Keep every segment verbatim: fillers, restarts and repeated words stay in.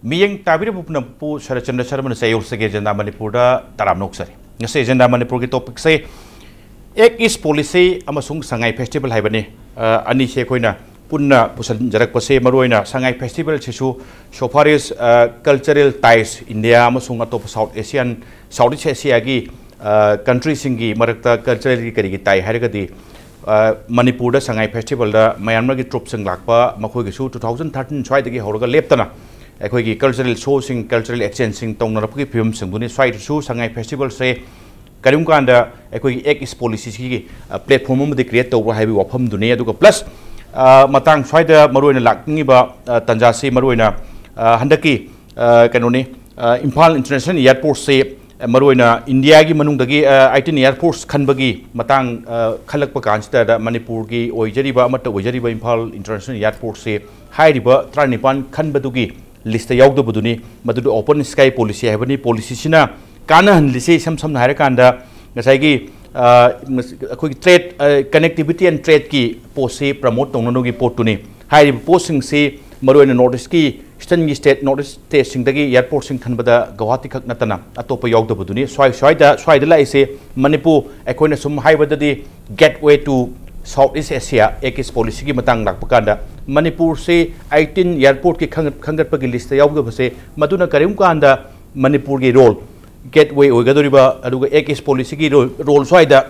ꯃꯤꯠꯌꯦꯡ ꯇꯥꯕꯤꯔꯤꯕ ꯄꯨꯝꯅꯃꯛꯄꯨ ꯁꯔꯠꯆꯟꯗ꯭ꯔ ꯁꯔꯃꯅ ꯆꯌꯣꯜꯁꯒꯤ ꯑꯦꯖꯦꯟꯗꯥ ꯃꯅꯤꯄꯨꯔꯗ ꯇꯔꯥꯝꯅ ꯑꯣꯛꯆꯔꯤ꯫ ꯉꯁꯤ ꯑꯦꯖꯦꯟꯗꯥ ꯃꯅꯤꯄꯨꯔꯒꯤ ꯇꯣꯄꯤꯛꯁꯦ ꯑꯦꯛ ꯏꯁ ꯄꯣꯂꯤꯁꯤ ꯑꯃꯁꯨꯡ ꯁꯉꯥꯏ ꯐꯦꯁꯇꯤꯚꯦꯜ ꯍꯥꯏꯕꯅꯤ꯫ ꯑ, ꯑꯅꯤꯁꯦ ꯑꯩꯈꯣꯏꯅ ꯄꯨꯟꯅ ꯄꯨꯁꯤꯟꯖꯔꯛꯄꯁꯦ, ꯃꯔꯨꯑꯣꯏꯅ ꯁꯉꯥꯏ ꯐꯦꯁꯇꯤꯚꯦꯜꯁꯤꯁꯨ so far as, ꯑ, cultural ties ꯏꯟꯗꯤꯌꯥ ꯑꯃꯁꯨꯡ ꯑꯇꯣꯞꯄ South Asian, South East Asiaꯒꯤ, ꯑ, countryꯁꯤꯡꯒꯤ ꯃꯔꯛꯇ culturalꯒꯤ ꯀꯔꯤꯒꯤ tie ꯍꯥꯏꯔꯒꯗꯤ, ꯑ, ꯃꯅꯤꯄꯨꯔꯗ ꯁꯉꯥꯏ ꯐꯦꯁꯇꯤꯚꯦꯜꯗ ꯃꯌꯥꯟꯃꯔꯒꯤ ꯇ꯭ꯔꯨꯞꯁꯤꯡ ꯂꯥꯛꯄ, ꯃꯈꯣꯏꯒꯤꯁꯨ two thousand thirteen ꯁ꯭ꯋꯥꯏꯗꯒꯤ ꯍꯧꯔꯒ ꯂꯦꯞꯇꯅ ꯑꯩꯈꯣꯏꯒꯤ cultural showꯁꯤꯡ, cultural exchangeꯁꯤꯡ ꯇꯧꯅꯔꯛꯄꯒꯤ ꯐꯤꯕꯝꯁꯤꯡꯗꯨꯅꯤ꯫ ꯁ꯭ꯋꯥꯏꯗꯁꯨ ꯁꯉꯥꯏ ꯐꯦꯁꯇꯤꯚꯦꯜꯁꯦ ꯀꯔꯤꯒꯨꯝꯕ ꯀꯥꯟꯗ ꯑꯩꯈꯣꯏꯒꯤ ꯑꯦꯛ ꯏꯁ ꯄꯣꯂꯤꯁꯤꯁꯤꯒꯤ, ꯑ, platform ꯑꯃꯗꯤ create ꯇꯧꯕ꯭ꯔꯥ ꯍꯥꯏꯕꯒꯤ ꯋꯥꯐꯝꯗꯨꯅꯤ꯫ ꯑꯗꯨꯒ plus, ꯑ, ꯃꯇꯥꯡ ꯁ꯭ꯋꯥꯏꯗ ꯃꯔꯨꯑꯣꯏꯅ ꯂꯥꯛꯅꯤꯡꯉꯤꯕ, ꯑ, ꯇꯥꯟꯖꯥꯁꯤ ꯃꯔꯨꯑꯣꯏꯅ, ꯑ, ꯍꯟꯗꯛꯀꯤ, ꯑ, ꯀꯩꯅꯣꯅꯤ, ꯑ, ꯏꯝꯐꯥꯜ International Airportꯁꯦ, ꯑ, ꯃꯔꯨꯑꯣꯏꯅ ꯏꯟꯗꯤꯌꯥꯒꯤ ꯃꯅꯨꯡꯗꯒꯤ, ꯑ, eighteen airports ꯈꯟꯕꯒꯤ ꯃꯇꯥꯡ, ꯑ, ꯈꯜꯂꯛꯄ ꯀꯥꯟꯁꯤꯗ ꯃꯅꯤꯄꯨꯔꯒꯤ ꯑꯣꯏꯖꯔꯤꯕ, ꯑꯃꯠꯇ ꯑꯣꯏꯖꯔꯤꯕ ꯏꯝꯐꯥꯜ International Airportꯁꯦ ꯍꯥꯏꯔꯤꯕ ꯇꯔꯥꯅꯤꯄꯥꯟ ꯈꯟꯕꯗꯨꯒꯤ listꯇ ꯌꯥꯎꯗꯕꯗꯨꯅꯤ꯫ ꯃꯗꯨꯗꯤ open sky policy ꯍꯥꯏꯕꯅꯤ꯫ ꯄꯣꯂꯤꯁꯤꯁꯤꯅ ꯀꯥꯟꯅꯍꯜꯂꯤꯁꯦ ꯏꯁꯝ ꯁꯝꯅ ꯍꯥꯏꯔꯀꯥꯟꯗ ꯉꯁꯥꯏꯒꯤ, ꯑ, ꯃꯁ-, ꯑꯩꯈꯣꯏꯒꯤ trade, ꯑ, connectivity and tradeꯀꯤ ꯄꯣꯠꯁꯤ promote ꯇꯧꯅꯕꯒꯤ ꯄꯣꯠꯇꯨꯅꯤ꯫ ꯍꯥꯏꯔꯤꯕ ꯄꯣꯠꯁꯤꯡꯁꯤ ꯃꯔꯨꯑꯣꯏꯅ North Eastꯀꯤ, Easternꯒꯤ state, North East stateꯁꯤꯡꯗꯒꯤ airportꯁꯤꯡ ꯈꯟꯕꯗ ꯒꯧꯍꯥꯇꯤ ꯈꯛ ꯅꯠꯇꯅ ꯑꯇꯣꯞꯄ ꯌꯥꯎꯗꯕꯗꯨꯅꯤ꯫ ꯁ꯭ꯋꯥꯏ-, ꯁ꯭ꯋꯥꯏꯗ, ꯁ꯭ꯋꯥꯏꯗ ꯂꯥꯛꯏꯁꯦ ꯃꯅꯤꯄꯨꯔ, ꯑꯩꯈꯣꯏꯅ ꯁꯨꯝ ꯍꯥꯏꯕꯗꯗꯤ gateway to South East Asia, ꯑꯦꯛ ꯏꯁ ꯄꯣꯂꯤꯁꯤꯒꯤ ꯃꯇꯥꯡ ꯂꯥꯛꯄ ꯀꯥꯟꯗ ꯃꯅꯤꯄꯨꯔꯁꯤ eighteen airportꯀꯤ ꯈꯟꯒꯠ-, ꯈꯟꯒꯠꯄꯒꯤ listꯇ ꯌꯥꯎꯗꯕꯁꯦ, ꯃꯗꯨꯅ ꯀꯔꯤꯒꯨꯝꯕ ꯀꯥꯟꯗ ꯃꯅꯤꯄꯨꯔꯒꯤ role, gateway ꯑꯣꯏꯒꯗꯧꯔꯤꯕ, ꯑꯗꯨꯒ ꯑꯦꯛ ꯏꯁ ꯄꯣꯂꯤꯁꯤꯒꯤ role, role ꯁ꯭ꯋꯥꯏꯗ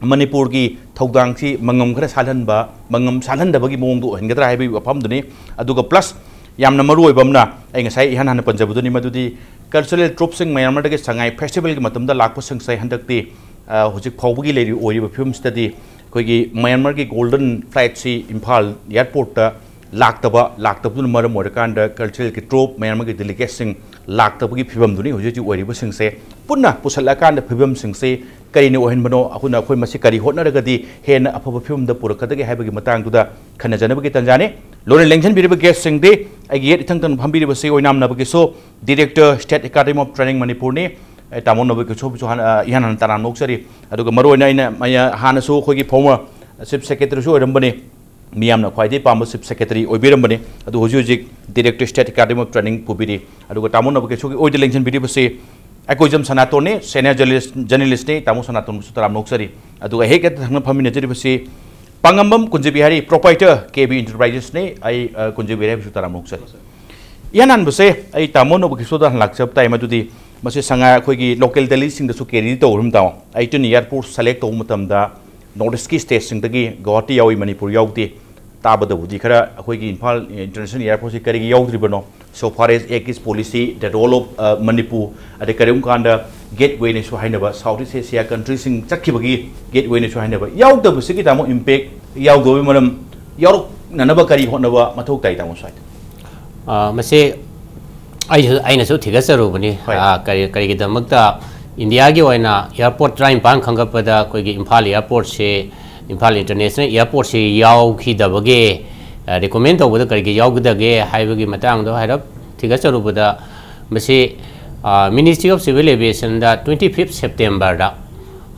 ꯃꯅꯤꯄꯨꯔꯒꯤ ꯊꯧꯗꯥꯡꯁꯤ ꯃꯉꯝ ꯈꯔ ꯁꯥꯜꯍꯟꯕ, ꯃꯉꯝ ꯁꯥꯜꯍꯟꯗꯕꯒꯤ ꯃꯑꯣꯡꯗ ꯑꯣꯏꯍꯟꯒꯗ꯭ꯔꯥ ꯍꯥꯏꯕꯒꯤ ꯋꯥꯐꯝꯗꯨꯅꯤ꯫ ꯑꯗꯨꯒ plus ꯌꯥꯝꯅ ꯃꯔꯨ ꯑꯣꯏꯕ ꯑꯃꯅ, ꯑꯩ ꯉꯁꯥꯏ ꯏꯍꯥꯟ ꯍꯥꯟꯅ ꯄꯟꯖꯕꯗꯨꯅꯤ, ꯃꯗꯨꯗꯤ cultural tropesꯁꯤꯡ ꯃꯌꯥꯟꯃꯔꯗꯒꯤ ꯁꯉꯥꯏ ꯐꯦꯁꯇꯤꯚꯦꯜꯒꯤ ꯃꯇꯝꯗ ꯂꯥꯛꯄꯁꯤꯡꯁꯦ ꯍꯟꯗꯛꯇꯤ, ꯑ, ꯍꯧꯖꯤꯛ ꯐꯥꯎꯕꯒꯤ ꯂꯩꯔꯤ-, ꯑꯣꯏꯔꯤꯕ ꯐꯤꯕꯝꯁꯤꯗꯗꯤ ꯑꯩꯈꯣꯏꯒꯤ ꯃꯌꯥꯟꯃꯔꯒꯤ golden flightꯁꯤ ꯏꯝꯐꯥꯜ airportꯇ ꯂꯥꯛꯇꯕ, ꯂꯥꯛꯇꯕꯗꯨꯅ ꯃꯔꯝ ꯑꯣꯏꯔꯀꯥꯟꯗ culturalꯒꯤ troop, ꯃꯌꯥꯟꯃꯔꯒꯤ delegateꯁꯤꯡ ꯂꯥꯛꯇꯕꯒꯤ ꯐꯤꯕꯝꯗꯨꯅꯤ ꯍꯧꯖꯤꯛ ꯍꯧꯖꯤꯛ ꯑꯣꯏꯔꯤꯕꯁꯤꯡꯁꯦ꯫ ꯄꯨꯟꯅ ꯄꯨꯁꯜꯂꯛꯑꯀꯥꯟꯗ ꯐꯤꯕꯝꯁꯤꯡꯁꯦ ꯀꯔꯤꯅ ꯑꯣꯏꯍꯟꯕꯅꯣ, ꯑꯗꯨꯅ ꯑꯩꯈꯣꯏ ꯃꯁꯤ ꯀꯔꯤ ꯍꯣꯠꯅꯔꯒꯗꯤ ꯍꯦꯟꯅ ꯑꯐꯕ ꯐꯤꯕꯝꯗ ꯄꯨꯔꯛꯀꯗꯒꯦ ꯍꯥꯏꯕꯒꯤ ꯃꯇꯥꯡꯗꯨꯗ ꯈꯟꯅꯖꯅꯕꯒꯤ ꯇꯥꯟꯖꯥꯅꯤ꯫ ꯂꯣꯏꯅ ꯂꯦꯡꯁꯤꯟꯕꯤꯔꯤꯕ guestꯁꯤꯡꯗꯤ ꯑꯩꯒꯤ ꯌꯦꯠ ꯏꯊꯪ ꯊꯪꯕ ꯐꯝꯕꯤꯔꯤꯕꯁꯤ ꯑꯣꯏꯅꯥꯝ ꯅꯕꯀꯤꯁꯣꯔ, Director, State Academy of Training ꯃꯅꯤꯄꯨꯔꯅꯤ꯫ ꯑꯩ ꯇꯥꯃꯣ ꯅꯕꯀꯤꯁꯣꯔꯕꯨꯁꯨ ꯍꯥꯟꯅ, ꯑ, ꯏꯍꯥꯟ ꯍꯥꯟꯅ ꯇꯔꯥꯝꯅ ꯑꯣꯛꯆꯔꯤ꯫ ꯑꯗꯨꯒ ꯃꯔꯨꯑꯣꯏꯅ ꯑꯩꯅ, ꯑꯩꯅ ꯍꯥꯟꯅꯁꯨ ꯑꯩꯈꯣꯏꯒꯤ former Chief Secretaryꯁꯨ ꯑꯣꯏꯔꯝꯕꯅꯤ꯫ ꯃꯤꯌꯥꯝꯅ ꯈ꯭ꯋꯥꯏꯗꯒꯤ ꯄꯥꯝꯕ ꯆꯤꯐ ꯁꯦꯀ꯭ꯔꯦꯇꯔꯤ ꯑꯣꯏꯕꯤꯔꯝꯕꯅꯤ꯫ ꯑꯗꯨ ꯍꯧꯖꯤꯛ ꯍꯧꯖꯤꯛ director state academy of training ꯄꯨꯕꯤꯔꯤ꯫ ꯑꯗꯨꯒ ꯇꯥꯃꯣ ꯅꯣꯕꯨꯀꯤꯁꯣꯒꯤ ꯑꯣꯏꯗ ꯂꯦꯡꯁꯤꯟꯕꯤꯔꯤꯕꯁꯤ ꯑꯦꯀꯣꯏꯖꯝ ꯁꯅꯥꯇꯣꯟꯅꯤ, ꯁꯦꯅꯤꯌꯔ ꯖꯔꯅꯦꯂꯤꯁ-, ꯖꯔꯅꯦꯂꯤꯁꯅꯤ꯫ ꯇꯥꯃꯣ ꯁꯅꯥꯇꯣꯟꯕꯨꯁꯨ ꯇꯔꯥꯝꯅ ꯑꯣꯛꯆꯔꯤ꯫ ꯑꯗꯨꯒ ꯍꯦꯛ ꯍꯦꯛꯇ ꯊꯪꯅ ꯐꯝꯃꯤꯟꯅꯖꯔꯤꯕꯁꯤ ꯄꯥꯉꯝꯕꯝ ꯀꯨꯟꯖꯕꯤꯍꯥꯔꯤ, ꯄ꯭ꯔꯣꯄ꯭ꯔꯥꯏꯇꯔ ꯀꯦ ꯕꯤ ꯏꯟꯇꯔꯄ꯭ꯔꯥꯏꯖꯦꯁꯅꯤ꯫ ꯑꯩ, ꯑ, ꯀꯨꯟꯖꯕꯤꯍꯥꯔꯤꯕꯨꯁꯨ ꯇꯔꯥꯝꯅ ꯑꯣꯛꯆꯔꯤ꯫ ꯏꯍꯥꯟ ꯍꯥꯟꯕꯁꯦ ꯑꯩ ꯇꯥꯃꯣ ꯅꯣꯕꯨꯀꯤꯁꯣꯗ ꯍꯥꯟꯅ ꯂꯥꯛꯆꯕ ꯇꯥꯏ꯫ ꯃꯗꯨꯗꯤ ꯃꯁꯤ ꯁꯉꯥꯏ ꯑꯩꯈꯣꯏꯒꯤ ꯂꯣꯀꯦꯜ ꯗꯦꯂꯤꯁꯤꯡꯗꯁꯨ ꯀꯦꯔꯤ ꯇꯧꯔꯝ ꯇꯥꯃꯣ꯫ ꯑꯩꯠꯇꯤꯟ ꯑꯦꯌꯥꯔꯄꯣꯔꯠ ꯁꯦꯂꯦꯛ ꯇꯧꯕ ꯃꯇꯝꯗ ꯅꯣꯔꯠ ꯏꯁꯀꯤ ꯁ꯭ꯇꯦꯠꯁꯤꯡꯗꯒꯤ ꯒꯧꯍꯥꯇꯤ ꯌꯥꯎꯏ, ꯃꯅꯤꯄꯨꯔ ꯌꯥꯎꯗꯦ꯫ ꯇꯥꯕꯗꯕꯨꯗꯤ ꯈꯔ ꯑꯩꯈꯣꯏꯒꯤ ꯏꯝꯐꯥꯜ ꯏꯟꯇꯔꯅꯦꯁꯅꯦꯜ ꯑꯦꯌꯥꯔꯄꯣꯔꯠꯁꯤ ꯀꯔꯤꯒꯤ ꯌꯥꯎꯗ꯭ꯔꯤꯕꯅꯣ? So far as Act is policy, the role of, uh, Manipur, ꯑꯗꯩ ꯀꯔꯤꯒꯨꯝꯕ ꯀꯥꯟꯗ ꯒꯦꯠꯋꯦꯅꯁꯨ ꯍꯥꯏꯅꯕ, ꯁꯥꯎꯠ ꯏꯁ ꯑꯦꯁꯤꯌꯥ ꯀꯟꯇ꯭ꯔꯤꯁꯤꯡ ꯆꯠꯈꯤꯕꯒꯤ ꯒꯦꯠꯋꯦꯅꯁꯨ ꯍꯥꯏꯅꯕ, ꯌꯥꯎꯗꯕꯁꯤꯒꯤ ꯇꯥꯃꯣ ꯏꯝꯄꯦꯛ ꯌꯥꯎꯗꯕꯒꯤ ꯃꯔꯝ, ꯌꯥꯎꯔꯛꯅꯅꯕ ꯀꯔꯤ ꯍꯣꯠꯅꯕ ꯃꯊꯧ ꯇꯥꯏ ꯇꯥꯃꯣ ꯁ꯭ꯋꯥꯏꯗ? ꯑ, ꯃꯁꯤ ꯑꯩꯁꯨ, ꯑꯩꯅꯁꯨ ꯊꯤꯒꯠꯆꯔꯨꯕꯅꯤ꯫ ꯍꯣꯏ꯫ ꯑ, ꯀꯔꯤ, ꯀꯔꯤꯒꯤꯗꯃꯛꯇ ꯏꯟꯗꯤꯌꯥꯒꯤ ꯑꯣꯏꯅ ꯑꯦꯌꯥꯔꯄꯣꯔꯠ ꯇꯔꯥꯅꯤꯄꯥꯟ ꯈꯟꯒꯠꯄꯗ ꯑꯩꯈꯣꯏꯒꯤ ꯏꯝꯐꯥꯜ ꯑꯦꯌꯥꯔꯄꯣꯔꯠꯁꯤ, ꯏꯝꯐꯥꯜ ꯏꯟꯇꯔꯅꯦꯁꯅꯦꯜ ꯑꯦꯌꯥꯔꯄꯣꯔꯠꯁꯤ ꯌꯥꯎꯈꯤꯗꯕꯒꯦ, ꯑ, ꯔꯤꯀꯣꯃꯦꯟ ꯇꯧꯕꯗ ꯀꯔꯤꯒꯤ ꯌꯥꯎꯒꯗꯒꯦ ꯍꯥꯏꯕꯒꯤ ꯃꯇꯥꯡꯗꯣ ꯍꯥꯏꯔꯞ ꯊꯤꯒꯠꯆꯔꯨꯕꯗ, ꯃꯁꯤ, ꯑ, Ministry of Civil Aviationꯗ twenty fifth Septemberꯗ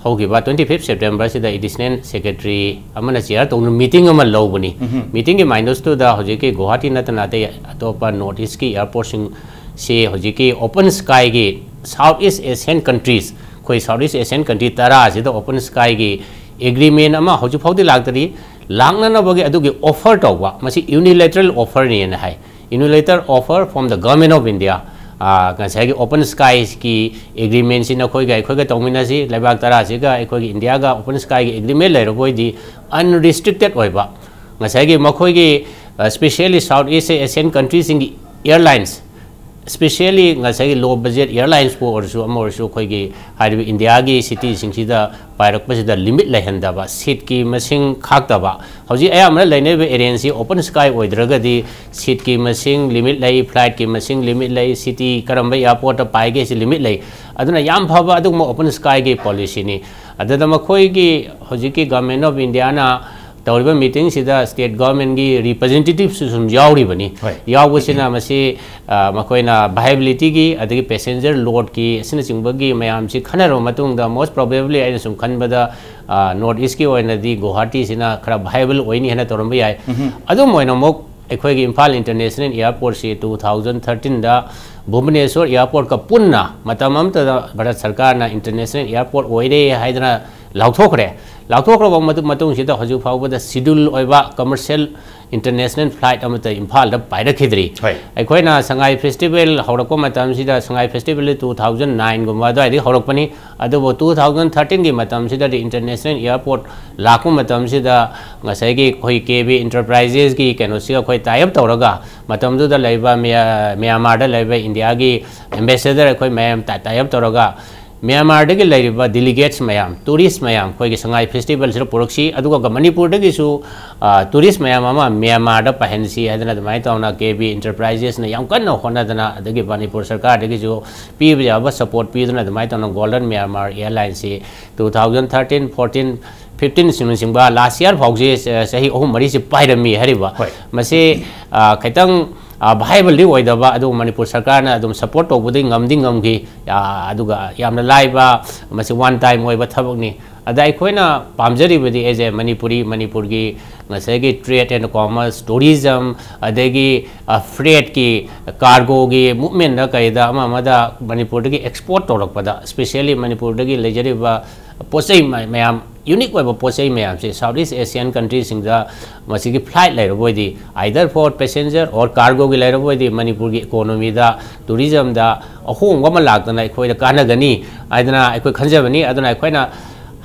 ꯍꯧꯈꯤꯕ twenty fifth Septemberꯁꯤꯗ ꯑꯦꯗꯤꯁꯅꯦꯜ ꯁꯦꯀ꯭ꯔꯦꯇꯔꯤ ꯑꯃꯅ ꯆꯤꯌꯥꯔ ꯇꯧꯗꯨꯅ ꯃꯤꯇꯤꯡ ꯑꯃ ꯂꯧꯕꯅꯤ꯫ ꯎꯝꯍꯨꯝ꯫ ꯃꯤꯇꯤꯡꯒꯤ ꯃꯥꯏꯟꯗꯁꯇꯨꯗ ꯍꯧꯖꯤꯛꯀꯤ ꯒꯨꯋꯥꯍꯥꯇꯤ ꯅꯠꯇꯅ ꯑꯇꯩ ꯑꯇꯣꯞꯄ ꯅꯣꯔꯠ ꯏꯁꯀꯤ ꯑꯦꯌꯥꯔꯄꯣꯔꯠꯁꯤꯡꯁꯤ ꯍꯧꯖꯤꯛꯀꯤ ꯑꯣꯄꯟ ꯁ꯭ꯀꯥꯏꯒꯤ ꯁꯥꯎꯠ ꯏꯁ ꯑꯦꯁꯤꯌꯥꯟ ꯀꯟꯇ꯭ꯔꯤꯁ, ꯑꯩꯈꯣꯏ ꯁꯥꯎꯠ ꯏꯁ ꯑꯦꯁꯤꯌꯥꯟ ꯀꯟꯇ꯭ꯔꯤ ꯇꯔꯥꯁꯤꯗ ꯑꯣꯄꯟ ꯁ꯭ꯀꯥꯏꯒꯤ ꯑꯦꯒ꯭ꯔꯤꯃꯦꯟ ꯑꯃ ꯍꯧꯖꯤꯛ ꯐꯥꯎꯗꯤ ꯂꯥꯛꯇꯔꯤ꯫ ꯂꯥꯛꯅꯅꯕꯒꯤ ꯑꯗꯨꯒꯤ ꯑꯣꯐꯔ ꯇꯧꯕ, ꯃꯁꯤ ꯌꯨꯅꯤꯂꯦꯇꯔꯦꯜ ꯑꯣꯐꯔꯅꯦꯅ ꯍꯥꯏ꯫ Unilateral offer from the Government of India꯫ ꯑꯥ, ꯉꯁꯥꯏꯒꯤ ꯑꯣꯄꯟ ꯁ꯭ꯀꯥꯏꯁꯀꯤ ꯑꯦꯒ꯭ꯔꯤꯃꯦꯟꯁꯤ ꯅꯈꯣꯏꯒ ꯑꯩꯈꯣꯏꯒ ꯇꯧꯃꯤꯟꯅꯁꯤ, ꯂꯩꯕꯥꯛ ꯇꯔꯥꯁꯤꯒ ꯑꯩꯈꯣꯏꯒꯤ ꯏꯟꯗꯤꯌꯥꯒ ꯑꯣꯄꯟ ꯁ꯭ꯀꯥꯏꯒꯤ ꯑꯦꯒ꯭ꯔꯤꯃꯦꯟ ꯂꯩꯔꯕ ꯑꯣꯏꯗꯤ, ꯑꯟꯔꯤꯁꯇ꯭ꯔꯤꯛꯇꯦꯠ ꯑꯣꯏꯕ, ꯉꯁꯥꯏꯒꯤ ꯃꯈꯣꯏꯒꯤ, ꯑ, specially South East Asian countryꯁꯤꯡꯒꯤ airlines, specially ꯉꯁꯥꯏꯒꯤ low budget airlinesꯄꯨ ꯑꯣꯏꯔꯁꯨ, ꯑꯃ ꯑꯣꯏꯔꯁꯨ, ꯑꯩꯈꯣꯏꯒꯤ ꯍꯥꯏꯔꯤꯕ ꯏꯟꯗꯤꯌꯥꯒꯤ cityꯁꯤꯡꯁꯤꯗ ꯄꯥꯏꯔꯛꯄꯁꯤꯗ limit ꯂꯩꯍꯟꯗꯕ, seatꯀꯤ ꯃꯁꯤꯡ ꯈꯥꯛꯇꯕ꯫ ꯍꯧꯖꯤꯛ ꯑꯌꯥꯝꯕꯅ ꯂꯩꯅꯔꯤꯕ arrangeꯁꯤ open sky ꯑꯣꯏꯗ꯭ꯔꯒꯗꯤ seatꯀꯤ ꯃꯁꯤꯡ limit ꯂꯩ, flightꯀꯤ ꯃꯁꯤꯡ limit ꯂꯩ, city ꯀꯔꯝꯕ airportꯇ ꯄꯥꯏꯒꯦ ꯁꯤ limit ꯂꯩ꯫ ꯑꯗꯨꯅ ꯌꯥꯝ ꯐꯕ ꯑꯗꯨꯒꯨꯝꯕ open skyꯒꯤ policyꯅꯤ꯫ ꯑꯗꯨꯗ ꯃꯈꯣꯏꯒꯤ ꯍꯧꯖꯤꯛꯀꯤ Government of Indiaꯅ ꯇꯧꯔꯤꯕ meetingꯁꯤꯗ state governmentꯀꯤ representativeꯁꯨ ꯁꯨꯝ ꯌꯥꯎꯔꯤꯕꯅꯤ꯫ ꯍꯣꯏ꯫ ꯌꯥꯎꯕꯁꯤꯅ ꯃꯁꯤ, ꯑ, ꯃꯈꯣꯏꯅ viabilityꯒꯤ ꯑꯗꯒꯤ passenger loadꯀꯤ ꯑꯁꯤꯅꯆꯤꯡꯕꯒꯤ ꯃꯌꯥꯝꯁꯤ ꯈꯟꯅꯔꯕ ꯃꯇꯨꯡꯗ most probably ꯑꯩꯅ ꯁꯨꯝ ꯈꯟꯕꯗ ꯅꯣꯔꯠ ꯏꯁꯀꯤ ꯑꯣꯏꯅꯗꯤ ꯒꯨꯋꯥꯍꯥꯇꯤꯁꯤꯅ ꯈꯔ ꯚꯥꯏꯕꯜ ꯑꯣꯏꯅꯤ ꯍꯥꯏꯅ ꯇꯧꯔꯝꯕ ꯌꯥꯏ꯫ ꯑꯗꯨꯝ ꯑꯣꯏꯅꯃꯛ ꯑꯩꯈꯣꯏꯒꯤ ꯏꯝꯐꯥꯜ ꯏꯟꯇꯔꯅꯦꯁꯅꯦꯜ ꯑꯦꯌꯥꯔꯄꯣꯔꯠꯁꯤ ꯇꯨ ꯊꯥꯎꯖꯟ ꯊꯥꯔꯇꯤꯟꯗ ꯚꯨꯕꯅꯦꯁꯣꯔ ꯑꯦꯌꯥꯔꯄꯣꯔꯠꯀ ꯄꯨꯟꯅ ꯃꯇꯝ ꯑꯃꯠꯇꯗ ꯚꯥꯔꯠ ꯁꯔꯀꯥꯔꯅ ꯏꯟꯇꯔꯅꯦꯁꯅꯦꯜ ꯑꯦꯌꯥꯔꯄꯣꯔꯠ ꯑꯣꯏꯔꯦ ꯍꯥꯏꯗꯅ ꯂꯥꯎꯊꯣꯛꯈ꯭ꯔꯦ꯫ ꯂꯥꯎꯊꯣꯛꯈ꯭ꯔꯕ ꯃꯇꯨꯡ, ꯃꯇꯨꯡꯁꯤꯗ ꯍꯧꯖꯤꯛ ꯐꯥꯎꯕꯗ ꯁꯤꯗꯨꯜ ꯑꯣꯏꯕ ꯀꯃꯔꯁꯤꯌꯦꯜ ꯏꯟꯇꯔꯅꯦꯁꯅꯦꯜ ꯐ꯭ꯂꯥꯏꯠ ꯑꯃꯠꯇ ꯏꯝꯐꯥꯜꯗ ꯄꯥꯏꯔꯛꯈꯤꯗ꯭ꯔꯤ꯫ ꯍꯣꯏ꯫ ꯑꯩꯈꯣꯏꯅ ꯁꯉꯥꯏ ꯐꯦꯁꯇꯤꯚꯦꯜ ꯍꯧꯔꯛꯄ ꯃꯇꯝꯁꯤꯗ, ꯁꯉꯥꯏ ꯐꯦꯁꯇꯤꯚꯦꯜꯗꯤ ꯇꯨ ꯊꯥꯎꯖꯟ ꯅꯥꯏꯟꯒꯨꯝꯕ ꯑꯗꯨꯋꯥꯏꯗꯒꯤ ꯍꯧꯔꯛꯄꯅꯤ꯫ ꯑꯗꯨꯕꯨ ꯇꯨ ꯊꯥꯎꯖꯟ ꯊꯥꯔꯇꯤꯟꯒꯤ ꯃꯇꯝꯁꯤꯗꯗꯤ ꯏꯟꯇꯔꯅꯦꯁꯅꯦꯜ ꯑꯦꯌꯥꯔꯄꯣꯔꯠ ꯂꯥꯛꯄ ꯃꯇꯝꯁꯤꯗ ꯉꯁꯥꯏꯒꯤ ꯑꯩꯈꯣꯏ ꯀꯦ ꯕꯤ ꯏꯟꯇꯔꯄ꯭ꯔꯥꯏꯖꯦꯁꯀꯤ ꯀꯩꯅꯣꯁꯤꯒ ꯑꯩꯈꯣꯏ ꯇꯥꯏ ꯑꯞ ꯇꯧꯔꯒ, ꯃꯇꯝꯗꯨꯗ ꯂꯩꯕ ꯃ꯭ꯌꯥ-, ꯃ꯭ꯌꯥꯟꯃꯥꯔꯗ ꯂꯩꯕ ꯏꯟꯗꯤꯌꯥꯒꯤ ꯑꯦꯝꯕꯦꯁꯦꯗꯔ ꯑꯩꯈꯣꯏ ꯃꯌꯥꯝ ꯇꯥꯏ, ꯇꯥꯏ ꯑꯞ ꯇꯧꯔꯒ ꯃ꯭ꯌꯥꯟꯃꯥꯔꯗꯒꯤ ꯂꯩꯔꯤꯕ ꯗꯦꯂꯤꯒꯦꯠꯁ ꯃꯌꯥꯝ, ꯇꯨꯔꯤꯁ ꯃꯌꯥꯝ ꯑꯩꯈꯣꯏꯒꯤ ꯁꯉꯥꯏ ꯐꯦꯁꯇꯤꯚꯦꯜꯁꯤꯗ ꯄꯨꯔꯛꯁꯤ, ꯑꯗꯨꯒ ꯃꯅꯤꯄꯨꯔꯗꯒꯤꯁꯨ, ꯑ, ꯇꯨꯔꯤꯁ ꯃꯌꯥꯝ ꯑꯃ ꯃ꯭ꯌꯥꯟꯃꯥꯔꯗ ꯄꯥꯏꯍꯟꯁꯤ ꯍꯥꯏꯗꯅ ꯑꯗꯨꯃꯥꯏꯅ ꯇꯧꯅ ꯀꯦ ꯕꯤ ꯏꯟꯇꯔꯄ꯭ꯔꯥꯏꯖꯦꯁꯅ ꯌꯥꯝ ꯀꯟꯅ ꯍꯣꯠꯅꯗꯅ, ꯑꯗꯒꯤ ꯃꯅꯤꯄꯨꯔ ꯁꯔꯀꯥꯔꯗꯒꯤꯁꯨ ꯄꯤꯕ ꯌꯥꯕ ꯁꯄꯣꯔꯠ ꯄꯤꯗꯨꯅ ꯑꯗꯨꯃꯥꯏꯅ ꯇꯧꯅ ꯒꯣꯜꯗꯟ ꯃ꯭ꯌꯥꯟꯃꯥꯔ ꯑꯦꯌꯥꯔꯂꯥꯏꯟꯁꯤ two thousand thirteen, fourteen, fifteen ꯁꯤꯃꯟꯁꯤꯡꯕ ꯂꯥꯁ ꯌꯥꯔ ꯐꯥꯎꯁꯤ, ꯑ, ꯆꯍꯤ ꯑꯍꯨꯝ ꯃꯔꯤꯁꯤ ꯄꯥꯏꯔꯝꯃꯤ ꯍꯥꯏꯔꯤꯕ꯫ ꯍꯣꯏ꯫ ꯃꯁꯤ, ꯑ, ꯈꯤꯇꯪ, ꯑ, ꯚꯥꯏꯕꯜꯗꯤ ꯑꯣꯏꯗꯕ, ꯑꯗꯨꯕꯨ ꯃꯅꯤꯄꯨꯔ ꯁꯔꯀꯥꯔꯅ ꯑꯗꯨꯝ ꯁꯄꯣꯔꯠ ꯇꯧꯕꯗꯒꯤ ꯉꯝꯗꯤ ꯉꯝꯈꯤ꯫ ꯑ, ꯑꯗꯨꯒ ꯌꯥꯝꯅ ꯂꯥꯏꯕ, ꯃꯁꯤ ꯋꯥꯟ ꯇꯥꯏꯝ ꯑꯣꯏꯕ ꯊꯕꯛꯅꯤ꯫ ꯑꯗ ꯑꯩꯈꯣꯏꯅ ꯄꯥꯝꯖꯔꯤꯕꯗꯤ, ꯑꯦꯖ ꯑꯦ ꯃꯅꯤꯄꯨꯔꯤ, ꯃꯅꯤꯄꯨꯔꯒꯤ ꯉꯁꯥꯏꯒꯤ ꯇ꯭ꯔꯦꯗ ꯑꯦꯟ ꯀꯣꯃꯔꯁ, ꯇꯨꯔꯤꯖꯝ, ꯑꯗꯒꯤ, ꯑ, ꯐ꯭ꯔꯦꯠꯀꯤ, ꯀꯥꯔꯒꯣꯒꯤ ꯃꯨꯞꯃꯦꯟꯗ ꯀꯩꯗ ꯑꯃ ꯑꯃꯗ ꯃꯅꯤꯄꯨꯔꯗꯒꯤ ꯑꯦꯛꯁꯄꯣꯔꯠ ꯇꯧꯔꯛꯄꯗ, ꯁ꯭ꯄꯦꯁꯤꯌꯦꯜꯂꯤ ꯃꯅꯤꯄꯨꯔꯗꯒꯤ ꯂꯩꯖꯔꯤꯕ ꯄꯣꯠ ꯆꯩ ꯃ-, ꯃꯌꯥꯝ, ꯌꯨꯅꯤꯛ ꯑꯣꯏꯕ ꯄꯣꯠ ꯆꯩ ꯃꯌꯥꯝꯁꯦ ꯁꯥꯎꯠ ꯏꯁ ꯑꯦꯁꯤꯌꯥꯟ ꯀꯟꯇ꯭ꯔꯤꯁꯤꯡꯗ ꯃꯁꯤꯒꯤ ꯐ꯭ꯂꯥꯏꯠ ꯂꯩꯔꯕ ꯑꯣꯏꯗꯤ, ꯑꯥꯏꯗꯔ ꯐꯣꯔ ꯄꯦꯁꯦꯟꯖꯔ ꯑꯣꯔ ꯀꯥꯔꯒꯣꯒꯤ ꯂꯩꯔꯕ ꯑꯣꯏꯗꯤ, ꯃꯅꯤꯄꯨꯔꯒꯤ ꯏꯀꯣꯅꯣꯃꯤꯗ, ꯇꯨꯔꯤꯖꯝꯗ ꯑꯍꯣꯡꯕ ꯑꯃ ꯂꯥꯛꯇꯅ ꯑꯩꯈꯣꯏꯗ ꯀꯥꯟꯅꯒꯅꯤ ꯍꯥꯏꯗꯅ ꯑꯩꯈꯣꯏ ꯈꯟꯖꯕꯅꯤ꯫ ꯑꯗꯨꯅ ꯑꯩꯈꯣꯏꯅ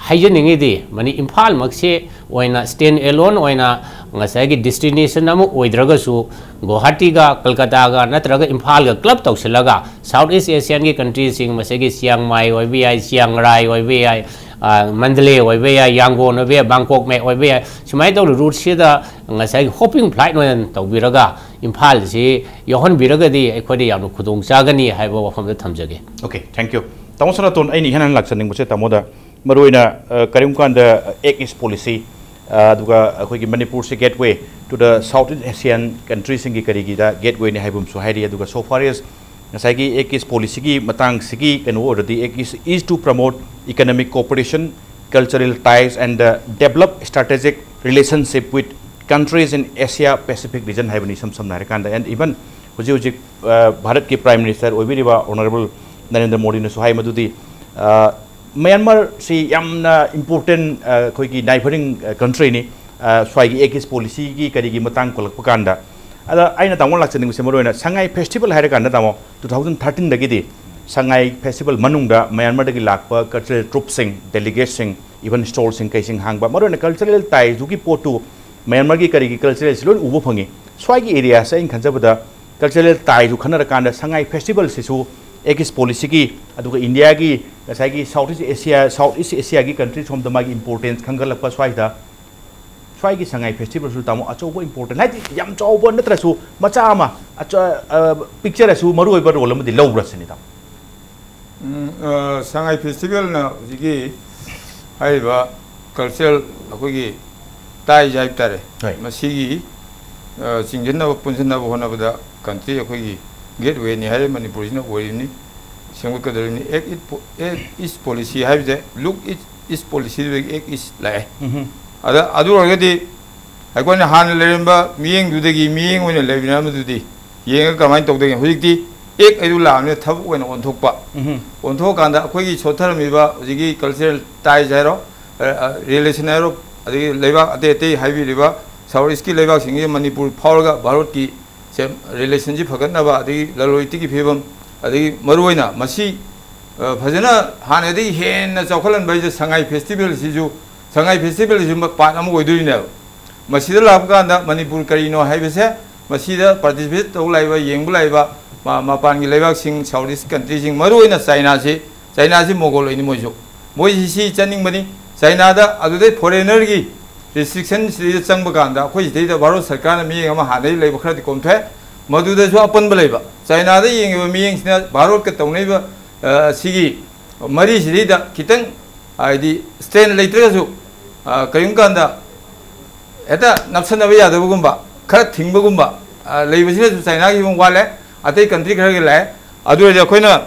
ꯍꯥꯏꯖꯅꯤꯡꯉꯤꯗꯤ, ꯃꯅꯤ-, ꯏꯝꯐꯥꯜꯃꯛꯁꯦ ꯑꯣꯏꯅ ꯁ꯭ꯇꯦꯟ ꯑꯦꯂꯣꯟ ꯑꯣꯏꯅ ꯉꯁꯥꯏꯒꯤ ꯗꯦꯁꯇꯤꯅꯦꯁꯟ ꯑꯃ ꯑꯣꯏꯗ꯭ꯔꯒꯁꯨ, ꯒꯨꯋꯥꯍꯥꯇꯤꯒ ꯀꯜꯀꯇꯥꯒ ꯅꯠꯇ꯭ꯔꯒ ꯏꯝꯐꯥꯜꯒ ꯀ꯭ꯂꯕ ꯇꯧꯁꯤꯜꯂꯒ ꯁꯥꯎꯠ ꯏꯁ ꯑꯦꯁꯤꯌꯥꯟꯒꯤ ꯀꯟꯇ꯭ꯔꯤꯁꯤꯡ, ꯃꯁꯤꯒꯤ ꯆꯤꯌꯥꯡ ꯃꯥꯏ ꯑꯣꯏꯕ ꯌꯥꯏ, ꯆꯤꯌꯥꯡ ꯔꯥꯏ ꯑꯣꯏꯕ ꯌꯥꯏ, ꯑ, ꯃꯟꯗꯂꯦ ꯑꯣꯏꯕ ꯌꯥꯏ, ꯌꯥꯡꯒꯣꯟ ꯑꯣꯏꯕ ꯌꯥꯏ, ꯕꯥꯡꯀꯣꯛ ꯃꯦ ꯑꯣꯏꯕ ꯌꯥꯏ, ꯁꯨꯃꯥꯏꯅ ꯇꯧꯗꯅ ꯔꯨꯠꯁꯤꯗ ꯉꯁꯥꯏꯒꯤ ꯍꯣꯞꯄꯤꯡ ꯐ꯭ꯂꯥꯏꯠ ꯑꯣꯏꯅ ꯇꯧꯕꯤꯔꯒ ꯏꯝꯐꯥꯜꯁꯤ ꯌꯧꯍꯟꯕꯤꯔꯒꯗꯤ ꯑꯩꯈꯣꯏꯗ ꯌꯥꯝꯅ ꯈꯨꯗꯣꯡ ꯆꯥꯒꯅꯤ ꯍꯥꯏꯕ ꯋꯥꯐꯝꯗ ꯊꯝꯖꯒꯦ꯫ Okay, thank you. ꯇꯥꯃꯣ ꯁꯅꯥꯇꯣꯟ, ꯑꯩꯅ ꯏꯍꯥꯟ ꯍꯥꯟꯅ ꯂꯥꯛꯆꯅꯤꯡꯕꯁꯦ ꯇꯥꯃꯣꯗ, ꯃꯔꯨꯑꯣꯏꯅ, ꯑ, ꯀꯔꯤꯒꯨꯝꯕ ꯀꯥꯟꯗ, ꯑ, Act East Policy, ꯑ, ꯑꯗꯨꯒ ꯑꯩꯈꯣꯏꯒꯤ ꯃꯅꯤꯄꯨꯔꯁꯦ gateway to the South East Asian countryꯁꯤꯡꯒꯤ ꯀꯔꯤꯒꯤꯗ gatewayꯅꯤ ꯍꯥꯏꯕ ꯑꯃꯁꯨ ꯍꯥꯏꯔꯤ꯫ ꯑꯗꯨꯒ so far as ꯉꯁꯥꯏꯒꯤ Act East Policyꯒꯤ ꯃꯇꯥꯡꯁꯤꯒꯤ ꯀꯩꯅꯣ ꯑꯣꯏꯔꯗꯤ, Act East is to promote economic cooperation, cultural ties and uh, develop strategic relationship with countries in Asia Pacific region ꯍꯥꯏꯕꯅꯤ, ꯏꯁꯝ ꯁꯝꯅ ꯍꯥꯏꯔꯀꯥꯟꯗ꯫ And even ꯍꯧꯖꯤꯛ ꯍꯧꯖꯤꯛ ꯚꯥꯔꯠꯀꯤ Prime Minister ꯑꯣꯏꯕꯤꯔꯤꯕ Honourable ꯅꯔꯦꯟꯗ꯭ꯔ ꯃꯣꯗꯤꯅꯁꯨ ꯍꯥꯏ ꯃꯗꯨꯗꯤ ꯃꯌꯥꯟꯃꯥꯔꯁꯤ ꯌꯥꯝꯅ important ꯑꯩꯈꯣꯏꯒꯤ neighbouring countryꯅꯤ꯫ ꯁ꯭ꯋꯥꯏꯒꯤ Act East Policyꯒꯤ ꯀꯔꯤꯒꯤ ꯃꯇꯥꯡ ꯄꯜꯂꯛꯄ ꯀꯥꯟꯗ, ꯑꯗ ꯑꯩꯅ ꯇꯥꯃꯣ ꯂꯥꯛꯆꯅꯤꯡꯕꯁꯦ ꯃꯔꯨꯑꯣꯏꯅ ꯁꯉꯥꯏ Festival ꯍꯥꯏꯔꯀꯥꯟꯗ, ꯇꯥꯃꯣ, two thousand thirteenꯗꯒꯤꯗꯤ ꯁꯉꯥꯏ Festival ꯃꯅꯨꯡꯗ ꯃꯌꯥꯟꯃꯥꯔꯗꯒꯤ ꯂꯥꯛꯄ cultural troupeꯁꯤꯡ, delegatesꯁꯤꯡ, even stallꯁꯤꯡ ꯀꯩꯁꯤꯡ ꯍꯥꯡꯕ, ꯃꯔꯨꯑꯣꯏꯅ cultural tieꯁꯇꯨꯒꯤ ꯄꯣꯠꯇꯨ ꯃꯌꯥꯟꯃꯥꯔꯒꯤ ꯀꯔꯤꯒꯤ culturalꯁꯤ ꯂꯣꯏꯅ ꯎꯕ ꯐꯪꯉꯤ꯫ ꯁ꯭ꯋꯥꯏꯒꯤ areaꯁꯦ ꯑꯩꯅ ꯈꯟꯖꯕꯗ cultural tieꯁꯨ ꯈꯟꯅꯔꯀꯥꯟꯗ ꯁꯉꯥꯏ Festivalꯁꯤꯁꯨ Act East Policyꯒꯤ, ꯑꯗꯨꯒ ꯏꯟꯗꯤꯌꯥꯒꯤ ꯉꯁꯥꯏꯒꯤ South East Asia, South East Asiaꯒꯤ country ꯁꯣꯝꯗ ꯃꯥꯒꯤ importance ꯈꯪꯒꯠꯂꯛꯄ ꯁ꯭ꯋꯥꯏꯗ, ꯁ꯭ꯋꯥꯏꯒꯤ ꯁꯉꯥꯏ Festivalꯁꯨ, ꯇꯥꯃꯣ, ꯑꯆꯧꯕ important, ꯍꯥꯏꯗꯤ ꯌꯥꯝ ꯆꯥꯎꯕ ꯅꯠꯇ꯭ꯔꯁꯨ ꯃꯆꯥ ꯑꯃ, ꯑꯆ-, ꯑ, picture ꯑꯁꯨ ꯃꯔꯨꯑꯣꯏꯕ role ꯑꯃꯗꯤ ꯂꯧꯕ꯭ꯔꯥ ꯁꯤꯅꯤ, ꯇꯥꯃꯣ꯫ ꯎꯝ, ꯑ, ꯁꯉꯥꯏ Festivalꯅ ꯍꯧꯖꯤꯛꯀꯤ ꯍꯥꯏꯔꯤꯕ cultural ꯑꯩꯈꯣꯏꯒꯤ ties ꯍꯥꯏꯕ ꯇꯥꯔꯦ꯫ ꯍꯣꯏ꯫ ꯃꯁꯤꯒꯤ, ꯑ, ꯆꯤꯡꯁꯤꯟꯅꯕ, ꯄꯨꯟꯁꯤꯟꯅꯕ ꯍꯣꯠꯅꯕꯗ country ꯑꯩꯈꯣꯏꯒꯤ gatewayꯅꯤ ꯍꯥꯏꯔꯦ, ꯃꯅꯤꯄꯨꯔꯁꯤꯅ ꯑꯣꯏꯔꯤꯕꯅꯤ, ꯁꯦꯝꯒꯠꯀꯗꯧꯔꯤꯕꯅꯤ꯫ Act East Po-, Act East Policy ꯍꯥꯏꯕꯁꯦ, look East, East Policyꯗꯒꯤ Act East ꯂꯥꯛꯑꯦ꯫ ꯎꯝꯍꯨꯝ꯫ ꯑꯗ ꯑꯗꯨ ꯑꯣꯏꯔꯒꯗꯤ ꯑꯩꯈꯣꯏꯅ ꯍꯥꯟꯅ ꯂꯩꯔꯝꯕ ꯃꯤꯠꯌꯦꯡꯗꯨꯗꯒꯤ ꯃꯤꯠꯌꯦꯡ ꯑꯣꯏꯅ ꯂꯩꯃꯤꯟꯅꯔꯝꯕꯗꯨꯗꯤ ꯌꯦꯡꯉꯒ ꯀꯃꯥꯏꯅ ꯇꯧꯗꯣꯏꯅꯣ? ꯍꯧꯖꯤꯛꯇꯤ Act ꯍꯥꯏꯗꯨ ꯂꯥꯛꯑꯕꯅꯤꯅ ꯊꯕꯛ ꯑꯣꯏꯅ ꯑꯣꯟꯊꯣꯛꯄ꯫ ꯎꯝꯍꯨꯝ꯫ ꯑꯣꯟꯊꯣꯛꯑꯀꯥꯟꯗ ꯑꯩꯈꯣꯏꯒꯤ ꯁꯣꯠꯊꯔꯝꯃꯤꯕ ꯍꯧꯖꯤꯛꯀꯤ cultural ties ꯍꯥꯏꯔꯣ, ꯑ, ꯑ, relation ꯍꯥꯏꯔꯣ, ꯑꯗꯒꯤ ꯂꯩꯕꯥꯛ ꯑꯇꯩ ꯑꯇꯩ ꯍꯥꯏꯕꯤꯔꯤꯕ South Eastꯀꯤ ꯂꯩꯕꯥꯛꯁꯤꯡꯁꯤ ꯃꯅꯤꯄꯨꯔ ꯐꯥꯎꯔꯒ ꯚꯥꯔꯠꯀꯤ ꯁꯦ relationꯁꯤ ꯐꯒꯠꯅꯕ, ꯑꯗꯒꯤ ꯂꯂꯣꯟ ꯏꯇꯤꯛꯀꯤ ꯐꯤꯕꯝ, ꯑꯗꯒꯤ ꯃꯔꯨꯑꯣꯏꯅ ꯃꯁꯤ, ꯑ, ꯐꯖꯅ ꯍꯥꯟꯅꯗꯒꯤ ꯍꯦꯟꯅ ꯆꯥꯎꯈꯠꯍꯟꯕ ꯍꯥꯏꯁꯦ ꯁꯉꯥꯏ Festivalꯁꯤꯁꯨ, ꯁꯉꯥꯏ Festivalꯁꯤꯁꯨ part ꯑꯃ ꯑꯣꯏꯗꯣꯔꯤꯅꯦꯕ꯫ ꯃꯁꯤꯗ ꯂꯥꯛꯄ ꯀꯥꯟꯗ ꯃꯅꯤꯄꯨꯔ ꯀꯔꯤꯅꯣ ꯍꯥꯏꯕꯁꯦ, ꯃꯁꯤꯗ participate ꯇꯧ ꯂꯥꯛꯏꯕ, ꯌꯦꯡꯕ ꯂꯥꯛꯏꯕ ꯃ-, ꯃꯄꯥꯟꯒꯤ ꯂꯩꯕꯥꯛꯁꯤꯡ, South East countryꯁꯤꯡ, ꯃꯔꯨꯑꯣꯏꯅ ꯆꯥꯏꯅꯥꯁꯤ, ꯆꯥꯏꯅꯥꯁꯤ ꯃꯣꯒꯣꯜ ꯑꯣꯏꯅꯤ ꯃꯣꯏꯁꯨ꯫ ꯃꯣꯏꯁꯤ ꯁꯤ ꯆꯠꯅꯤꯡꯕꯅꯤ꯫ ꯆꯥꯏꯅꯥꯗ ꯑꯗꯨꯗꯩ foreignerꯒꯤ restriction ꯁꯤꯗꯩꯗ ꯆꯪꯕ ꯀꯥꯟꯗ ꯑꯩꯈꯣꯏ ꯁꯤꯗꯩꯗ ꯚꯥꯔꯠ ꯁꯔꯀꯥꯔꯅ ꯃꯤꯠꯌꯦꯡ ꯑꯃ ꯍꯥꯟꯅꯗꯒꯤ ꯂꯩꯕ ꯈꯔꯗꯤ ꯀꯣꯝꯊꯣꯛꯑꯦ꯫ ꯃꯗꯨꯗꯁꯨ ꯑꯄꯟꯕ ꯂꯩꯕ꯫ ꯆꯥꯏꯅꯥꯗ ꯌꯦꯡꯉꯤꯕ ꯃꯤꯠꯌꯦꯡꯁꯤꯅ ꯚꯥꯔꯠꯀ ꯇꯧꯅꯔꯤꯕ, ꯑ, ꯁꯤꯒꯤ ꯃꯔꯤꯁꯤꯗꯩꯗ ꯈꯤꯇꯪ, ꯍꯥꯏꯗꯤ, strain ꯂꯩꯇ꯭ꯔꯒꯁꯨ, ꯑ, ꯀꯔꯤꯒꯨꯝꯕ ꯀꯥꯟꯗ ꯍꯦꯛꯇ ꯅꯞꯁꯟꯅꯕ ꯌꯥꯗꯕꯒꯨꯝꯕ, ꯈꯔ ꯊꯤꯡꯕꯒꯨꯝꯕ, ꯑ, ꯂꯩꯕꯁꯤꯅꯁꯨ ꯆꯥꯏꯅꯥꯒꯤ ꯐꯤꯕꯝ ꯋꯥꯠꯂꯦ, ꯑꯇꯩ country ꯈꯔꯒꯤ ꯂꯥꯛꯑꯦ꯫ ꯑꯗꯨ ꯑꯣꯏꯔꯗꯤ ꯑꯩꯈꯣꯏꯅ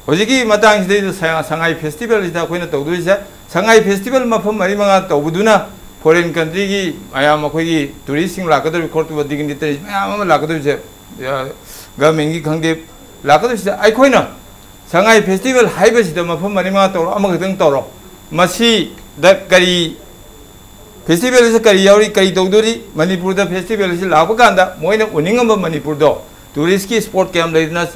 ꯍꯧꯖꯤꯛꯀꯤ ꯃꯇꯥꯡꯁꯤꯗꯩꯗ ꯁꯉꯥꯏ ꯐꯦꯁꯇꯤꯚꯦꯜꯁꯤꯗ ꯑꯩꯈꯣꯏꯅ ꯇꯧꯗꯣꯏꯁꯦ, ꯁꯉꯥꯏ ꯐꯦꯁꯇꯤꯚꯦꯜ ꯃꯐꯝ ꯃꯔꯤ ꯃꯉꯥ ꯇꯧꯕꯗꯨꯅ ꯐꯣꯔꯦꯟ ꯀꯟꯇ꯭ꯔꯤꯒꯤ ꯃꯌꯥꯝ, ꯑꯩꯈꯣꯏꯒꯤ ꯇꯨꯔꯤꯁꯁꯤꯡ ꯂꯥꯛꯀꯗꯧꯔꯤꯕ ꯈꯣꯠꯇꯧꯕ, ꯗꯤꯒꯅꯤꯇꯔꯤꯁ ꯃꯌꯥꯝ ꯑꯃ ꯂꯥꯛꯀꯗꯧꯔꯤꯁꯦ, ꯒꯚꯔꯟꯃꯦꯟꯒꯤ ꯈꯪꯗꯦ, ꯂꯥꯛꯀꯗꯧꯔꯤꯁꯤꯗ ꯑꯩꯈꯣꯏꯅ ꯁꯉꯥꯏ ꯐꯦꯁꯇꯤꯚꯦꯜ ꯍꯥꯏꯕꯁꯤꯗ ꯃꯐꯝ ꯃꯔꯤ ꯃꯉꯥ ꯇꯧꯔꯣ, ꯑꯃꯈꯛꯇꯪ ꯇꯧꯔꯣ, ꯃꯁꯤꯗ ꯀꯔꯤ ꯐꯦꯁꯇꯤꯚꯦꯜꯁꯤ ꯀꯔꯤ ꯌꯥꯎꯔꯤ, ꯀꯔꯤ ꯇꯧꯗꯣꯔꯤ? ꯃꯅꯤꯄꯨꯔꯗ ꯐꯦꯁꯇꯤꯚꯦꯜꯁꯤ ꯂꯥꯛꯄ ꯀꯥꯟꯗ ꯃꯣꯏꯅ ꯎꯅꯤꯡꯉꯝꯕ ꯃꯅꯤꯄꯨꯔꯗꯣ, ꯇꯨꯔꯤꯁꯀꯤ ꯁ꯭ꯄꯣꯠ ꯀꯌꯥꯝ ꯂꯩꯗꯅ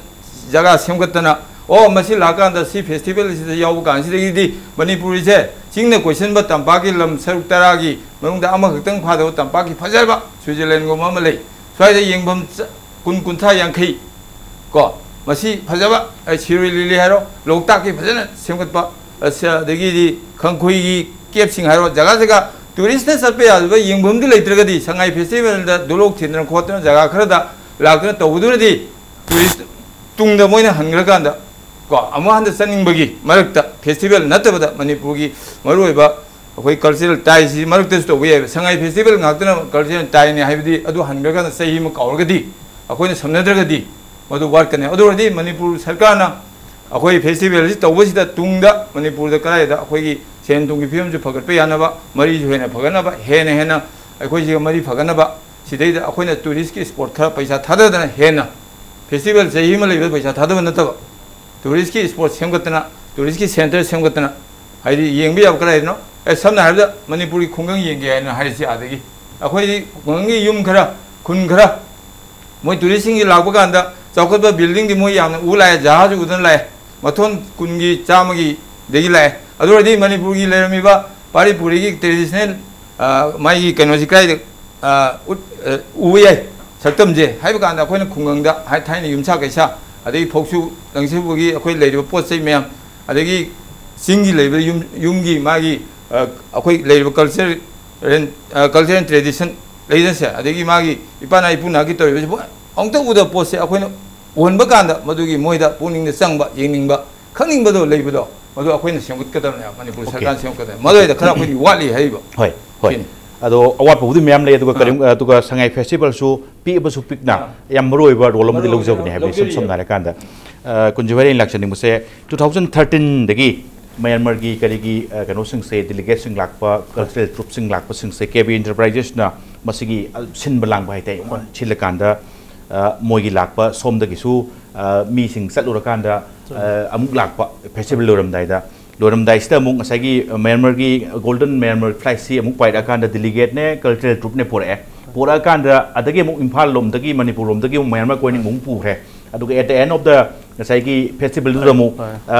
ꯖꯒꯥ ꯁꯦꯝꯒꯠꯇꯅ, ꯑꯣ, ꯃꯁꯤ ꯂꯥꯛꯀꯥꯟꯗ ꯁꯤ ꯐꯦꯁꯇꯤꯚꯦꯜꯁꯤꯗ ꯌꯥꯎꯕ ꯀꯥꯟꯁꯤꯗꯒꯤꯗꯤ ꯃꯅꯤꯄꯨꯔꯁꯦ ꯆꯤꯡꯅ ꯀꯣꯏꯁꯤꯟꯕ ꯇꯝꯄꯥꯛꯀꯤ ꯂꯝ ꯁꯔꯨꯛ ꯇꯔꯥꯒꯤ ꯃꯅꯨꯡꯗ ꯑꯃꯈꯛꯇꯪ ꯐꯥꯗꯕ ꯇꯝꯄꯥꯛꯀꯤ ꯐꯖꯔꯕ ꯁ꯭ꯋꯤꯖꯔꯂꯦꯟꯒꯨꯝꯕ ꯑꯃ ꯂꯩ꯫ ꯁ꯭ꯋꯥꯏꯗ ꯌꯦꯡꯐꯝ ꯆ-, ꯀꯨꯟ, ꯀꯨꯟꯊ꯭ꯔꯥ, ꯌꯥꯡꯈꯩ ꯀꯣ, ꯃꯁꯤ ꯐꯖꯕ, ꯑ, ꯁꯤꯔꯣꯏ ꯂꯤꯂꯤ ꯍꯥꯏꯔꯣ, ꯂꯣꯛꯇꯥꯛꯀꯤ ꯐꯖꯅ ꯁꯦꯝꯒꯠꯄ, ꯑ, ꯁ-, ꯑꯗꯒꯤꯗꯤ ꯈꯪꯈꯨꯏꯒꯤ ꯀꯦꯞꯁꯤꯡ ꯍꯥꯏꯔꯣ, ꯖꯒꯥ ꯖꯒꯥ ꯇꯨꯔꯤꯁꯅ ꯆꯠꯄ ꯌꯥꯗꯕ ꯌꯦꯡꯐꯝꯗꯤ ꯂꯩꯇ꯭ꯔꯒꯗꯤ, ꯁꯉꯥꯏ ꯐꯦꯁꯇꯤꯚꯦꯜꯗ ꯗꯣꯂꯣꯛ ꯊꯤꯟꯗꯅ ꯈꯣꯠꯇꯅ ꯖꯒꯥ ꯈꯔꯗ ꯂꯥꯛꯇꯅ ꯇꯧꯕꯗꯨꯅꯗꯤ ꯇꯨꯔꯤꯁ ꯇꯨꯡꯗ ꯃꯣꯏꯅ ꯍꯟꯈ꯭ꯔꯀꯥꯟꯗ ꯀꯣ, ꯑꯃꯨꯛ ꯍꯟꯗ ꯆꯠꯅꯤꯡꯕꯒꯤ ꯃꯔꯛꯇ, ꯐꯦꯁꯇꯤꯚꯦꯜ ꯅꯠꯇꯕꯗ ꯃꯅꯤꯄꯨꯔꯒꯤ ꯃꯔꯨꯑꯣꯏꯕ ꯑꯩꯈꯣꯏ ꯀꯜꯆꯔꯦꯜ ꯇꯥꯏꯁꯤ ꯃꯔꯛꯇꯁꯨ ꯇꯧꯕ ꯌꯥꯏꯕ꯫ ꯁꯉꯥꯏ ꯐꯦꯁꯇꯤꯚꯦꯜ ꯉꯥꯛꯇꯅ ꯀꯜꯆꯔꯦꯜ ꯇꯥꯏꯅꯤ ꯍꯥꯏꯕꯗꯤ, ꯑꯗꯨ ꯍꯟꯈ꯭ꯔꯀꯥꯟꯗ ꯆꯍꯤ ꯑꯃ ꯀꯥꯎꯔꯒꯗꯤ, ꯑꯩꯈꯣꯏꯅ ꯁꯝꯅꯗ꯭ꯔꯒꯗꯤ ꯃꯗꯨ ꯋꯥꯠꯀꯅꯤ꯫ ꯑꯗꯨ ꯑꯣꯏꯔꯗꯤ ꯃꯅꯤꯄꯨꯔ ꯁꯔꯀꯥꯔꯅ ꯑꯩꯈꯣꯏ ꯐꯦꯁꯇꯤꯚꯦꯜꯁꯤ ꯇꯧꯕꯁꯤꯗ ꯇꯨꯡꯗ ꯃꯅꯤꯄꯨꯔꯗ ꯀꯗꯥꯏꯗ ꯑꯩꯈꯣꯏꯒꯤ ꯁꯦꯟ ꯊꯨꯝꯒꯤ ꯐꯤꯕꯝꯁꯨ ꯐꯒꯠꯄ ꯌꯥꯅꯕ, ꯃꯔꯤꯁꯨ ꯍꯦꯟꯅ ꯐꯒꯠꯅꯕ, ꯍꯦꯟꯅ ꯍꯦꯟꯅ ꯑꯩꯈꯣꯏꯁꯤꯒ ꯃꯔꯤ ꯐꯒꯠꯅꯕ, ꯁꯤꯗꯩꯗ ꯑꯩꯈꯣꯏꯅ ꯇꯨꯔꯤꯁꯀꯤ ꯁ꯭ꯄꯣꯠ ꯈꯔ ꯄꯩꯁꯥ ꯊꯥꯗꯗꯅ ꯍꯦꯟꯅ, ꯐꯦꯁꯇꯤꯚꯦꯜ ꯆꯍꯤ ꯑꯃ ꯂꯩꯕꯗ ꯄꯩꯁꯥ ꯊꯥꯗꯕ ꯅꯠꯇꯕ, ꯇꯨꯔꯤꯁꯀꯤ ꯁ꯭ꯄꯣꯠ ꯁꯦꯝꯒꯠꯇꯅ, ꯇꯨꯔꯤꯁꯀꯤ ꯁꯦꯟꯇꯔ ꯁꯦꯝꯒꯠꯇꯅ, ꯍꯥꯏꯗꯤ ꯌꯦꯡꯕ ꯌꯥꯕ ꯀꯗꯥꯏꯗꯅꯣ? ꯑꯦ, ꯁꯝꯅ ꯍꯥꯏꯔꯕꯗ ꯃꯅꯤꯄꯨꯔꯒꯤ ꯈꯨꯡꯒꯪ ꯌꯦꯡꯒꯦ ꯍꯥꯏꯅ ꯍꯥꯏꯔꯤꯁꯤ ꯑꯥꯗꯒꯤ꯫ ꯑꯩꯈꯣꯏꯗꯤ ꯈꯨꯡꯒꯪꯒꯤ ꯌꯨꯝ ꯈꯔ, ꯈꯨꯟ ꯈꯔ, ꯃꯣꯏ ꯇꯨꯔꯤꯁꯁꯤꯡꯒꯤ ꯂꯥꯛꯄ ꯀꯥꯟꯗ ꯆꯥꯎꯈꯠꯄ ꯕꯤꯜꯗꯤꯡꯗꯤ ꯃꯣꯏ ꯌꯥꯝꯅ ꯎ ꯂꯥꯛꯑꯦ, ꯖꯍꯥꯖ ꯎꯗꯅ ꯂꯥꯛꯑꯦ, ꯃꯊꯣꯟ ꯀꯨꯟꯒꯤ, ꯆꯥꯝꯃꯒꯤꯗꯒꯤ ꯂꯥꯛꯑꯦ꯫ ꯑꯗꯨ ꯑꯣꯏꯔꯗꯤ ꯃꯅꯤꯄꯨꯔꯒꯤ ꯂꯩꯔꯝꯃꯤꯕ ꯄꯥꯔꯤ ꯄꯨꯔꯤꯒꯤ ꯇ꯭ꯔꯦꯗꯤꯁꯅꯦꯜ, ꯑ, ꯃꯥꯒꯤ ꯀꯩꯅꯣꯁꯤ ꯀꯗꯥꯏꯗ, ꯑ, ꯎꯠ-, ꯑ, ꯎꯕ ꯌꯥꯏ, ꯁꯛꯇꯝꯁꯦ ꯍꯥꯏꯕ ꯀꯥꯟꯗ, ꯑꯩꯈꯣꯏꯅ ꯈꯨꯡꯒꯪꯗ ꯍꯥꯏ-, ꯊꯥꯏꯅ ꯌꯨꯝꯁꯥ ꯀꯩꯁꯥ, ꯑꯗꯒꯤ ꯐꯧꯁꯨ ꯂꯪꯁꯤꯕꯒꯤ ꯑꯩꯈꯣꯏ ꯂꯩꯔꯤꯕ ꯄꯣꯠ ꯆꯩ ꯃꯌꯥꯝ, ꯑꯗꯒꯤ ꯆꯤꯡꯒꯤ ꯂꯩꯕ ꯌꯨꯝ, ꯌꯨꯝꯒꯤ ꯃꯥꯒꯤ, ꯑ, ꯑꯩꯈꯣꯏ ꯂꯩꯔꯤꯕ ꯀꯜꯆꯔꯦꯜ, ꯑ, ꯀꯜꯆꯔꯦꯜ ꯇ꯭ꯔꯦꯗꯤꯁꯟ ꯂꯩꯗꯅꯁꯦ, ꯑꯗꯒꯤ ꯃꯥꯒꯤ ꯏꯄꯥꯅ ꯏꯄꯨꯅꯒꯤ ꯇꯧꯔꯤꯕꯁꯤꯕꯨ ꯑꯃꯨꯛꯇ ꯎꯗꯕ ꯄꯣꯠꯁꯦ ꯑꯩꯈꯣꯏꯅ ꯎꯍꯟꯕ ꯀꯥꯟꯗ, ꯃꯗꯨꯒꯤ ꯃꯣꯏꯗ ꯄꯨꯛꯅꯤꯡꯗ ꯆꯪꯕ, ꯌꯦꯡꯅꯤꯡꯕ, ꯈꯪꯅꯤꯡꯕꯗꯣ ꯂꯩꯕꯗꯣ, ꯃꯗꯨ ꯑꯩꯈꯣꯏꯅ ꯁꯦꯝꯒꯠꯀꯗꯕꯅꯦꯕ, ꯃꯅꯤꯄꯨꯔ ꯑꯣꯀꯦ꯫ ꯁꯔꯀꯥꯔꯅ ꯁꯦꯝꯒꯠꯀꯗꯕꯅꯦ꯫ ꯃꯗꯨꯗ ꯈꯔ ꯑꯩꯈꯣꯏꯗꯤ ꯋꯥꯠꯂꯤ ꯍꯥꯏꯔꯤꯕ꯫ ꯍꯣꯏ, ꯍꯣꯏ꯫ ꯁꯤꯅꯤ꯫ ꯑꯗꯣ ꯑꯋꯥꯠꯄꯕꯨꯗꯤ ꯃꯌꯥꯝ ꯂꯩ, ꯑꯗꯨꯒ ꯑꯥ꯫ ꯀꯔꯤꯝ-, ꯑꯗꯨꯒ ꯁꯉꯥꯏ ꯐꯦꯁꯇꯤꯚꯦꯜꯁꯨ ꯄꯤꯛꯑꯕꯁꯨ ꯄꯤꯛꯅ ꯑꯥ꯫ ꯌꯥꯝ ꯃꯔꯨ ꯑꯣꯏꯕ ꯔꯣꯜ ꯑꯃꯗꯤ ꯃꯔꯨ ꯑꯣꯏꯕ ꯂꯧꯖꯕꯅꯤ ꯍꯥꯏꯕꯗꯤ, ꯁꯝ-, ꯂꯧꯖꯔꯤꯕ꯫ ꯁꯝꯅ ꯍꯥꯏꯔꯀꯥꯟꯗ, ꯀꯨꯟꯖꯨ ꯚꯥꯏ, ꯑꯩꯅ ꯂꯥꯛꯆꯅꯤꯡꯕꯁꯦ, ꯇꯨ ꯊꯥꯎꯖꯟ ꯊꯥꯔꯇꯤꯟꯗꯒꯤ ꯃꯌꯥꯟꯃꯥꯔꯒꯤ ꯀꯔꯤꯒꯤ ꯀꯩꯅꯣꯁꯤꯡꯁꯦ, ꯗꯦꯂꯤꯒꯦꯠꯁꯤꯡ ꯂꯥꯛꯄ, ꯀꯜꯆꯔꯦꯜ ꯇ꯭ꯔꯨꯞꯁꯤꯡ ꯂꯥꯛꯄꯁꯤꯡꯁꯦ, ꯀꯦ ꯕꯤ ꯏꯟꯇꯔꯄ꯭ꯔꯥꯏꯖꯦꯁꯅ ꯃꯁꯤꯒꯤ ꯁꯤꯟꯕ ꯂꯥꯡꯕ ꯍꯥꯏꯇꯥꯔꯦ, ꯁꯤꯜꯂꯀꯥꯟꯗ ꯃꯣꯏꯒꯤ ꯂꯥꯛꯄ ꯁꯣꯝꯗꯒꯤꯁꯨ ꯃꯤꯁꯤꯡ ꯆꯠꯂꯨꯔꯀꯥꯟꯗ ꯑꯃꯨꯛ ꯂꯥꯛꯄ, ꯐꯦꯁꯇꯤꯚꯦꯜ ꯂꯣꯏꯔꯝꯗꯥꯏꯗ꯫ ꯂꯣꯏꯔꯝꯗꯥꯏꯁꯤꯗ ꯑꯃꯨꯛ ꯉꯁꯥꯏꯒꯤ ꯃꯌꯥꯟꯃꯥꯔꯒꯤ ꯒꯣꯜꯗꯟ ꯃꯌꯥꯟꯃꯥꯔ ꯐ꯭ꯂꯥꯏꯠꯁꯤ ꯑꯃꯨꯛ ꯄꯥꯏꯔꯛꯑꯀꯥꯟꯗ ꯗꯦꯂꯤꯒꯦꯠꯅꯦ, ꯀꯜꯆꯔꯦꯜ ꯇ꯭ꯔꯨꯞꯅꯦ ꯄꯨꯔꯛꯑꯦ꯫ ꯄꯨꯔꯛꯑꯀꯥꯟꯗ ꯑꯗꯒꯤ ꯑꯃꯨꯛ ꯏꯝꯐꯥꯜ ꯂꯣꯝꯗꯒꯤ, ꯃꯅꯤꯄꯨꯔ ꯂꯣꯝꯗꯒꯤ ꯑꯃꯨꯛ ꯃꯌꯥꯟꯃꯥꯔ ꯀꯣꯏꯅ ꯑꯃꯨꯛ ꯄꯨꯈ꯭ꯔꯦ꯫ ꯑꯗꯨꯒ at the end of the ꯉꯁꯥꯏꯒꯤ ꯐꯦꯁꯇꯤꯚꯦꯜꯗꯨꯗ ꯑꯃꯨꯛ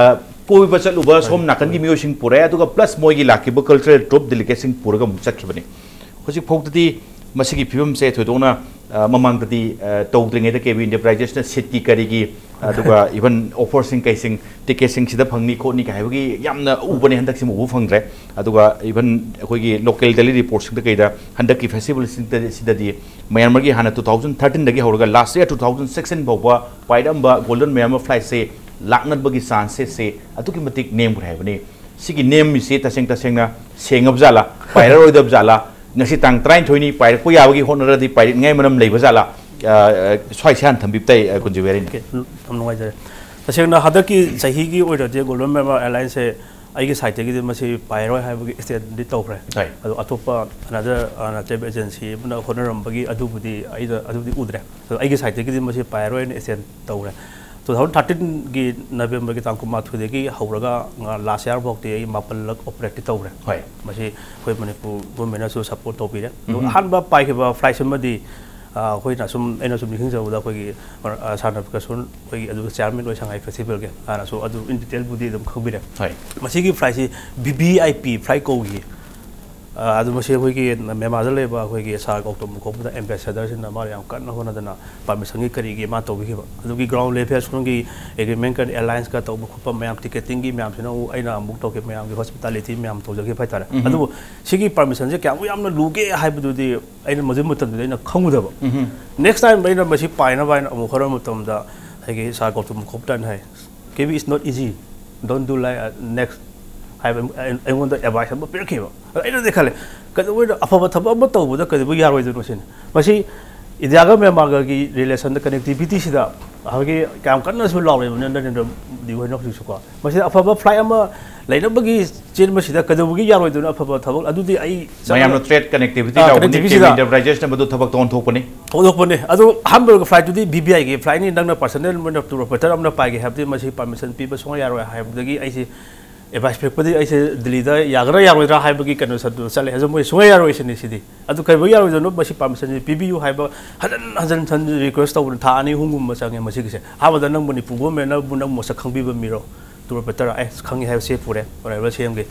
ꯀꯣꯏꯕ ꯆꯠꯂꯨꯕ ꯁꯣꯝ ꯅꯥꯀꯟꯒꯤ ꯃꯤꯑꯣꯏꯁꯤꯡ ꯄꯨꯔꯛꯑꯦ, ꯑꯗꯨꯒ ꯄ꯭ꯂꯁ ꯃꯣꯏꯒꯤ ꯂꯥꯛꯈꯤꯕ ꯀꯜꯆꯔꯦꯜ ꯇ꯭ꯔꯨꯞ ꯗꯦꯂꯤꯒꯦꯠꯁꯤꯡ ꯄꯨꯔꯒ ꯑꯃꯨꯛ ꯆꯠꯈꯤꯕꯅꯤ꯫ ꯍꯧꯖꯤꯛ ꯐꯥꯎꯗꯗꯤ ꯃꯁꯤꯒꯤ ꯐꯤꯕꯝꯁꯦ ꯊꯣꯏꯗꯣꯛꯅ ꯃꯃꯥꯡꯗꯗꯤ ꯇꯧꯗ꯭ꯔꯤꯉꯩꯗ ꯀꯦ ꯕꯤ ꯏꯟꯇꯔꯄ꯭ꯔꯥꯏꯖꯦꯁꯅ ꯁꯤꯠꯀꯤ ꯀꯔꯤꯒꯤ, ꯑꯗꯨꯒ ꯏꯚꯟ ꯑꯣꯐꯔꯁꯤꯡ ꯀꯩꯁꯤꯡ, ꯇꯤꯀꯦꯠꯁꯤꯡꯁꯤꯗ ꯐꯪꯅꯤ ꯈꯣꯠꯅꯤ ꯀꯥꯏ ꯍꯥꯏꯕꯒꯤ ꯌꯥꯝꯅ ꯎꯕꯅꯦ, ꯍꯟꯗꯛꯁꯤꯃ ꯎꯕ ꯐꯪꯗ꯭ꯔꯦ꯫ ꯑꯗꯨꯒ ꯏꯚꯟ ꯑꯩꯈꯣꯏꯒꯤ ꯂꯣꯀꯦꯜ ꯗꯦꯂꯤ ꯔꯤꯄꯣꯔꯠꯁꯤꯡꯗ ꯀꯩꯗ ꯍꯟꯗꯛꯀꯤ ꯐꯦꯁꯇꯤꯚꯦꯜꯁꯤꯡꯗ ꯁꯤꯗꯗꯤ ꯃꯌꯥꯟꯃꯥꯔꯒꯤ ꯍꯥꯟꯅ ꯇꯨ ꯊꯥꯎꯖꯟ ꯊꯥꯔꯇꯤꯟꯗꯒꯤ ꯍꯧꯔꯒ ꯂꯥꯁ ꯏꯌꯥꯔ ꯇꯨ ꯊꯥꯎꯖꯟ ꯁꯤꯛꯁꯇꯤꯟ ꯐꯥꯎꯕ ꯄꯥꯏꯔꯛꯑꯝꯕ ꯒꯣꯜꯗꯟ ꯃꯌꯥꯟꯃꯥꯔ ꯐ꯭ꯂꯥꯏꯠꯁꯦ ꯂꯥꯛꯅꯕꯒꯤ ꯆꯥꯟꯁꯦꯁꯁꯦ ꯑꯗꯨꯛꯀꯤ ꯃꯇꯤꯛ ꯅꯦꯝꯈ꯭ꯔꯦ ꯍꯥꯏꯕꯅꯤ꯫ ꯁꯤꯒꯤ ꯅꯦꯝꯃꯤꯁꯤ ꯇꯁꯦꯡ ꯇꯁꯦꯡꯅ ꯁꯦꯡꯉꯕ ꯖꯥꯠꯂꯥ, ꯄꯥꯏꯔꯔꯣꯏꯗꯕ ꯖꯥꯠꯂꯥ? ꯉꯁꯤ ꯇꯥꯡ ꯇꯔꯥꯅꯤꯊꯣꯏꯅꯤ, ꯄꯥꯏꯔꯛꯄ ꯌꯥꯕꯒꯤ ꯍꯣꯠꯅꯔꯗꯤ ꯄꯥꯏꯔꯛꯅꯤꯡꯉꯥꯏ ꯃꯔꯝ ꯂꯩꯕ ꯖꯥꯠꯂꯥ? ꯁ꯭ꯋꯥꯏꯁꯦ ꯍꯥꯟꯅ ꯊꯝꯕꯤꯕ ꯇꯥꯏ, ꯀꯨꯟꯖꯨ ꯚꯦꯔꯤꯅꯤ꯫ ꯑꯣꯀꯦ, ꯌꯥꯝ ꯅꯨꯡꯉꯥꯏꯖꯔꯦ꯫ ꯇꯁꯦꯡꯅ ꯍꯟꯗꯛꯀꯤ ꯆꯍꯤꯒꯤ ꯑꯣꯏꯅꯗꯤ ꯒꯣꯜꯗꯟ ꯃꯌꯥꯟꯃꯥꯔ ꯑꯦꯌꯔꯂꯥꯏꯟꯁꯁꯦ ꯑꯩꯒꯤ ꯁꯥꯏꯠꯇꯒꯤꯗꯤ ꯃꯁꯤ ꯄꯥꯏꯔꯣꯏ ꯍꯥꯏꯕꯒꯤ ꯁ꯭ꯇꯦꯠꯃꯦꯟꯗꯤ ꯇꯧꯈ꯭ꯔꯦ꯫ ꯑꯗꯣ ꯑꯇꯣꯞꯄ ꯑꯅꯗꯔ ꯇ꯭ꯔꯥꯚꯦꯜ ꯑꯦꯖꯦꯟꯁꯤ ꯑꯃꯅ ꯍꯣꯠꯅꯔꯝꯕꯒꯤ ꯑꯗꯨꯕꯨꯗꯤ ꯑꯩꯅ ꯑꯗꯨꯕꯨꯗꯤ ꯎꯗ꯭ꯔꯦ꯫ ꯑꯗꯣ ꯑꯩꯒꯤ ꯁꯥꯏꯠꯇꯒꯤꯗꯤ ꯃꯁꯤ ꯄꯥꯏꯔꯣꯏꯅ ꯁ꯭ꯇꯦꯠꯃꯦꯟ ꯇꯧꯈ꯭ꯔꯦ꯫ ꯇꯨ ꯊꯥꯎꯖꯟ ꯊꯥꯔꯇꯤꯟꯒꯤ ꯅꯕꯦꯝꯕꯔꯒꯤ ꯇꯥꯡ ꯀꯨꯟꯃꯥꯊꯣꯏꯗꯒꯤ ꯍꯧꯔꯒ ꯂꯥꯁ ꯏꯌꯥꯔ ꯐꯥꯎꯗꯤ ꯑꯩ ꯃꯥꯄꯜꯂꯛ ꯑꯣꯄꯔꯦꯠꯇꯤ ꯇꯧꯈ꯭ꯔꯦ꯫ ꯍꯣꯏ꯫ ꯃꯁꯤ ꯑꯩꯈꯣꯏ ꯃꯅꯤꯄꯨꯔ ꯒꯣꯔꯃꯦꯟꯅꯁꯨ ꯁꯞꯄꯣꯔꯠ ꯇꯧꯕꯤꯔꯦ꯫ ꯑꯗꯣ ꯑꯍꯥꯟꯕ ꯄꯥꯏꯈꯤꯕ ꯐ꯭ꯂꯥꯏꯠꯁꯤꯃꯗꯤ ꯑꯩꯈꯣꯏꯅ ꯁꯨꯝ, ꯑꯩꯅ ꯁꯨꯝ ꯅꯤꯡꯁꯤꯡꯖꯕꯗ ꯑꯩꯈꯣꯏꯒꯤ ꯁꯥꯔ ꯅꯕꯀꯤꯁꯟ ꯑꯩꯈꯣꯏꯒꯤ ꯑꯗꯨ ꯆꯤꯌꯥꯔꯃꯦꯟ ꯑꯣꯏ ꯁꯉꯥꯏ ꯐꯦꯁꯇꯤꯚꯦꯜꯒꯤ, ꯍꯥꯟꯅꯁꯨ ꯑꯗꯨ ꯏꯟ ꯗꯤꯇꯦꯜꯕꯨꯗꯤ ꯑꯗꯨꯝ ꯈꯪꯕꯤꯔꯦ꯫ ꯍꯣꯏ꯫ ꯃꯁꯤꯒꯤ ꯐ꯭ꯂꯥꯏꯠꯁꯤ V V I P flight ꯀꯧꯈꯤ꯫ ꯑꯗꯨ ꯃꯁꯤ ꯑꯩꯈꯣꯏꯒꯤ ꯃ꯭ꯌꯥꯟꯃꯥꯔꯗ ꯂꯩꯕ ꯑꯩꯈꯣꯏꯒꯤ ꯁꯥꯔ ꯒꯧꯇꯝ ꯃꯨꯈꯣꯝꯗ ꯑꯦꯝꯕꯦꯁꯦꯗꯔꯁꯤꯡꯅ ꯃꯥꯅ ꯌꯥꯝ ꯀꯟꯅ ꯍꯣꯠꯅꯗꯅ ꯄꯥꯔꯃꯤꯁꯟꯒꯤ ꯀꯔꯤꯒꯤ ꯃꯥ ꯇꯧꯕꯤꯈꯤꯕ꯫ ꯑꯗꯨꯒꯤ ꯒ꯭ꯔꯥꯎꯟ ꯂꯦꯚꯦꯜ ꯁꯣꯝꯒꯤ ꯑꯦꯒ꯭ꯔꯤꯃꯦꯟ ꯀꯔꯤ ꯑꯦꯂꯥꯏꯟꯁꯀ ꯇꯧꯕ ꯈꯣꯠꯄ ꯃꯌꯥꯝ, ꯇꯤꯀꯦꯇꯤꯡꯒꯤ ꯃꯌꯥꯝꯁꯤꯅ ꯑꯃꯨꯛ ꯑꯩꯅ ꯑꯃꯨꯛ ꯇꯧꯈꯤꯕ, ꯃꯌꯥꯝꯒꯤ ꯍꯣꯁꯄꯤꯇꯥꯂꯤꯇꯤ ꯃꯌꯥꯝ ꯇꯧꯖꯈꯤꯕ ꯍꯥꯏꯇꯥꯔꯦ꯫ ꯑꯗꯨꯕꯨ ꯁꯤꯒꯤ ꯄꯥꯔꯃꯤꯁꯟꯁꯦ ꯀꯌꯥꯃꯨꯛ ꯌꯥꯝꯅ ꯂꯨꯒꯦ ꯍꯥꯏꯕꯗꯨꯗꯤ ꯑꯩꯅ ꯃꯗꯨ ꯃꯇꯝꯗꯨꯗ ꯑꯩꯅ ꯈꯪꯉꯨꯗꯕ꯫ ꯅꯦꯛꯁ ꯇꯥꯏꯝ ꯑꯩꯅ ꯃꯁꯤ ꯄꯥꯏꯅꯕ ꯍꯥꯏꯅ ꯑꯃꯨꯛ ꯍꯣꯠꯅꯕ ꯃꯇꯝꯗ ꯑꯩꯒꯤ ꯁꯥꯔ ꯒꯧꯇꯝ ꯃꯨꯈꯣꯝꯗꯅ ꯍꯥꯏ, "ꯀꯦ B, it's not easy, don't do like, uh, next" ꯍꯥꯏꯕ ꯑꯩ-, ꯑꯩꯉꯣꯟꯗ ꯑꯦꯗꯚꯥꯏꯁ ꯑꯃ ꯄꯤꯔꯛꯈꯤꯕ꯫ ꯑꯗ ꯑꯩꯅꯗꯤ ꯈꯜꯂꯦ, "ꯀꯩꯗꯧꯕꯩꯅꯣ ꯑꯐꯕ ꯊꯕꯛ ꯑꯃ ꯇꯧꯕꯗ ꯀꯩꯗꯧꯕꯩ ꯌꯥꯔꯣꯏꯗꯣꯏꯅꯣ?" ꯁꯤꯅꯤ꯫ ꯃꯁꯤ ꯏꯟꯗꯤꯌꯥꯒ ꯃ꯭ꯌꯥꯟꯃꯥꯔꯒꯒꯤ ꯔꯤꯂꯦꯁꯟꯗ, ꯀꯅꯦꯛꯇꯤꯚꯤꯇꯤꯁꯤꯗ ꯍꯧꯖꯤꯛ ꯌꯥꯝ ꯀꯟꯅꯁꯨ ꯂꯥꯎꯔꯤꯕꯅꯤ ꯅꯔꯦꯟꯗ꯭ꯔ ꯃꯣꯗꯤ ꯍꯣꯏꯅ ꯍꯧꯖꯤꯛꯁꯨꯀꯣ꯫ ꯃꯁꯤꯗ ꯑꯐꯕ ꯐ꯭ꯂꯥꯏꯠ ꯑꯃ ꯂꯩꯅꯕꯒꯤ ꯆꯦꯟꯕꯁꯤꯗ ꯀꯩꯗꯧꯕꯒꯤ ꯌꯥꯔꯣꯏꯗꯣꯏꯅꯣ? ꯑꯐꯕ ꯊꯕꯛ ꯑꯗꯨꯗꯤ ꯑꯩ ꯆꯠꯂꯒ ꯃꯌꯥꯝꯅ ꯇ꯭ꯔꯦꯠ ꯀꯅꯦꯛꯇꯤꯚꯤꯇꯤ ꯑꯥ, ꯇꯧꯕꯅꯤ, connectivity ꯁꯤꯗ ꯀꯦꯕꯤꯟ ꯑꯦꯟꯇꯔꯄ꯭ꯔꯥꯏꯖꯦꯁꯅ ꯃꯗꯨ ꯊꯕꯛ ꯇꯧꯍꯟꯊꯣꯛꯄꯅꯤ꯫ ꯍꯧꯗꯣꯛꯄꯅꯦ꯫ ꯑꯗꯨ ꯑꯍꯥꯟꯕ ꯐ꯭ꯂꯥꯏꯠꯇꯨꯗꯤ ꯚꯤ ꯚꯤ ꯑꯥꯏꯒꯤ ꯐ꯭ꯂꯥꯏꯠꯅꯤ, ꯅꯪꯅ ꯄꯔꯁꯅꯦꯜ ꯑꯣꯏꯅ ꯇꯨꯔ ꯑꯣꯄꯔꯦꯇꯔ ꯑꯃꯅ ꯄꯥꯏꯒꯦ ꯍꯥꯏꯕꯗꯤ ꯃꯁꯤ ꯄꯥꯔꯃꯤꯁꯟ ꯄꯤꯕ ꯁꯨꯡꯌꯥ ꯌꯥꯔꯣꯏ ꯍꯥꯏꯕꯗꯒꯤ ꯑꯩꯁꯦ ꯑꯦꯗꯚꯥꯏꯁ ꯄꯤꯔꯛꯄꯗꯤ ꯑꯩꯁꯦ ꯗꯤꯜꯂꯤꯗ ꯌꯥꯒꯗ꯭ꯔꯥ ꯌꯥꯔꯣꯏꯗ꯭ꯔꯥ ꯍꯥꯏꯕꯒꯤ ꯀꯩꯅꯣ ꯆꯠꯂꯦ꯫ ꯑꯗꯨ ꯃꯣꯏ ꯁꯨꯡꯌꯥ ꯌꯥꯔꯣꯏ ꯁꯤꯅꯤ꯫ ꯁꯤꯗꯤ ꯑꯗꯨ ꯀꯩꯗꯧꯕꯒꯤ ꯌꯥꯔꯣꯏꯗꯣꯏꯅꯣ? ꯃꯁꯤ ꯄꯥꯔꯃꯤꯁꯟꯁꯤ ꯄꯤꯕꯤꯌꯨ ꯍꯥꯏꯕ ꯍꯟꯖꯟ ꯍꯟꯖꯟ ꯍꯟꯖꯟ ꯔꯤꯀ꯭ꯋꯦꯁ ꯇꯧꯕꯗ ꯊꯥ ꯑꯅꯤ ꯑꯍꯨꯝꯒꯨꯝꯕ ꯆꯪꯉꯦ ꯃꯁꯤꯒꯤꯁꯦ꯫ ꯑꯍꯥꯟꯕꯗ ꯅꯪ ꯃꯅꯤꯄꯨꯔ ꯒꯣꯔꯃꯦꯟꯅꯕꯨ ꯅꯪ ꯃꯁꯛ ꯈꯪꯕꯤꯕ ꯃꯤꯔꯣ? ꯇꯨꯔ ꯑꯣꯄꯔꯦꯇꯔ ꯑꯦ ꯈꯪꯉꯤ ꯍꯥꯏꯕ ꯁꯤ ꯄꯨꯔꯦ, ꯑꯣꯅꯔꯦꯕꯜ ꯁꯤ ꯑꯦꯝꯒꯤ꯫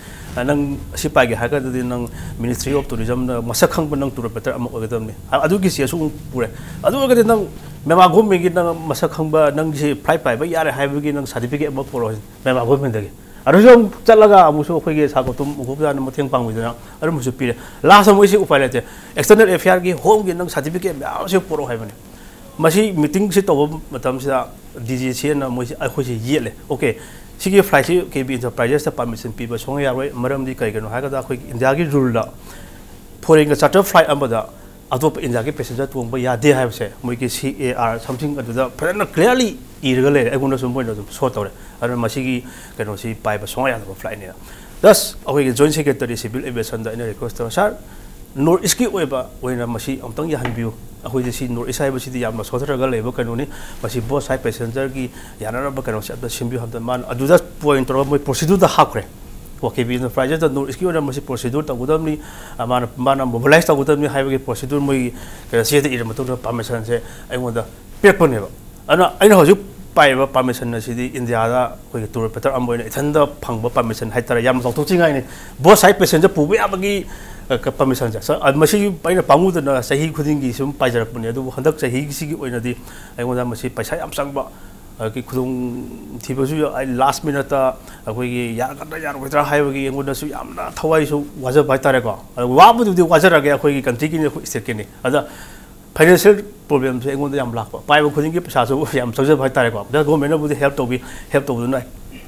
ꯅꯪ ꯑꯁꯤ ꯄꯥꯏꯒꯦ ꯍꯥꯏꯔꯒꯗꯤ ꯅꯪ ꯃꯤꯅꯤꯁꯇ꯭ꯔꯤ ꯑꯣꯐ ꯇꯨꯔꯤꯖꯝꯗ ꯃꯁꯛ ꯈꯪꯕ ꯅꯪ ꯇꯨꯔ ꯑꯣꯄꯔꯦꯇꯔ ꯑꯃ ꯑꯣꯏꯒꯗꯕꯅꯤ꯫ ꯑ- ꯑꯗꯨꯒꯤ ꯆꯦꯁꯨ ꯑꯃꯨꯛ ꯄꯨꯔꯦ꯫ ꯑꯗꯨ ꯑꯣꯏꯔꯒꯗꯤ ꯅꯪ ꯃꯦꯃꯥ ꯒꯣꯔꯃꯦꯟꯒꯤ ꯅꯪ ꯃꯁꯛ ꯈꯪꯕ ꯅꯪꯁꯤ ꯐ꯭ꯂꯥꯏꯠ ꯄꯥꯏꯕ ꯌꯥꯔꯦ ꯍꯥꯏꯕꯒꯤ ꯅꯪ ꯁꯥꯔꯇꯤꯐꯤꯀꯦꯠ ꯑꯃ ꯄꯨꯔꯛꯑꯣ ꯃꯦꯃꯥ ꯒꯣꯔꯃꯦꯟꯗꯒꯤ꯫ ꯑꯗꯨꯁꯨ ꯑꯃꯨꯛ ꯆꯠꯂꯒ ꯑꯃꯨꯛꯁꯨ ꯑꯩꯈꯣꯏꯒꯤ ꯁꯥ ꯀꯧꯇꯨꯝ ꯎꯈꯣꯛꯇꯅ ꯃꯇꯦꯡ ꯄꯥꯡꯕꯤꯗꯅ ꯑꯗꯨꯝꯕꯁꯨ ꯄꯤꯔꯦ꯫ ꯂꯥꯁ ꯑꯃꯨꯛ ꯑꯩꯁꯤ ꯎꯄꯥꯏ ꯂꯩꯇꯦ, ꯑꯦꯛꯁꯇꯔꯅꯦꯜ ꯑꯦꯐꯤꯌꯥꯔꯒꯤ ꯍꯣꯝꯒꯤ ꯅꯪ ꯁꯥꯔꯇꯤꯐꯤꯀꯦꯠ ꯃꯌꯥꯝ ꯑꯃꯁꯨ ꯄꯨꯔꯛꯑꯣ ꯍꯥꯏꯕꯅꯤ꯫ ꯃꯁꯤ ꯃꯤꯇꯤꯡꯁꯤ ꯇꯧꯕ ꯃꯇꯝꯁꯤꯗ ꯗꯤ ꯖꯤ ꯁꯤ ꯑꯦꯅ ꯃꯣꯏꯁꯤ ꯑꯩꯈꯣꯏꯁꯤ ꯌꯦꯠꯂꯦ꯫ ꯑꯣꯀꯦ, ꯁꯤꯒꯤ ꯐ꯭ꯂꯥꯏꯠꯁꯤ ꯀꯦ ꯕꯤ ꯑꯦꯟꯇꯔꯄ꯭ꯔꯥꯏꯖꯦꯁꯇ ꯄꯥꯔꯃꯤꯁꯟ ꯄꯤꯕ ꯁꯨꯡꯌꯥ ꯌꯥꯔꯣꯏ꯫ ꯃꯔꯝꯗꯤ ꯀꯩꯒꯤꯅꯣ ꯍꯥꯏꯔꯒꯗ ꯑꯩꯈꯣꯏꯒꯤ ꯏꯟꯗꯤꯌꯥꯒꯤ ꯔꯨꯜꯗ ꯐꯣꯔꯦꯟꯒ ꯆꯥꯔꯇꯔ ꯐ꯭ꯂꯥꯏꯠ ꯑꯃꯗ ꯑꯇꯣꯞꯄ ꯏꯟꯗꯤꯌꯥꯒꯤ ꯄꯦꯁꯦꯟꯖꯔ ꯇꯣꯡꯕ ꯌꯥꯗꯦ ꯍꯥꯏꯕꯁꯦ ꯃꯣꯏꯒꯤ ꯁꯤ ꯑꯦ ꯑꯥꯔ ꯁꯝꯊꯤꯡ ꯑꯗꯨꯗ ꯐꯖꯅ ꯀ꯭ꯂꯤꯌꯥꯔꯂꯤ ꯏꯔꯒ ꯂꯩꯔꯦ꯫ ꯑꯩꯉꯣꯟꯗꯁꯨ ꯃꯣꯏꯅ ꯑꯗꯨꯝ ꯁꯣ ꯇꯧꯔꯦ꯫ ꯑꯗꯨꯅ ꯃꯁꯤꯒꯤ ꯀꯩꯅꯣꯁꯤ ꯄꯥꯏꯕ ꯁꯨꯡꯌꯥ ꯌꯥꯗꯕ ꯐ꯭ꯂꯥꯏꯠꯅꯦꯅ꯫ ꯗꯁ ꯑꯩꯈꯣꯏꯒꯤ ꯖꯣꯏꯟ ꯁꯦꯀ꯭ꯔꯦꯇꯔꯤ ꯁꯤꯚꯤꯜ ꯑꯦꯚꯤꯌꯦꯁꯟꯗ ꯑꯩꯅ ꯔꯤꯀ꯭ꯋꯦꯁ ꯇꯧꯔꯦ, ꯁꯥꯔ, ꯅꯣꯔꯠ ꯏꯁꯀꯤ ꯑꯣꯏꯕ ꯑꯣꯏꯅ ꯃꯁꯤ ꯑꯃꯨꯛꯇꯪ ꯌꯥꯍꯟꯕꯤꯌꯨ꯫ ꯑꯩꯈꯣꯏꯁꯦ ꯁꯤ ꯅꯣꯔꯠ ꯏꯁ ꯍꯥꯏꯕꯁꯤꯗꯤ ꯌꯥꯝꯅ ꯁꯣꯊꯔꯒ ꯂꯩꯕ ꯀꯩꯅꯣꯅꯤ꯫ ꯃꯁꯤ ꯕꯣꯠ ꯁꯥꯏꯠ ꯄꯦꯁꯦꯟꯖꯔꯒꯤ ꯌꯥꯅꯅꯕ ꯀꯩꯅꯣꯁꯦ ꯑꯝꯇ ꯁꯤꯟꯕꯤꯌꯨ ꯍꯥꯏꯕꯗ ꯃꯥꯅ ꯑꯗꯨꯗ ꯄꯣꯏꯟ ꯇꯧꯔꯒ ꯃꯣꯏ ꯄ꯭ꯔꯣꯁꯤꯗ꯭ꯌꯨꯔꯗ ꯍꯥꯞꯈ꯭ꯔꯦ꯫ ꯑꯣ ꯀꯦ ꯕꯤ ꯑꯦꯟꯇꯔꯄ꯭ꯔꯥꯏꯖꯦꯁꯇ ꯅꯣꯔꯠ ꯏꯁꯀꯤ ꯑꯣꯏꯅ ꯃꯁꯤ ꯄ꯭ꯔꯣꯁꯤꯗ꯭ꯌꯨꯔ ꯇꯧꯒꯗꯕꯅꯤ, ꯑ, ꯃꯥꯅ ꯃꯥꯅ ꯃꯣꯕꯤꯂꯥꯏꯁ ꯇꯧꯒꯗꯕꯅꯤ ꯍꯥꯏꯕꯒꯤ ꯄ꯭ꯔꯣꯁꯤꯗ꯭ꯌꯨꯔ ꯃꯣꯏꯒꯤ ꯀꯩꯅꯣ ꯆꯦꯗ ꯏꯔꯕ ꯃꯇꯨꯡꯗ ꯄꯥꯔꯃꯤꯁꯟꯁꯦ ꯑꯩꯉꯣꯟꯗ ꯄꯤꯔꯛꯄꯅꯦꯕ꯫ ꯑꯗꯨꯅ ꯑꯩꯅ ꯍꯧꯖꯤꯛ ꯄꯥꯏꯔꯤꯕ ꯄꯥꯔꯃꯤꯁꯟ ꯑꯁꯤꯗꯤ ꯏꯟꯗꯤꯌꯥꯗ ꯑꯩꯈꯣꯏꯒꯤ ꯇꯨꯔ ꯑꯣꯄꯔꯦꯇꯔ ꯑꯃ ꯑꯣꯏꯅ ꯏꯊꯟꯗ ꯐꯪꯕ ꯄꯥꯔꯃꯤꯁꯟ ꯍꯥꯏꯇꯥꯔꯦ, ꯌꯥꯝꯅ ꯆꯥꯎꯊꯣꯛꯆꯅꯤꯡꯉꯥꯏꯅꯤ꯫ ꯕꯣꯠ ꯁꯥꯏꯠ ꯄꯦꯁꯦꯟꯖꯔ ꯄꯨꯕ ꯌꯥꯕꯒꯤ, ꯑ, ꯀ-, ꯄꯥꯔꯃꯤꯁꯟꯁꯦ꯫ ꯁ-, ꯑ, ꯃꯁꯤ ꯑꯩꯅ ꯄꯥꯝꯃꯨꯗꯅ ꯆꯍꯤ ꯈꯨꯗꯤꯡꯒꯤ ꯁꯨꯝ ꯄꯥꯏꯖꯔꯛꯄꯅꯦ, ꯑꯗꯨꯕꯨ ꯍꯟꯗꯛ ꯆꯍꯤꯁꯤꯒꯤ ꯑꯣꯏꯅꯗꯤ ꯑꯩꯉꯣꯟꯗ ꯃꯁꯤ ꯄꯩꯁꯥ ꯌꯥꯝ ꯆꯪꯕ, ꯑꯗꯒꯤ ꯈꯨꯗꯣꯡ ꯊꯤꯕꯁꯨ ꯌꯥ-, ꯑꯩ ꯂꯥꯁ ꯃꯤꯅꯠꯇ ꯑꯩꯈꯣꯏꯒꯤ ꯌꯥꯔꯛꯀꯗ꯭ꯔꯥ ꯌꯥꯔꯣꯏꯗ꯭ꯔꯥ ꯍꯥꯏꯕꯒꯤ ꯑꯩꯉꯣꯟꯗꯁꯨ ꯌꯥꯝꯅ ꯊꯋꯥꯏꯁꯨ ꯋꯥꯖꯕ ꯍꯥꯏꯇꯥꯔꯦꯀꯣ꯫ ꯑꯗꯣ ꯋꯥꯕꯗꯨꯗꯤ ꯋꯥꯖꯔꯒꯦ, ꯑꯩꯈꯣꯏꯒꯤ ꯀꯟꯇ꯭ꯔꯤꯒꯤꯅꯤ, ꯑꯩꯈꯣꯏ ꯁ꯭ꯇꯦꯠꯀꯤꯅꯤ꯫ ꯑꯗ ꯐꯥꯏꯅꯥꯟꯁꯤꯌꯦꯜ ꯄ꯭ꯔꯣꯕ꯭ꯂꯦꯝꯁꯦ ꯑꯩꯉꯣꯟꯗ ꯌꯥꯝ ꯂꯥꯛꯄ, ꯄꯥꯏꯕ ꯈꯨꯗꯤꯡꯒꯤ ꯄꯩꯁꯥꯁꯨ ꯌꯥꯝ ꯆꯪꯖꯕ ꯍꯥꯏꯇꯥꯔꯦꯀꯣ꯫ ꯑꯗ ꯒꯣꯔꯃꯦꯟꯅꯕꯨꯗꯤ ꯍꯦꯜꯞ ꯇꯧꯕꯤ, ꯍꯦꯜꯞ ꯇꯧꯗꯨꯅ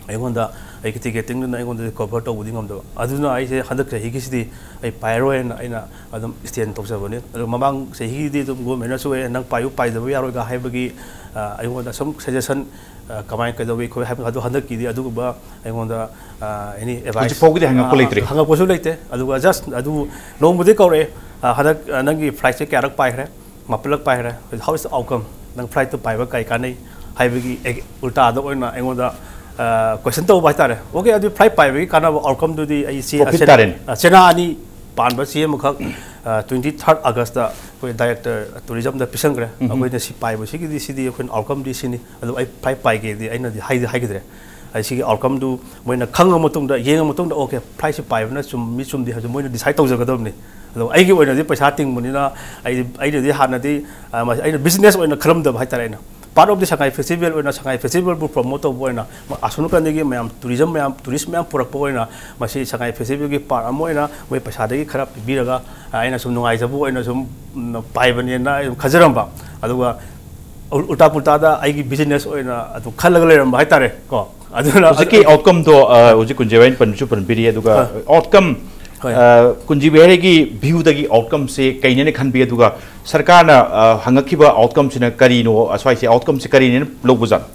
ꯑꯩꯉꯣꯟꯗ ꯑꯩꯒꯤ ꯇꯤꯀꯦꯠꯇꯤꯡꯗꯨꯅ ꯑꯩꯉꯣꯟꯗ ꯀꯣꯚꯔ ꯇꯧꯕꯗꯤ ꯉꯝꯗꯕ꯫ ꯑꯗꯨꯅ ꯑꯩꯁꯦ ꯍꯟꯗꯛ ꯆꯍꯤꯒꯤꯁꯤꯗꯤ ꯑꯩ ꯄꯥꯏꯔꯣꯏꯅ ꯑꯩꯅ ꯑꯗꯨꯝ ꯁ꯭ꯇꯦꯟ ꯇꯧꯖꯕꯅꯤ꯫ ꯑꯗꯣ ꯃꯃꯥꯡ ꯆꯍꯤꯒꯤꯗꯤ ꯑꯗꯨꯝ ꯒꯣꯔꯃꯦꯟꯅꯁꯨ "ꯑꯦ, ꯅꯪ ꯄꯥꯏꯌꯨ, ꯄꯥꯏꯗꯕ ꯌꯥꯔꯣꯏꯒ" ꯍꯥꯏꯕꯒꯤ, ꯑ, ꯑꯩꯉꯣꯟꯗ ꯁꯨꯝ ꯁꯖꯦꯁꯟ, ꯑ, ꯀꯃꯥꯏꯅ ꯀꯩꯗꯧꯏ ꯈꯣꯠꯂꯤ ꯍꯥꯏꯕ ꯑꯗꯣ ꯍꯟꯗꯛꯀꯤꯗꯤ ꯑꯗꯨꯒꯨꯝꯕ ꯑꯩꯉꯣꯟꯗ, ꯑ, ꯑꯦꯅꯤ ꯑꯦꯗꯚꯥꯏꯁ, ꯍꯧꯖꯤꯛ ꯐꯥꯎꯒꯤꯗꯤ ꯍꯪꯉꯛꯄ ꯑ, ꯂꯩꯇ꯭ꯔꯤ꯫ ꯍꯪꯉꯛꯄꯁꯨ ꯂꯩꯇꯦ꯫ ꯑꯗꯨꯒ ꯖꯁ ꯑꯗꯨ ꯅꯣꯡꯃꯗꯤ ꯀꯧꯔꯛꯑꯦ, "ꯑ, ꯍꯟꯗꯛ, ꯑ, ꯅꯪꯒꯤ ꯐ꯭ꯂꯥꯏꯠꯁꯦ ꯀꯌꯥꯔꯛ ꯄꯥꯏꯈ꯭ꯔꯦ? ꯃꯥꯄꯜꯂꯛ ꯄꯥꯏꯈ꯭ꯔꯦ꯫ How is the outcome? ꯅꯪ ꯐ꯭ꯂꯥꯏꯠꯇꯨ ꯄꯥꯏꯕ ꯀꯔꯤ ꯀꯥꯟꯅꯩ?" ꯍꯥꯏꯕꯒꯤ ꯑꯦ-, ꯎꯜꯇꯥꯗ ꯑꯣꯏꯅ ꯑꯩꯉꯣꯟꯗ, ꯑ, ꯀꯣꯏꯁꯟ ꯇꯧꯕ ꯍꯥꯏꯇꯥꯔꯦ꯫ "ꯑꯣꯀꯦ, ꯑꯗꯨ ꯐ꯭ꯂꯥꯏꯠ ꯄꯥꯏꯕꯒꯤ ꯀꯥꯟꯅꯕ, ꯑꯥꯎꯠꯀꯝꯗꯨꯗꯤ?" ꯑꯩ ꯆꯦ-, ꯄ꯭ꯔꯣꯐꯤꯠ ꯆꯦꯅꯥ-, ꯇꯥꯔꯦꯅꯦ꯫ ꯑ, ꯆꯦꯅꯥ ꯑꯅꯤ ꯄꯥꯟꯕ ꯆꯦ ꯑꯃꯈꯛ, ꯑ, twenty third August ꯇ ꯑꯩꯈꯣꯏ ꯗꯥꯏꯔꯦꯛꯇꯔ ꯇꯨꯔꯤꯖꯝꯗ ꯄꯤꯁꯟꯈ꯭ꯔꯦ꯫ ꯎꯝ꯫ ꯑꯩꯈꯣꯏꯅ ꯁꯤ ꯄꯥꯏꯕꯁꯤꯒꯤꯗꯤ, ꯁꯤꯗꯤ ꯑꯩꯈꯣꯏꯅ ꯑꯥꯎꯠꯀꯝꯗꯤ ꯁꯤꯅꯤ, ꯑꯗꯨ ꯑꯩ ꯐ꯭ꯂꯥꯏꯠ ꯄꯥꯏꯒꯦꯗꯤ ꯑꯩꯅꯗꯤ ꯍꯥꯏꯗꯤ ꯍꯥꯏꯈꯤꯗ꯭ꯔꯦ꯫ ꯑꯩ ꯁꯤꯒꯤ ꯑꯥꯎꯠꯀꯝꯗꯨ ꯃꯣꯏꯅ ꯈꯪꯉ ꯃꯇꯨꯡꯗ, ꯌꯦꯡꯉ ꯃꯇꯨꯡꯗ, "ꯑꯣꯀꯦ, ꯐ꯭ꯂꯥꯏꯠꯁꯤ ꯄꯥꯏꯕꯅ ꯆꯨꯝꯃꯤ ꯆꯨꯝꯗꯦ" ꯍꯥꯏꯕꯗꯨ ꯃꯣꯏꯅ ꯗꯤꯁꯥꯏꯠ ꯇꯧꯖꯒꯗꯕꯅꯤ꯫ ꯑꯗꯣ ꯑꯩꯒꯤ ꯑꯣꯏꯅꯗꯤ ꯄꯩꯁꯥ ꯇꯤꯡꯕꯅꯤꯅ ꯑꯩ, ꯑꯩꯅꯗꯤ ꯍꯥꯟꯅꯗꯤ, ꯑ, ꯃ-, ꯑꯩꯅ ꯕꯤꯖꯤꯅꯦꯁ ꯑꯣꯏꯅ ꯈꯜꯂꯝꯗꯕ ꯍꯥꯏꯇꯥꯔꯦ꯫ ꯑꯩꯅ part of the Sangai festival ꯑꯣꯏꯅ, ꯁꯉꯥꯏ ꯐꯦꯁꯇꯤꯚꯦꯜꯕꯨ ꯄ꯭ꯔꯣꯃꯣꯠ ꯇꯧꯕ ꯑꯣꯏꯅ, ꯃ-, ꯑꯁꯣꯝ ꯅꯥꯀꯟꯗꯒꯤ ꯃꯌꯥꯝ, ꯇꯨꯔꯤꯖꯝ ꯃꯌꯥꯝ, ꯇꯨꯔꯤꯁ ꯃꯌꯥꯝ ꯄꯨꯔꯛꯄ ꯑꯣꯏꯅ ꯃꯁꯤ ꯁꯉꯥꯏ ꯐꯦꯁꯇꯤꯚꯦꯜꯒꯤ ꯄꯥꯔꯠ ꯑꯃ ꯑꯣꯏꯅ ꯃꯣꯏ ꯄꯩꯁꯥꯗꯒꯤ ꯈꯔ ꯄꯤꯕꯤꯔꯒ, ꯑ, ꯑꯩꯅ ꯁꯨꯝ ꯅꯨꯡꯉꯥꯏꯖꯕ ꯑꯣꯏꯅ ꯁꯨꯝ, ꯎꯝ, ꯄꯥꯏꯕꯅꯦꯅ ꯑꯩ ꯁꯨꯝ ꯈꯟꯖꯔꯝꯕ꯫ ꯑꯗꯨꯒ ꯎꯜ-, ꯎꯜꯇꯥ ꯄꯨꯜꯇꯥꯗ ꯑꯩꯒꯤ ꯕꯤꯖꯤꯅꯦꯁ ꯑꯣꯏꯅ ꯑꯗꯨꯝ ꯈꯜꯂꯒ ꯂꯩꯔꯝꯕ ꯍꯥꯏꯇꯥꯔꯦ ꯀꯣ꯫ ꯑꯗꯨꯅ ꯍꯧꯖꯤꯛꯀꯤ ꯑꯗꯨ ꯑꯥꯎꯠꯀꯝꯗꯣ, ꯑ, ꯍꯧꯖꯤꯛ ꯀꯨꯟꯖꯦ ꯍꯣꯏꯅ ꯄꯟꯕꯁꯨ ꯄꯟꯕꯤꯔꯤ, ꯑꯗꯨꯒ ꯍꯣꯏ꯫ ꯑꯥꯎꯠꯀꯝ, ꯍꯣꯏ꯫ ꯑ, ꯀꯨꯟꯖꯦ ꯍꯣꯏꯒꯤ ꯚ꯭ꯌꯨꯗꯒꯤ ꯑꯥꯎꯠꯀꯝꯁꯦ ꯀꯩꯅꯦꯅ ꯈꯟꯕꯤ? ꯑꯗꯨꯒ ꯁꯔꯀꯥꯔꯅ, ꯑ, ꯍꯪꯉꯛꯈꯤꯕ ꯑꯥꯎꯠꯀꯝꯁꯤꯅ ꯀꯔꯤꯅꯣ? ꯑꯁ꯭ꯋꯥꯏꯁꯦ ꯑꯥꯎꯠꯀꯝꯁꯦ ꯀꯔꯤꯅꯦꯅ ꯂꯧꯕꯖꯥꯠꯅꯣ?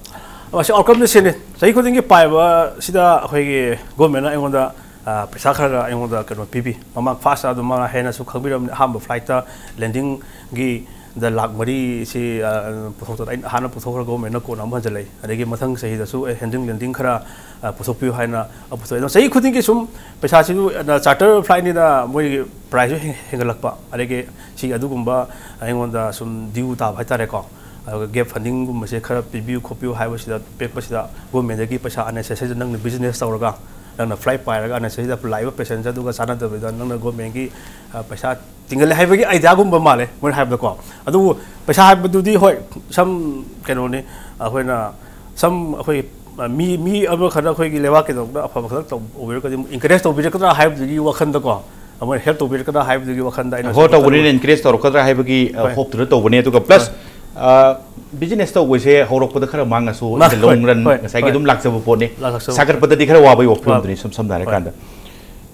ꯃꯁꯤ ꯑꯥꯎꯠꯀꯝꯁꯦ ꯁꯤꯅꯤ꯫ ꯆꯍꯤ ꯈꯨꯗꯤꯡꯒꯤ ꯄꯥꯏꯕꯁꯤꯗ ꯑꯩꯈꯣꯏꯒꯤ ꯒꯣꯔꯃꯦꯟꯅ ꯑꯩꯉꯣꯟꯗ, ꯑ, ꯄꯩꯁꯥ ꯈꯔ ꯈꯔ ꯑꯩꯉꯣꯟꯗ ꯀꯩꯅꯣ ꯄꯤꯕꯤ꯫ ꯃꯃꯥꯡ ꯐꯥꯔꯁꯇ ꯑꯗꯨꯝ ꯃꯥ ꯍꯦꯟꯅꯁꯨ ꯈꯪꯕꯤꯔꯝꯅꯤ, ꯑꯍꯥꯟꯕ ꯐ꯭ꯂꯥꯏꯠꯇ ꯂꯦꯟꯗꯤꯡꯒꯤ ꯗ ꯂꯥꯛ ꯃꯔꯤꯁꯤ, ꯑ, ꯄꯨꯊꯣꯛꯇꯅ ꯑꯩꯅ ꯍꯥꯟꯅ ꯄꯨꯊꯣꯛꯈ꯭ꯔ ꯒꯣꯔꯃꯦꯟꯅ ꯀꯣꯟꯅ ꯑꯃꯨꯛ ꯍꯟꯖꯜꯂꯛꯏ꯫ ꯑꯗꯒꯤ ꯃꯊꯪ ꯆꯍꯤꯗꯁꯨ, "ꯑꯦ, ꯍꯦꯟꯗꯤꯡ ꯂꯦꯟꯗꯤꯡ ꯈꯔ, ꯑ, ꯄꯨꯊꯣꯛꯄꯤꯌꯨ" ꯍꯥꯏꯅ, ꯑ, ꯄꯨꯊꯣꯛꯑꯦ꯫ ꯑꯗꯣ ꯆꯍꯤ ꯈꯨꯗꯤꯡꯒꯤ ꯁꯨꯝ ꯄꯩꯁꯥꯁꯤꯁꯨ, ꯑ, ꯆꯥꯔꯇꯔ ꯐ꯭ꯂꯥꯏꯠꯅꯤꯅ ꯃꯣꯏꯒꯤ ꯄ꯭ꯔꯥꯏꯁꯁꯨ ꯍꯦꯟ-, ꯍꯦꯟꯒꯠꯂꯛꯄ, ꯑꯗꯒꯤ ꯁꯤ ꯑꯗꯨꯒꯨꯝꯕ ꯑꯩꯉꯣꯟꯗ ꯁꯨꯝ ꯗ꯭ꯌꯨ ꯇꯥꯕ ꯍꯥꯏꯇꯥꯔꯦꯀꯣ꯫ ꯑꯗꯨꯒ ꯒꯦꯞ ꯐꯟꯗꯤꯡꯒꯨꯝꯕꯁꯦ ꯈꯔ ꯄꯤꯕꯤꯌꯨ ꯈꯣꯠꯄꯤꯌꯨ ꯍꯥꯏꯕꯁꯤꯗ, ꯄꯤꯔꯛꯄꯁꯤꯗ ꯒꯣꯔꯃꯦꯟꯗꯒꯤ ꯄꯩꯁꯥ ꯑꯟꯅꯦꯁꯦꯁꯔꯤꯗ ꯅꯪꯅ ꯕꯤꯖꯤꯅꯦꯁ ꯇꯧꯔꯒ, ꯅꯪꯅ ꯐ꯭ꯂꯥꯏꯠ ꯄꯥꯏꯔꯒ ꯑꯟꯅꯦꯁꯦꯁꯔꯤꯗ ꯂꯥꯛꯏꯕ ꯄꯦꯁꯦꯟꯖꯔꯗꯨꯒ ꯆꯥꯟꯅꯗꯕꯤꯗ ꯅꯪꯅ ꯒꯣꯔꯃꯦꯟꯒꯤ, ꯑ, ꯄꯩꯁꯥ ꯇꯤꯡꯍꯜꯂꯦ ꯍꯥꯏꯕꯒꯤ ꯑꯥꯏꯗꯤꯌꯥꯒꯨꯝꯕ ꯃꯥꯜꯂꯦ ꯃꯣꯏꯅ ꯍꯥꯏꯕꯗꯀꯣ꯫ ꯑꯗꯨꯕꯨ ꯄꯩꯁꯥ ꯍꯥꯏꯕꯗꯨꯗꯤ ꯍꯣꯏ, ꯁꯝ ꯀꯩꯅꯣꯅꯤ, ꯑꯩꯈꯣꯏꯅ ꯁꯝ ꯑꯩꯈꯣꯏ ꯃꯤ, ꯃꯤ ꯑꯃꯈꯛꯅ ꯑꯩꯈꯣꯏꯒꯤ ꯂꯩꯕꯥꯛꯀꯤꯗꯃꯛꯇ ꯑꯐꯕ ꯈꯛꯇ ꯇꯧ-, ꯑꯣꯏꯔꯒꯗꯤ ꯑꯃꯨꯛ ꯏꯟꯀꯔꯦꯖ ꯇꯧꯕꯤꯔꯛꯀꯗ꯭ꯔꯥ ꯍꯥꯏꯕꯗꯨꯒꯤ ꯋꯥꯈꯜꯗꯀꯣ, ꯃꯣꯏꯅ ꯍꯦꯜꯞ ꯇꯧꯕꯤꯔꯛꯀꯗ꯭ꯔꯥ ꯍꯥꯏꯕꯗꯨꯒꯤ ꯋꯥꯈꯜꯗ ꯑꯩꯅ ꯍꯣꯏ, ꯁꯨꯝ ꯇꯧꯕꯅꯤꯅ ꯈꯜꯂꯨꯕ꯫ ꯏꯟꯀꯔꯦꯖ ꯇꯧꯔꯛꯀꯗ꯭ꯔꯥ ꯍꯥꯏꯕꯒꯤ, ꯑ, ꯍꯣꯏ꯫ ꯍꯣꯞꯇꯨꯅ ꯇꯧꯕꯅꯦ꯫ ꯑꯗꯨꯒ ꯄ꯭ꯂꯁ ꯍꯣꯏ꯫ ꯕꯤꯖꯤꯅꯦꯁ ꯇꯧꯕꯁꯦ ꯍꯧꯔꯛꯄꯗ ꯈꯔ ꯃꯥꯡꯉꯁꯨ, ꯃꯥ- ꯂꯣꯡ ꯍꯣꯏ, ꯔꯟ ꯍꯣꯏ, ꯉꯁꯥꯏꯒꯤ ꯍꯣꯏ꯫ ꯑꯗꯨꯝ ꯂꯥꯛꯆꯕ ꯄꯣꯠꯅꯤ꯫ ꯂꯥꯛꯆꯕ- ꯁꯥꯒꯠꯄꯗꯗꯤ ꯈꯔ ꯋꯥꯕꯒꯤ ꯋꯥꯐꯝ ꯋꯥ- ꯑꯗꯨꯅꯤ, ꯁꯝ ꯁꯝꯅ ꯍꯣꯏ꯫ ꯍꯥꯏꯔꯀꯥꯟꯗ꯫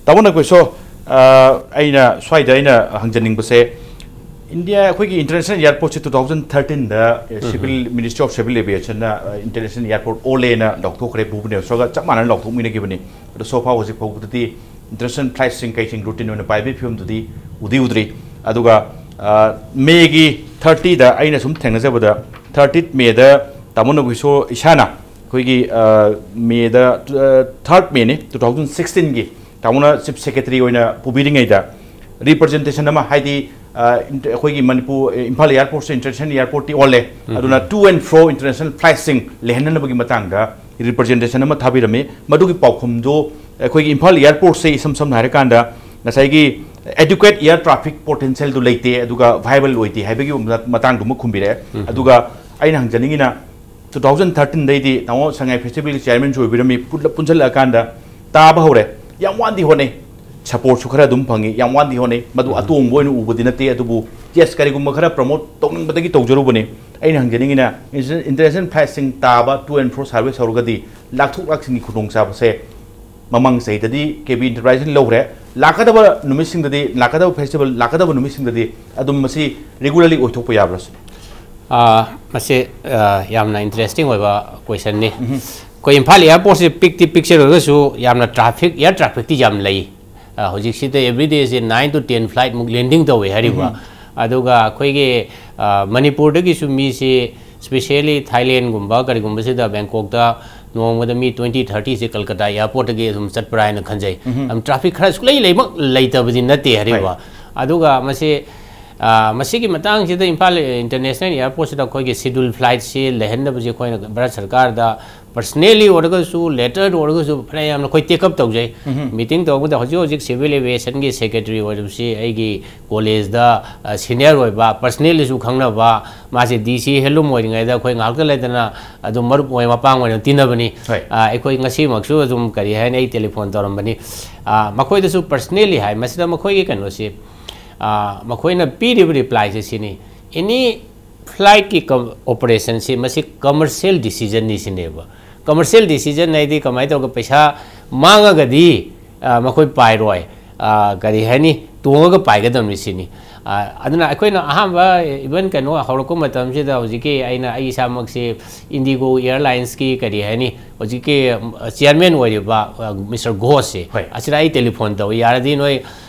ꯇꯥꯃꯣ ꯅꯈꯣꯏꯁꯨ, ꯑꯩꯅ ꯁ꯭ꯋꯥꯏꯗ ꯑꯩꯅ ꯍꯪꯖꯅꯤꯡꯕꯁꯦ, ꯏꯟꯗꯤꯌꯥ ꯑꯩꯈꯣꯏꯒꯤ ꯏꯟꯇꯔꯅꯦꯁꯅꯦꯜ ꯑꯦꯌꯥꯔꯄꯣꯔꯠꯁꯦ ꯇꯨ ꯊꯥꯎꯖꯟ ꯊꯥꯔꯇꯤꯟꯗ ꯁꯤꯚꯤꯜ, ꯃꯤꯅꯤꯁꯇ꯭ꯔꯤ ꯑꯣꯐ ꯁꯤꯚꯤꯜ ꯑꯦꯚꯤꯌꯦꯁꯟꯅ ꯏꯟꯇꯔꯅꯦꯁꯅꯦꯜ ꯑꯦꯌꯥꯔꯄꯣꯔꯠ ꯑꯣꯜꯂꯦꯅ ꯂꯥꯎꯊꯣꯛꯈ꯭ꯔꯦ ꯚꯨꯕꯅꯦꯁ꯭ꯋꯔꯒ ꯆꯞ ꯃꯥꯟꯅꯅ ꯂꯥꯎꯊꯣꯛꯃꯤꯟꯅꯈꯤꯕꯅꯤ꯫ ꯑꯗꯣ ꯁꯣꯐꯥ ꯍꯧꯖꯤꯛ ꯐꯥꯎꯕꯗꯗꯤ ꯏꯟꯇꯔꯅꯦꯁꯅꯦꯜ ꯐ꯭ꯂꯥꯏꯠꯁꯤꯡ ꯀꯩꯁꯤꯡ ꯔꯨꯇꯤꯟ ꯑꯣꯏꯅ ꯄꯥꯏꯕꯒꯤ ꯐꯤꯕꯝꯗꯨꯗꯤ ꯎꯗꯤ ꯎꯗ꯭ꯔꯤ꯫ ꯑꯗꯨꯒ ꯃꯦꯒꯤ ꯊꯥꯔꯇꯤꯗ ꯑꯩꯅ ꯁꯨꯝ ꯊꯦꯡꯅꯖꯕꯗ, ꯊꯥꯔꯇꯤꯠ ꯃꯦꯗ ꯇꯥꯃꯣ ꯅꯈꯣꯏꯁꯨ ꯏꯁꯥꯅ ꯑꯩꯈꯣꯏꯒꯤ ꯃꯦꯗ, ꯊꯥꯔꯠ ꯃꯦꯅꯤ ꯇꯨ ꯊꯥꯎꯖꯟ ꯁꯤꯛꯁꯇꯤꯟꯒꯤ, ꯇꯥꯃꯣꯅ ꯆꯤꯐ ꯁꯦꯀ꯭ꯔꯦꯇꯔꯤ ꯑꯣꯏꯅ ꯄꯨꯕꯤꯔꯤꯉꯩꯗ ꯔꯤꯄ꯭ꯔꯖꯦꯟꯇꯦꯁꯟ ꯑꯃ, ꯍꯥꯏꯗꯤ ꯑꯩꯈꯣꯏꯒꯤ ꯃꯅꯤꯄꯨꯔ, ꯏꯝꯐꯥꯜ ꯑꯦꯌꯥꯔꯄꯣꯔꯠꯁꯦ ꯏꯟꯇꯔꯅꯦꯁꯅꯦꯜ ꯑꯦꯌꯥꯔꯄꯣꯔꯠꯇꯤ ꯑꯣꯜꯂꯦ, ꯑꯗꯨꯅ ꯇꯨ ꯑꯦꯟ ꯐ꯭ꯔꯣ ꯏꯟꯇꯔꯅꯦꯁꯅꯦꯜ ꯐ꯭ꯂꯥꯏꯠꯁꯤꯡ ꯂꯩꯍꯟꯅꯅꯕꯒꯤ ꯃꯇꯥꯡꯗ ꯔꯤꯄ꯭ꯔꯖꯦꯟꯇꯦꯁꯟ ꯑꯃ ꯊꯥꯕꯤꯔꯝꯃꯤ꯫ ꯃꯗꯨꯒꯤ ꯄꯥꯎꯈꯨꯝꯗꯨ, ꯑꯩꯈꯣꯏꯒꯤ ꯏꯝꯐꯥꯜ ꯑꯦꯌꯥꯔꯄꯣꯔꯠꯁꯦ ꯏꯁꯝ ꯁꯝꯅ ꯍꯥꯏꯔꯀꯥꯟꯗ ꯉꯁꯥꯏꯒꯤ adequate air traffic potentialꯗꯨ ꯂꯩꯇꯦ, ꯑꯗꯨꯒ viable ꯑꯣꯏꯗꯦ ꯍꯥꯏꯕꯒꯤ ꯃꯇꯥꯡꯗꯨꯃ ꯈꯨꯝꯕꯤꯔꯛꯑꯦ꯫ ꯑꯗꯨꯒ ꯑꯩꯅ ꯍꯪꯖꯅꯤꯡꯉꯤꯅ, ꯇꯨ ꯊꯥꯎꯖꯟ ꯊꯥꯔꯇꯤꯟꯗꯩꯗꯤ ꯇꯥꯃꯣ ꯁꯉꯥꯏ ꯐꯦꯁꯇꯤꯚꯦꯜꯒꯤ ꯆꯤꯌꯥꯔꯃꯦꯟꯁꯨ ꯑꯣꯏꯕꯤꯔꯝꯃꯤ, ꯄꯨꯟꯁꯤꯜꯂꯛꯑꯀꯥꯟꯗ ꯇꯥꯕ ꯍꯧꯔꯦ꯫ ꯌꯥꯝ ꯋꯥꯅꯗꯤ ꯍꯣꯠꯅꯩ, ꯁꯄꯣꯔꯠꯁꯨ ꯈꯔ ꯑꯗꯨꯝ ꯐꯪꯉꯤ, ꯌꯥꯝ ꯋꯥꯅꯗꯤ ꯍꯣꯠꯅꯩ꯫ ꯃꯗꯨ ꯑꯇꯣꯡꯕ ꯑꯣꯏꯅ ꯎꯕꯗꯤ ꯅꯠꯇꯦ, ꯑꯗꯨꯕꯨ ꯌꯦꯁ, ꯀꯔꯤꯒꯨꯝꯕ ꯈꯔ ꯄ꯭ꯔꯃꯣꯠ ꯇꯧꯅꯤꯡꯕꯗꯒꯤ ꯇꯧꯖꯔꯨꯕꯅꯤ꯫ ꯑꯩꯅ ꯍꯪꯖꯅꯤꯡꯉꯤꯅ, ꯏꯟꯇꯔꯅꯦꯁꯅꯦꯜ ꯐ꯭ꯂꯥꯏꯠꯁꯤꯡ ꯇꯥꯕ, ꯇꯨ ꯑꯦꯟ ꯐ꯭ꯔꯣ ꯁꯥꯔꯚꯤꯁ ꯍꯧꯔꯒꯗꯤ ꯂꯥꯛꯊꯣꯛ ꯂꯥꯛꯁꯤꯟꯒꯤ ꯈꯨꯗꯣꯡꯆꯥꯕꯁꯦ ꯃꯃꯥꯡ ꯆꯍꯤꯗꯗꯤ ꯀꯦ ꯕꯤ ꯏꯟꯇꯔꯄ꯭ꯔꯥꯏꯖꯅ ꯂꯧꯈ꯭ꯔꯦ꯫ ꯂꯥꯛꯀꯗꯕ ꯅꯨꯃꯤꯠꯁꯤꯡꯗꯗꯤ, ꯂꯥꯛꯀꯗꯕ ꯐꯦꯁꯇꯤꯚꯦꯜ ꯂꯥꯛꯀꯗꯕ ꯅꯨꯃꯤꯠꯁꯤꯡꯗꯗꯤ ꯑꯗꯨꯝ ꯃꯁꯤ ꯔꯤꯒꯨꯂꯔꯂꯤ ꯑꯣꯏꯊꯣꯛꯄ ꯌꯥꯕ꯭ꯔꯥ ꯁꯤꯅꯤ꯫ ꯃꯁꯤ ꯌꯥꯝꯅ ꯏꯟꯇꯔꯦꯁꯇꯤꯡ ꯑꯣꯏꯕ ꯀꯣꯏꯁꯟꯅꯤ꯫ ꯑꯩꯈꯣꯏ ꯏꯝꯐꯥꯜ ꯑꯦꯌꯥꯔꯄꯣꯔꯠꯁꯤ ꯄꯤꯛꯇꯤ ꯄꯤꯛꯆꯔꯒꯁꯨ ꯌꯥꯝꯅ ꯇ꯭ꯔꯥꯐꯤꯛ, ꯑꯦꯌꯥꯔ ꯇ꯭ꯔꯥꯐꯤꯛꯇꯤ ꯌꯥꯝ ꯂꯩ꯫ ꯍꯧꯖꯤꯛꯁꯤꯗ ꯑꯦꯕ꯭ꯔꯤ ꯗꯦꯁꯤ ꯅꯥꯏꯟ ꯇꯨ ꯇꯦꯟ ꯐ꯭ꯂꯥꯏꯠꯃꯨꯛ ꯂꯦꯟꯗꯤꯡ ꯇꯧꯋꯦ ꯍꯥꯏꯔꯤꯕ꯫ ꯑꯗꯨꯒ ꯑꯩꯈꯣꯏꯒꯤ ꯃꯅꯤꯄꯨꯔꯗꯒꯤꯁꯨ ꯃꯤꯁꯤ specially ꯊꯥꯏꯂꯦꯟꯒꯨꯝꯕ ꯀꯔꯤꯒꯨꯝꯕꯁꯤꯗ ꯕꯦꯡꯀꯣꯛꯇ ꯅꯣꯡꯃꯗ ꯃꯤ ꯇ꯭ꯋꯦꯟꯇꯤ ꯊꯥꯔꯇꯤꯁꯦ ꯀꯜꯀꯇꯥ ꯑꯦꯌꯥꯔꯄꯣꯔꯠꯇꯒꯤ ꯑꯗꯨꯝ ꯆꯠꯄ꯭ꯔꯥ ꯍꯥꯏꯅ ꯈꯟꯖꯩ꯫ ꯑꯗꯨꯝ ꯇ꯭ꯔꯥꯐꯤꯛ ꯈꯔ ꯁꯨꯛꯂꯩ ꯂꯩꯃꯛ ꯂꯩꯇꯕꯗꯤ ꯅꯠꯇꯦ ꯍꯥꯏꯔꯤꯕ꯫ ꯑꯗꯨꯒ ꯃꯁꯤ, ꯃꯁꯤꯒꯤ ꯃꯇꯥꯡꯁꯤꯗ ꯏꯝꯐꯥꯜ ꯏꯟꯇꯔꯅꯦꯁꯅꯦꯜ ꯑꯦꯌꯥꯔꯄꯣꯔꯠꯁꯤꯗ ꯑꯩꯈꯣꯏꯒꯤ ꯁꯦꯗ꯭ꯌꯨꯜ ꯐ꯭ꯂꯥꯏꯠꯁꯤ ꯂꯩꯍꯟꯅꯕꯁꯤ ꯑꯩꯈꯣꯏꯅ ꯚꯥꯔꯠ ꯁꯔꯀꯥꯔꯗ personally ꯑꯣꯏꯔꯒꯁꯨ, ꯂꯦꯇꯔꯗ ꯑꯣꯏꯔꯒꯁꯨ ꯐꯅꯌꯥꯝꯅ ꯑꯩꯈꯣꯏ ꯇꯦꯛ ꯑꯞ ꯇꯧꯖꯩ꯫ ꯃꯤꯇꯤꯡ ꯇꯧꯕꯗ ꯍꯧꯖꯤꯛ ꯍꯧꯖꯤꯛ ꯁꯤꯚꯤꯜ ꯑꯦꯚꯤꯌꯦꯁꯟꯒꯤ ꯁꯦꯀ꯭ꯔꯦꯇꯔꯤ ꯑꯣꯏꯔꯤꯕꯁꯤ ꯑꯩꯒꯤ ꯀꯣꯂꯦꯖꯗ ꯁꯤꯅꯤꯌꯔ ꯑꯣꯏꯕ, ꯄꯔꯁꯅꯦꯜꯂꯤꯁꯨ ꯈꯪꯅꯕ, ꯃꯥꯁꯦ ꯗꯤ ꯁꯤ ꯍꯦꯟꯂꯨꯝ ꯑꯣꯏꯔꯤꯉꯩꯗ ꯑꯩꯈꯣꯏ ꯉꯥꯏꯍꯥꯛꯇ ꯂꯩꯇꯅ ꯑꯗꯨꯝ ꯃꯔꯨꯞ ꯑꯣꯏ ꯃꯄꯥꯡ ꯑꯣꯏꯅ ꯇꯤꯟꯅꯕꯅꯤ꯫ ꯍꯣꯏ꯫ ꯑꯩꯈꯣꯏ ꯉꯁꯤꯃꯛꯁꯨ ꯑꯗꯨꯝ ꯀꯔꯤ ꯍꯥꯏꯅꯤ, ꯑꯩ ꯇꯦꯂꯤꯐꯣꯟ ꯇꯧꯔꯝꯕꯅꯤ꯫ ꯃꯈꯣꯏꯗꯁꯨ ꯄꯔꯁꯅꯦꯜꯂꯤ ꯍꯥꯏ꯫ ꯃꯁꯤꯗ ꯃꯈꯣꯏꯒꯤ ꯀꯩꯅꯣꯁꯤ, ꯃꯈꯣꯏꯅ ꯄꯤꯔꯤꯕ ꯔꯤꯄ꯭ꯂꯥꯏꯁꯦ ꯁꯤꯅꯤ: "Any ꯐ꯭ꯂꯥꯏꯠꯀꯤ ꯑꯣꯄꯔꯦꯁꯟꯁꯤ ꯃꯁꯤ ꯀꯃꯔꯁꯤꯌꯦꯜ ꯗꯤꯁꯤꯖꯟꯅꯤ ꯁꯤꯅꯦꯕ꯫ ꯀꯃꯔꯁꯤꯌꯦꯜ ꯗꯤꯁꯤꯖꯟ ꯍꯥꯏꯗꯤ ꯀꯃꯥꯏꯅ ꯇꯧꯔꯒ ꯄꯩꯁꯥ ꯃꯥꯡꯉꯒꯗꯤ ꯑ, ꯃꯈꯣꯏ ꯄꯥꯏꯔꯣꯏ꯫ ꯑ, ꯀꯔꯤ ꯍꯥꯏꯅꯤ, ꯇꯣꯡꯉꯒ ꯄꯥꯏꯒꯗꯕꯅꯤ ꯁꯤꯅꯤ꯫ ꯑ, ꯑꯗꯨꯅ ꯑꯩꯈꯣꯏꯅ ꯑꯍꯥꯟꯕ, ꯏꯚꯟ ꯀꯩꯅꯣ ꯍꯧꯔꯛꯄ ꯃꯇꯝꯁꯤꯗ ꯍꯧꯖꯤꯛꯀꯤ ꯑꯩꯅ ꯑꯩ ꯏꯁꯥꯃꯛꯁꯤ ꯏꯟꯗꯤꯒꯣ ꯑꯦꯌꯔꯂꯥꯏꯟꯁꯀꯤ ꯀꯔꯤ ꯍꯥꯏꯅꯤ, ꯍꯧꯖꯤꯛꯀꯤ ꯆꯤꯌꯔꯃꯦꯟ ꯑꯣꯏꯔꯤꯕ ꯃꯤꯁꯇꯔ ꯘꯣꯁꯁꯦ, ꯍꯣꯏ꯫ ꯑꯁꯤꯗ ꯑꯩ ꯇꯦꯂꯤꯐꯣꯟ ꯇꯧꯏ, ꯌꯥꯔꯗꯤ ꯅꯣꯏ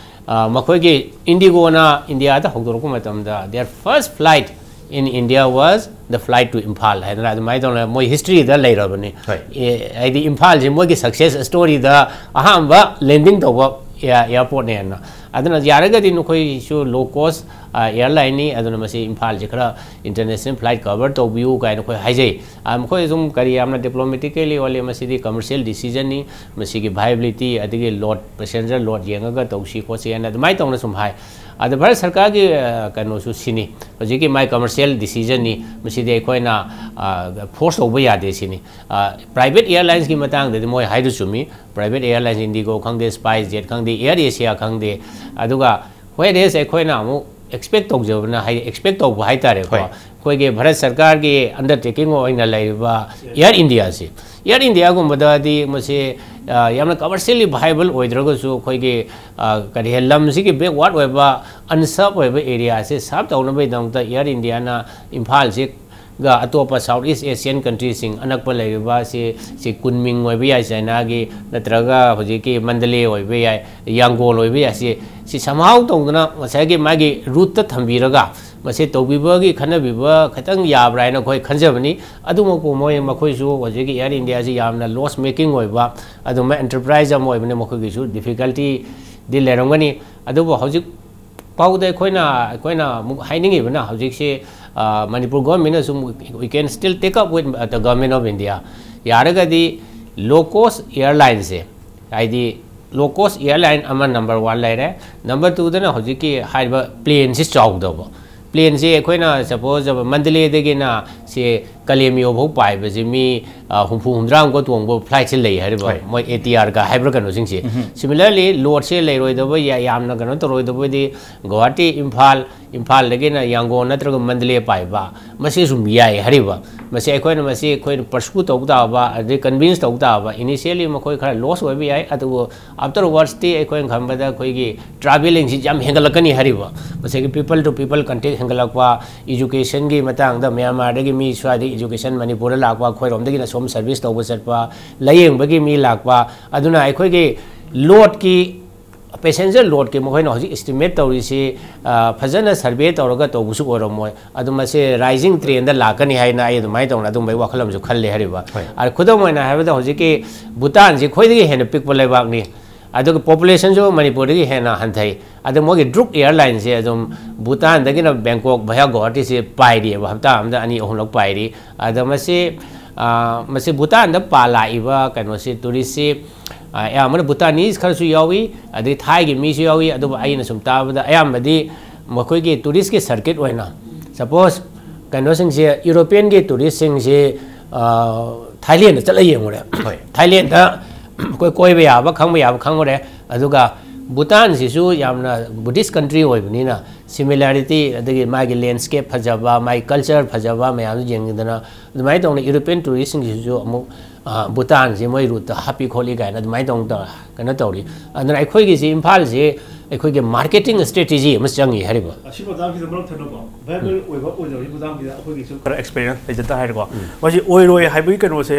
ꯑ, ꯃꯈꯣꯏꯒꯤ ꯏꯟꯗꯤꯒꯣꯅ ꯏꯟꯗꯤꯌꯥꯗ ꯍꯧꯗꯣꯔꯛꯄ ꯃꯇꯝꯗ their first flight in India was the flight to Imphal ꯍꯥꯏꯗꯅ ꯑꯗꯨꯃꯥꯏꯅ ꯇꯧꯅ ꯃꯣꯏ ꯍꯤꯁꯇ꯭ꯔꯤꯗ ꯂꯩꯔꯕꯅꯤ꯫ ꯍꯣꯏ꯫ ꯑꯦ, ꯍꯥꯏꯗꯤ ꯏꯝꯐꯥꯜꯁꯤ ꯃꯣꯏꯒꯤ ꯁꯛꯁꯦꯁ ꯁ꯭ꯇꯣꯔꯤꯗ ꯑꯍꯥꯟꯕ ꯂꯦꯟꯗꯤꯡ ꯇꯧꯕ ꯑꯦꯌꯥꯔꯄꯣꯔꯠꯅꯦꯅ꯫ ꯑꯗꯨꯅ ꯌꯥꯔꯒꯗꯤ ꯅꯈꯣꯏꯁꯨ ꯂꯣ ꯀꯣꯁ ꯑꯦꯌꯥꯔꯂꯥꯏꯟꯅꯤ, ꯑꯗꯨꯅ ꯃꯁꯤ ꯏꯝꯐꯥꯜꯁꯤ ꯈꯔ ꯏꯟꯇꯔꯅꯦꯁꯅꯦꯜ ꯐ꯭ꯂꯥꯏꯠ ꯀꯚꯔ ꯇꯧꯕꯤꯌꯨ ꯀꯥꯏꯅ ꯑꯩꯈꯣꯏ ꯍꯥꯏꯖꯩ꯫ ꯑ, ꯃꯈꯣꯏ ꯁꯨꯝ ꯀꯔꯤ ꯌꯥꯝꯅ ꯗꯤꯄ꯭ꯂꯣꯃꯦꯇꯤꯀꯦꯂꯤ ꯑꯣꯜꯂꯤ, ꯃꯁꯤꯗꯤ ꯀꯃꯔꯁꯤꯌꯦꯜ ꯗꯤꯁꯤꯖꯟꯅꯤ, ꯃꯁꯤꯒꯤ ꯚꯥꯏꯕꯤꯂꯤꯇꯤ ꯑꯗꯒꯤ ꯂꯣꯗ, ꯄꯦꯁꯦꯟꯖꯔ ꯂꯣꯗ ꯌꯦꯡꯉꯒ ꯇꯧꯁꯤ ꯈꯣꯠꯁꯤ ꯍꯥꯏꯅ ꯑꯗꯨꯃꯥꯏꯅ ꯇꯧꯅ ꯁꯨꯝ ꯍꯥꯏ꯫ ꯑꯗ ꯚꯥꯔꯠ ꯁꯔꯀꯥꯔꯒꯤ, ꯑ, ꯀꯩꯅꯣꯁꯨ ꯁꯤꯅꯤ, ꯍꯧꯖꯤꯛꯀꯤ ꯃꯥꯏ ꯀꯃꯔꯁꯤꯌꯦꯜ ꯗꯤꯁꯤꯖꯟꯅꯤ, ꯃꯁꯤꯗꯤ ꯑꯩꯈꯣꯏꯅ, ꯑ, ꯐꯣꯔꯁ ꯇꯧꯕ ꯌꯥꯗꯦ ꯁꯤꯅꯤ꯫ ꯑ, ꯄ꯭ꯔꯥꯏꯚꯦꯠ ꯑꯦꯌꯥꯔꯂꯥꯏꯟꯁꯀꯤ ꯃꯇꯥꯡꯗꯗꯤ ꯃꯣꯏ ꯍꯥꯏꯗꯨ ꯆꯨꯝꯃꯤ, ꯄ꯭ꯔꯥꯏꯚꯦꯠ ꯑꯦꯌꯥꯔꯂꯥꯏꯟꯁ ꯏꯟꯗꯤꯒꯣ ꯈꯪꯗꯦ, ꯁ꯭ꯄꯥꯏꯁ ꯖꯦꯠ ꯈꯪꯗꯦ, ꯑꯦꯌꯔ ꯑꯦꯁꯤꯌꯥ ꯈꯪꯗꯦ, ꯑꯗꯨꯒ whereas ꯑꯩꯈꯣꯏꯅ ꯑꯃꯨꯛ ꯑꯦꯛꯁꯄꯦꯛ ꯇꯧꯖꯕꯅ, ꯍꯥꯏꯗꯤ ꯑꯦꯛꯁꯄꯦꯛ ꯇꯧꯕ ꯍꯥꯏꯇꯥꯔꯦꯀꯣ, ꯍꯣꯏ꯫ ꯑꯩꯈꯣꯏꯒꯤ ꯚꯥꯔꯠ ꯁꯔꯀꯥꯔꯒꯤ ꯑꯟꯗꯔꯇꯦꯀꯤꯡ ꯑꯣꯏꯅ ꯂꯩꯔꯤꯕ ꯑꯦꯌꯔ ꯏꯟꯗꯤꯌꯥꯁꯤ, ꯑꯦꯌꯔ ꯏꯟꯗꯤꯌꯥꯒꯨꯝꯕꯗꯗꯤ ꯃꯁꯤ, ꯑ, ꯌꯥꯝꯅ ꯀꯃꯔꯁꯤꯌꯦꯜꯂꯤ ꯚꯥꯏꯕꯜ ꯑꯣꯏꯗ꯭ꯔꯒꯁꯨ ꯑꯩꯈꯣꯏꯒꯤ, ꯑ, ꯀꯔꯤ ꯍꯥꯏ, ꯂꯝꯁꯤꯒꯤ ꯕꯦꯛꯋꯥꯔꯗ ꯑꯣꯏꯕ ꯑꯟꯁꯔꯚ ꯑꯣꯏꯕ ꯑꯦꯔꯤꯌꯥꯁꯦ ꯁꯔꯚ ꯇꯧꯅꯕꯒꯤꯗꯃꯛꯇ ꯑꯦꯌꯔ ꯏꯟꯗꯤꯌꯥꯅ ꯏꯝꯐꯥꯜꯁꯤ ꯒ ꯑꯇꯣꯞꯄ ꯁꯥꯎꯠ ꯏꯁ ꯑꯦꯁꯤꯌꯥꯟ ꯀꯟꯇ꯭ꯔꯤꯁꯤꯡ ꯑꯅꯛꯄ ꯂꯩꯔꯤꯕ ꯁꯤ, ꯁꯤ ꯀꯨꯟꯃꯤꯡ ꯑꯣꯏꯕ ꯌꯥꯏ, ꯆꯥꯏꯅꯥꯒꯤ, ꯅꯠꯇ꯭ꯔꯒ ꯍꯧꯖꯤꯛꯀꯤ ꯃꯟꯗꯂꯦ ꯑꯣꯏꯕ ꯌꯥꯏ, ꯌꯥꯡꯒꯣꯜ ꯑꯣꯏꯕ ꯌꯥꯏ, ꯁꯤ, ꯁꯤ somehow ꯇꯧꯗꯅ ꯉꯁꯥꯏꯒꯤ ꯃꯥꯒꯤ ꯔꯨꯠꯇ ꯊꯝꯕꯤꯔꯒ ꯃꯁꯤ ꯇꯧꯕꯤꯕꯒꯤ ꯈꯟꯅꯕꯤꯕ ꯈꯤꯇꯪ ꯌꯥꯕ꯭ꯔꯥ ꯍꯥꯏꯅ ꯑꯩꯈꯣꯏ ꯈꯟꯖꯕꯅꯤ꯫ ꯑꯗꯨꯃꯛꯄꯨ ꯃꯣꯏ, ꯃꯈꯣꯏꯁꯨ ꯍꯧꯖꯤꯛꯀꯤ ꯑꯦꯌꯔ ꯏꯟꯗꯤꯌꯥꯁꯤ ꯌꯥꯝꯅ ꯂꯣꯁ ꯃꯦꯀꯤꯡ ꯑꯣꯏꯕ ꯑꯗꯨꯝꯕ ꯑꯦꯟꯇꯔꯄ꯭ꯔꯥꯏꯖ ꯑꯃ ꯑꯣꯏꯕꯅ ꯃꯈꯣꯏꯒꯤꯁꯨ ꯗꯤꯐꯤꯀꯜꯇꯤꯗꯤ ꯂꯩꯔꯝꯒꯅꯤ꯫ ꯑꯗꯨꯕꯨ ꯍꯧꯖꯤꯛ ꯐꯥꯎꯗ ꯑꯩꯈꯣꯏꯅ, ꯑꯩꯈꯣꯏꯅ ꯑꯃꯨꯛ ꯍꯥꯏꯅꯤꯡꯉꯤꯕꯅ ꯍꯧꯖꯤꯛꯁꯤ, ꯑ, Manipur ꯒꯣꯔꯃꯦꯟꯅꯁꯨ we can still take up with the government of India꯫ ꯌꯥꯔꯒꯗꯤ ꯂꯣ ꯀꯣꯁ ꯑꯦꯌꯥꯔꯂꯥꯏꯟꯁꯦ, ꯍꯥꯏꯗꯤ ꯂꯣ ꯀꯣꯁ ꯑꯦꯌꯥꯔꯂꯥꯏꯟ ꯑꯃ ꯅꯝꯕꯔ ꯋꯥꯟ ꯂꯩꯔꯦ, ꯅꯝꯕꯔ ꯇꯨꯗꯅ ꯍꯧꯖꯤꯛꯀꯤ ꯍꯥꯏꯔꯤꯕ ꯄ꯭ꯂꯦꯟꯁꯤ ꯆꯥꯎꯗꯕ, ꯄ꯭ꯂꯦꯟꯁꯤ ꯑꯩꯈꯣꯏꯅ ꯁꯄꯣꯖ ꯃꯟꯗꯂꯦꯗꯒꯤꯅ ꯁꯦ ꯀꯂꯦꯃꯤꯌꯣ ꯐꯥꯎ ꯄꯥꯏꯕꯁꯦ ꯃꯤ, ꯑ, ꯍꯨꯝꯐꯨ ꯍꯨꯝꯗ꯭ꯔꯥ ꯑꯃꯨꯛꯀ ꯇꯣꯡꯕ flight ꯁꯦ ꯂꯩ ꯍꯥꯏꯔꯤꯕ, ꯍꯣꯏ꯫ ꯃꯣꯏ ATR ꯒ ꯍꯥꯏꯕ꯭ꯔꯥ ꯀꯩꯅꯣꯁꯤꯡꯁꯦ꯫ ꯎꯝꯍꯨꯝ꯫ Similarly, load ꯁꯦ ꯂꯩꯔꯣꯏꯗꯕ, ꯌꯥ-, ꯌꯥꯝꯅ ꯀꯩꯅꯣ ꯇꯧꯔꯣꯏꯗꯕꯗꯤ ꯒꯨꯋꯥꯍꯥꯇꯤ, ꯏꯝꯐꯥꯜ, ꯏꯝꯐꯥꯜꯗꯒꯤꯅ ꯌꯥꯡꯒꯣꯟ ꯅꯠꯇ꯭ꯔꯒ ꯃꯟꯗꯂꯦ ꯄꯥꯏꯕ, ꯃꯁꯤ ꯁꯨꯝ ꯌꯥꯏ ꯍꯥꯏꯔꯤꯕ꯫ ꯃꯁꯤ ꯑꯩꯈꯣꯏꯅ, ꯃꯁꯤ ꯑꯩꯈꯣꯏꯅ pursue ꯇꯧ ꯇꯥꯕ, ꯑꯗꯩ convince ꯇꯧ ꯇꯥꯕ꯫ Initially ꯃꯈꯣꯏ ꯈꯔ loss ꯑꯣꯏꯕ ꯌꯥꯏ, ꯑꯗꯨꯕꯨ afterwards ꯇꯤ ꯑꯩꯈꯣꯏꯅ ꯈꯟꯕꯗ ꯑꯩꯈꯣꯏꯒꯤ travelling ꯁꯤ ꯌꯥꯝ ꯍꯦꯟꯒꯠꯂꯛꯀꯅꯤ ꯍꯥꯏꯔꯤꯕ꯫ ꯃꯁꯤꯒꯤ people to people contact ꯍꯦꯟꯒꯠꯂꯛꯄ, education ꯒꯤ ꯃꯇꯥꯡꯗ ꯃ꯭ꯌꯥꯟꯃꯥꯔꯗꯒꯤ ꯃꯤ ꯁ꯭ꯋꯥꯏꯗ education ꯃꯅꯤꯄꯨꯔꯗ ꯂꯥꯛꯄ, ꯑꯩꯈꯣꯏꯔꯣꯝꯗꯒꯤꯅ ꯁꯣꯝ service ꯇꯧꯕ ꯆꯠꯄ, ꯂꯥꯌꯦꯡꯕꯒꯤ ꯃꯤ ꯂꯥꯛꯄ, ꯑꯗꯨꯅ ꯑꯩꯈꯣꯏꯒꯤ load ꯀꯤ, passenger load ꯀꯤ ꯃꯈꯣꯏꯅ ꯍꯧꯖꯤꯛ estimate ꯇꯧꯔꯤꯁꯤ, ꯑ, ꯐꯖꯅ survey ꯇꯧꯔꯒ ꯇꯧꯕꯁꯨ ꯑꯣꯏꯔꯝꯃꯣꯏ꯫ ꯑꯗꯨ ꯃꯁꯤ rising trend ꯗ ꯂꯥꯛꯀꯅꯤ ꯍꯥꯏꯅ ꯑꯩ ꯑꯗꯨꯃꯥꯏꯅ ꯇꯧꯅ ꯑꯗꯨꯝꯕꯒꯤ ꯋꯥꯈꯜ ꯑꯃꯁꯨ ꯈꯜꯂꯦ ꯍꯥꯏꯔꯤꯕ꯫ ꯍꯣꯏ꯫ ꯑ, ꯈꯨꯗꯝ ꯑꯣꯏꯅ ꯍꯥꯏꯔꯕꯗ ꯍꯧꯖꯤꯛꯀꯤ ꯚꯨꯇꯥꯟꯁꯤ ꯈ꯭ꯋꯥꯏꯗꯒꯤ ꯍꯦꯟꯅ ꯄꯤꯛꯄ ꯂꯩꯕꯥꯛꯅꯤ, ꯑꯗꯨꯒ population ꯁꯨ ꯃꯅꯤꯄꯨꯔꯗꯒꯤ ꯍꯦꯟꯅ ꯍꯟꯊꯩ꯫ ꯑꯗꯣ ꯃꯣꯏꯒꯤ Druk Airline ꯁꯦ ꯑꯗꯨꯝ ꯚꯨꯇꯥꯟꯗꯒꯤꯅ ꯕꯦꯡꯀꯣꯛ via ꯒꯨꯋꯥꯍꯥꯇꯤꯁꯦ ꯄꯥꯏꯔꯤꯑꯕ, ꯍꯞꯇꯥ ꯑꯃꯗ ꯑꯅꯤ ꯑꯍꯨꯝꯂꯛ ꯄꯥꯏꯔꯤ꯫ ꯑꯗ ꯃꯁꯤ, ꯑ, ꯃꯁꯤ ꯚꯨꯇꯥꯟꯗ ꯄꯥ ꯂꯥꯛꯏꯕ ꯀꯩꯅꯣꯁꯤ, tourist ꯁꯤ, ꯑ, ꯑꯌꯥꯝꯕꯅ Bhutanese ꯈꯔꯁꯨ ꯌꯥꯎꯏ, ꯑꯗꯩ ꯊꯥꯏꯒꯤ ꯃꯤꯁꯨ ꯌꯥꯎꯏ꯫ ꯑꯗꯨꯕꯨ ꯑꯩꯅ ꯁꯨꯝ ꯇꯥꯕꯗ ꯑꯌꯥꯝꯕꯗꯤ ꯃꯈꯣꯏꯒꯤ tourist ꯀꯤ circuit ꯑꯣꯏꯅ, suppose, ꯀꯩꯅꯣꯁꯤꯡꯁꯦ, European ꯒꯤ tourist ꯁꯤꯡꯁꯦ, ꯑ, ꯊꯥꯏꯂꯦꯟꯗ ꯆꯠꯂ ꯌꯦꯡꯉꯨꯔꯦ꯫ ꯍꯣꯏ꯫ ꯊꯥꯏꯂꯦꯟꯗ ꯑꯩꯈꯣꯏ ꯀꯣꯏꯕ ꯌꯥꯕ, ꯈꯪꯕ ꯌꯥꯕ ꯈꯪꯉꯨꯔꯦ꯫ ꯑꯗꯨꯒ ꯚꯨꯇꯥꯟꯁꯤꯁꯨ ꯌꯥꯝꯅ Buddhist country ꯑꯣꯏꯕꯅꯤꯅ, similarity, ꯑꯗꯒꯤ ꯃꯥꯒꯤ landscape ꯐꯖꯕ, ꯃꯥꯒꯤ culture ꯐꯖꯕ ꯃꯌꯥꯝꯗꯨ ꯌꯦꯡꯗꯅ, ꯑꯗꯨꯃꯥꯏꯅ ꯇꯧꯅ European tourist ꯁꯤꯡꯁꯤꯁꯨ ꯑꯃꯨꯛ, ꯑ, ꯚꯨꯇꯥꯟꯁꯤ ꯃꯣꯏ route ꯇ ꯍꯥꯞꯄꯤ ꯈꯣꯠꯂꯤ ꯀꯥꯏꯅ ꯑꯗꯨꯃꯥꯏꯅ ꯇꯧꯅ ꯇꯧꯔ-, ꯀꯩꯅꯣ ꯇꯧꯔꯤ꯫ ꯑꯗꯨꯅ ꯑꯩꯈꯣꯏꯒꯤꯁꯤ ꯏꯝꯐꯥꯜꯁꯤ ꯑꯩꯈꯣꯏꯒꯤ marketing strategy ꯑꯃ ꯆꯪꯉꯤ ꯍꯥꯏꯔꯤꯕ꯫ ꯑꯁꯤ ꯃꯇꯥꯡꯁꯤꯗ ꯃꯔꯛ ꯊꯠꯅꯀꯣ, viable ꯑꯣꯏꯕ ꯑꯣꯏꯗꯕꯒꯤ ꯃꯇꯥꯡꯁꯤꯗ ꯑꯩꯈꯣꯏꯒꯤꯁꯨ ꯈꯔ experience ꯂꯩꯖꯗ ꯍꯥꯏꯔꯦꯀꯣ꯫ ꯎꯝ꯫ ꯃꯁꯤ ꯑꯣꯏꯔꯣꯏ ꯍꯥꯏꯕꯒꯤ ꯀꯩꯅꯣꯁꯦ,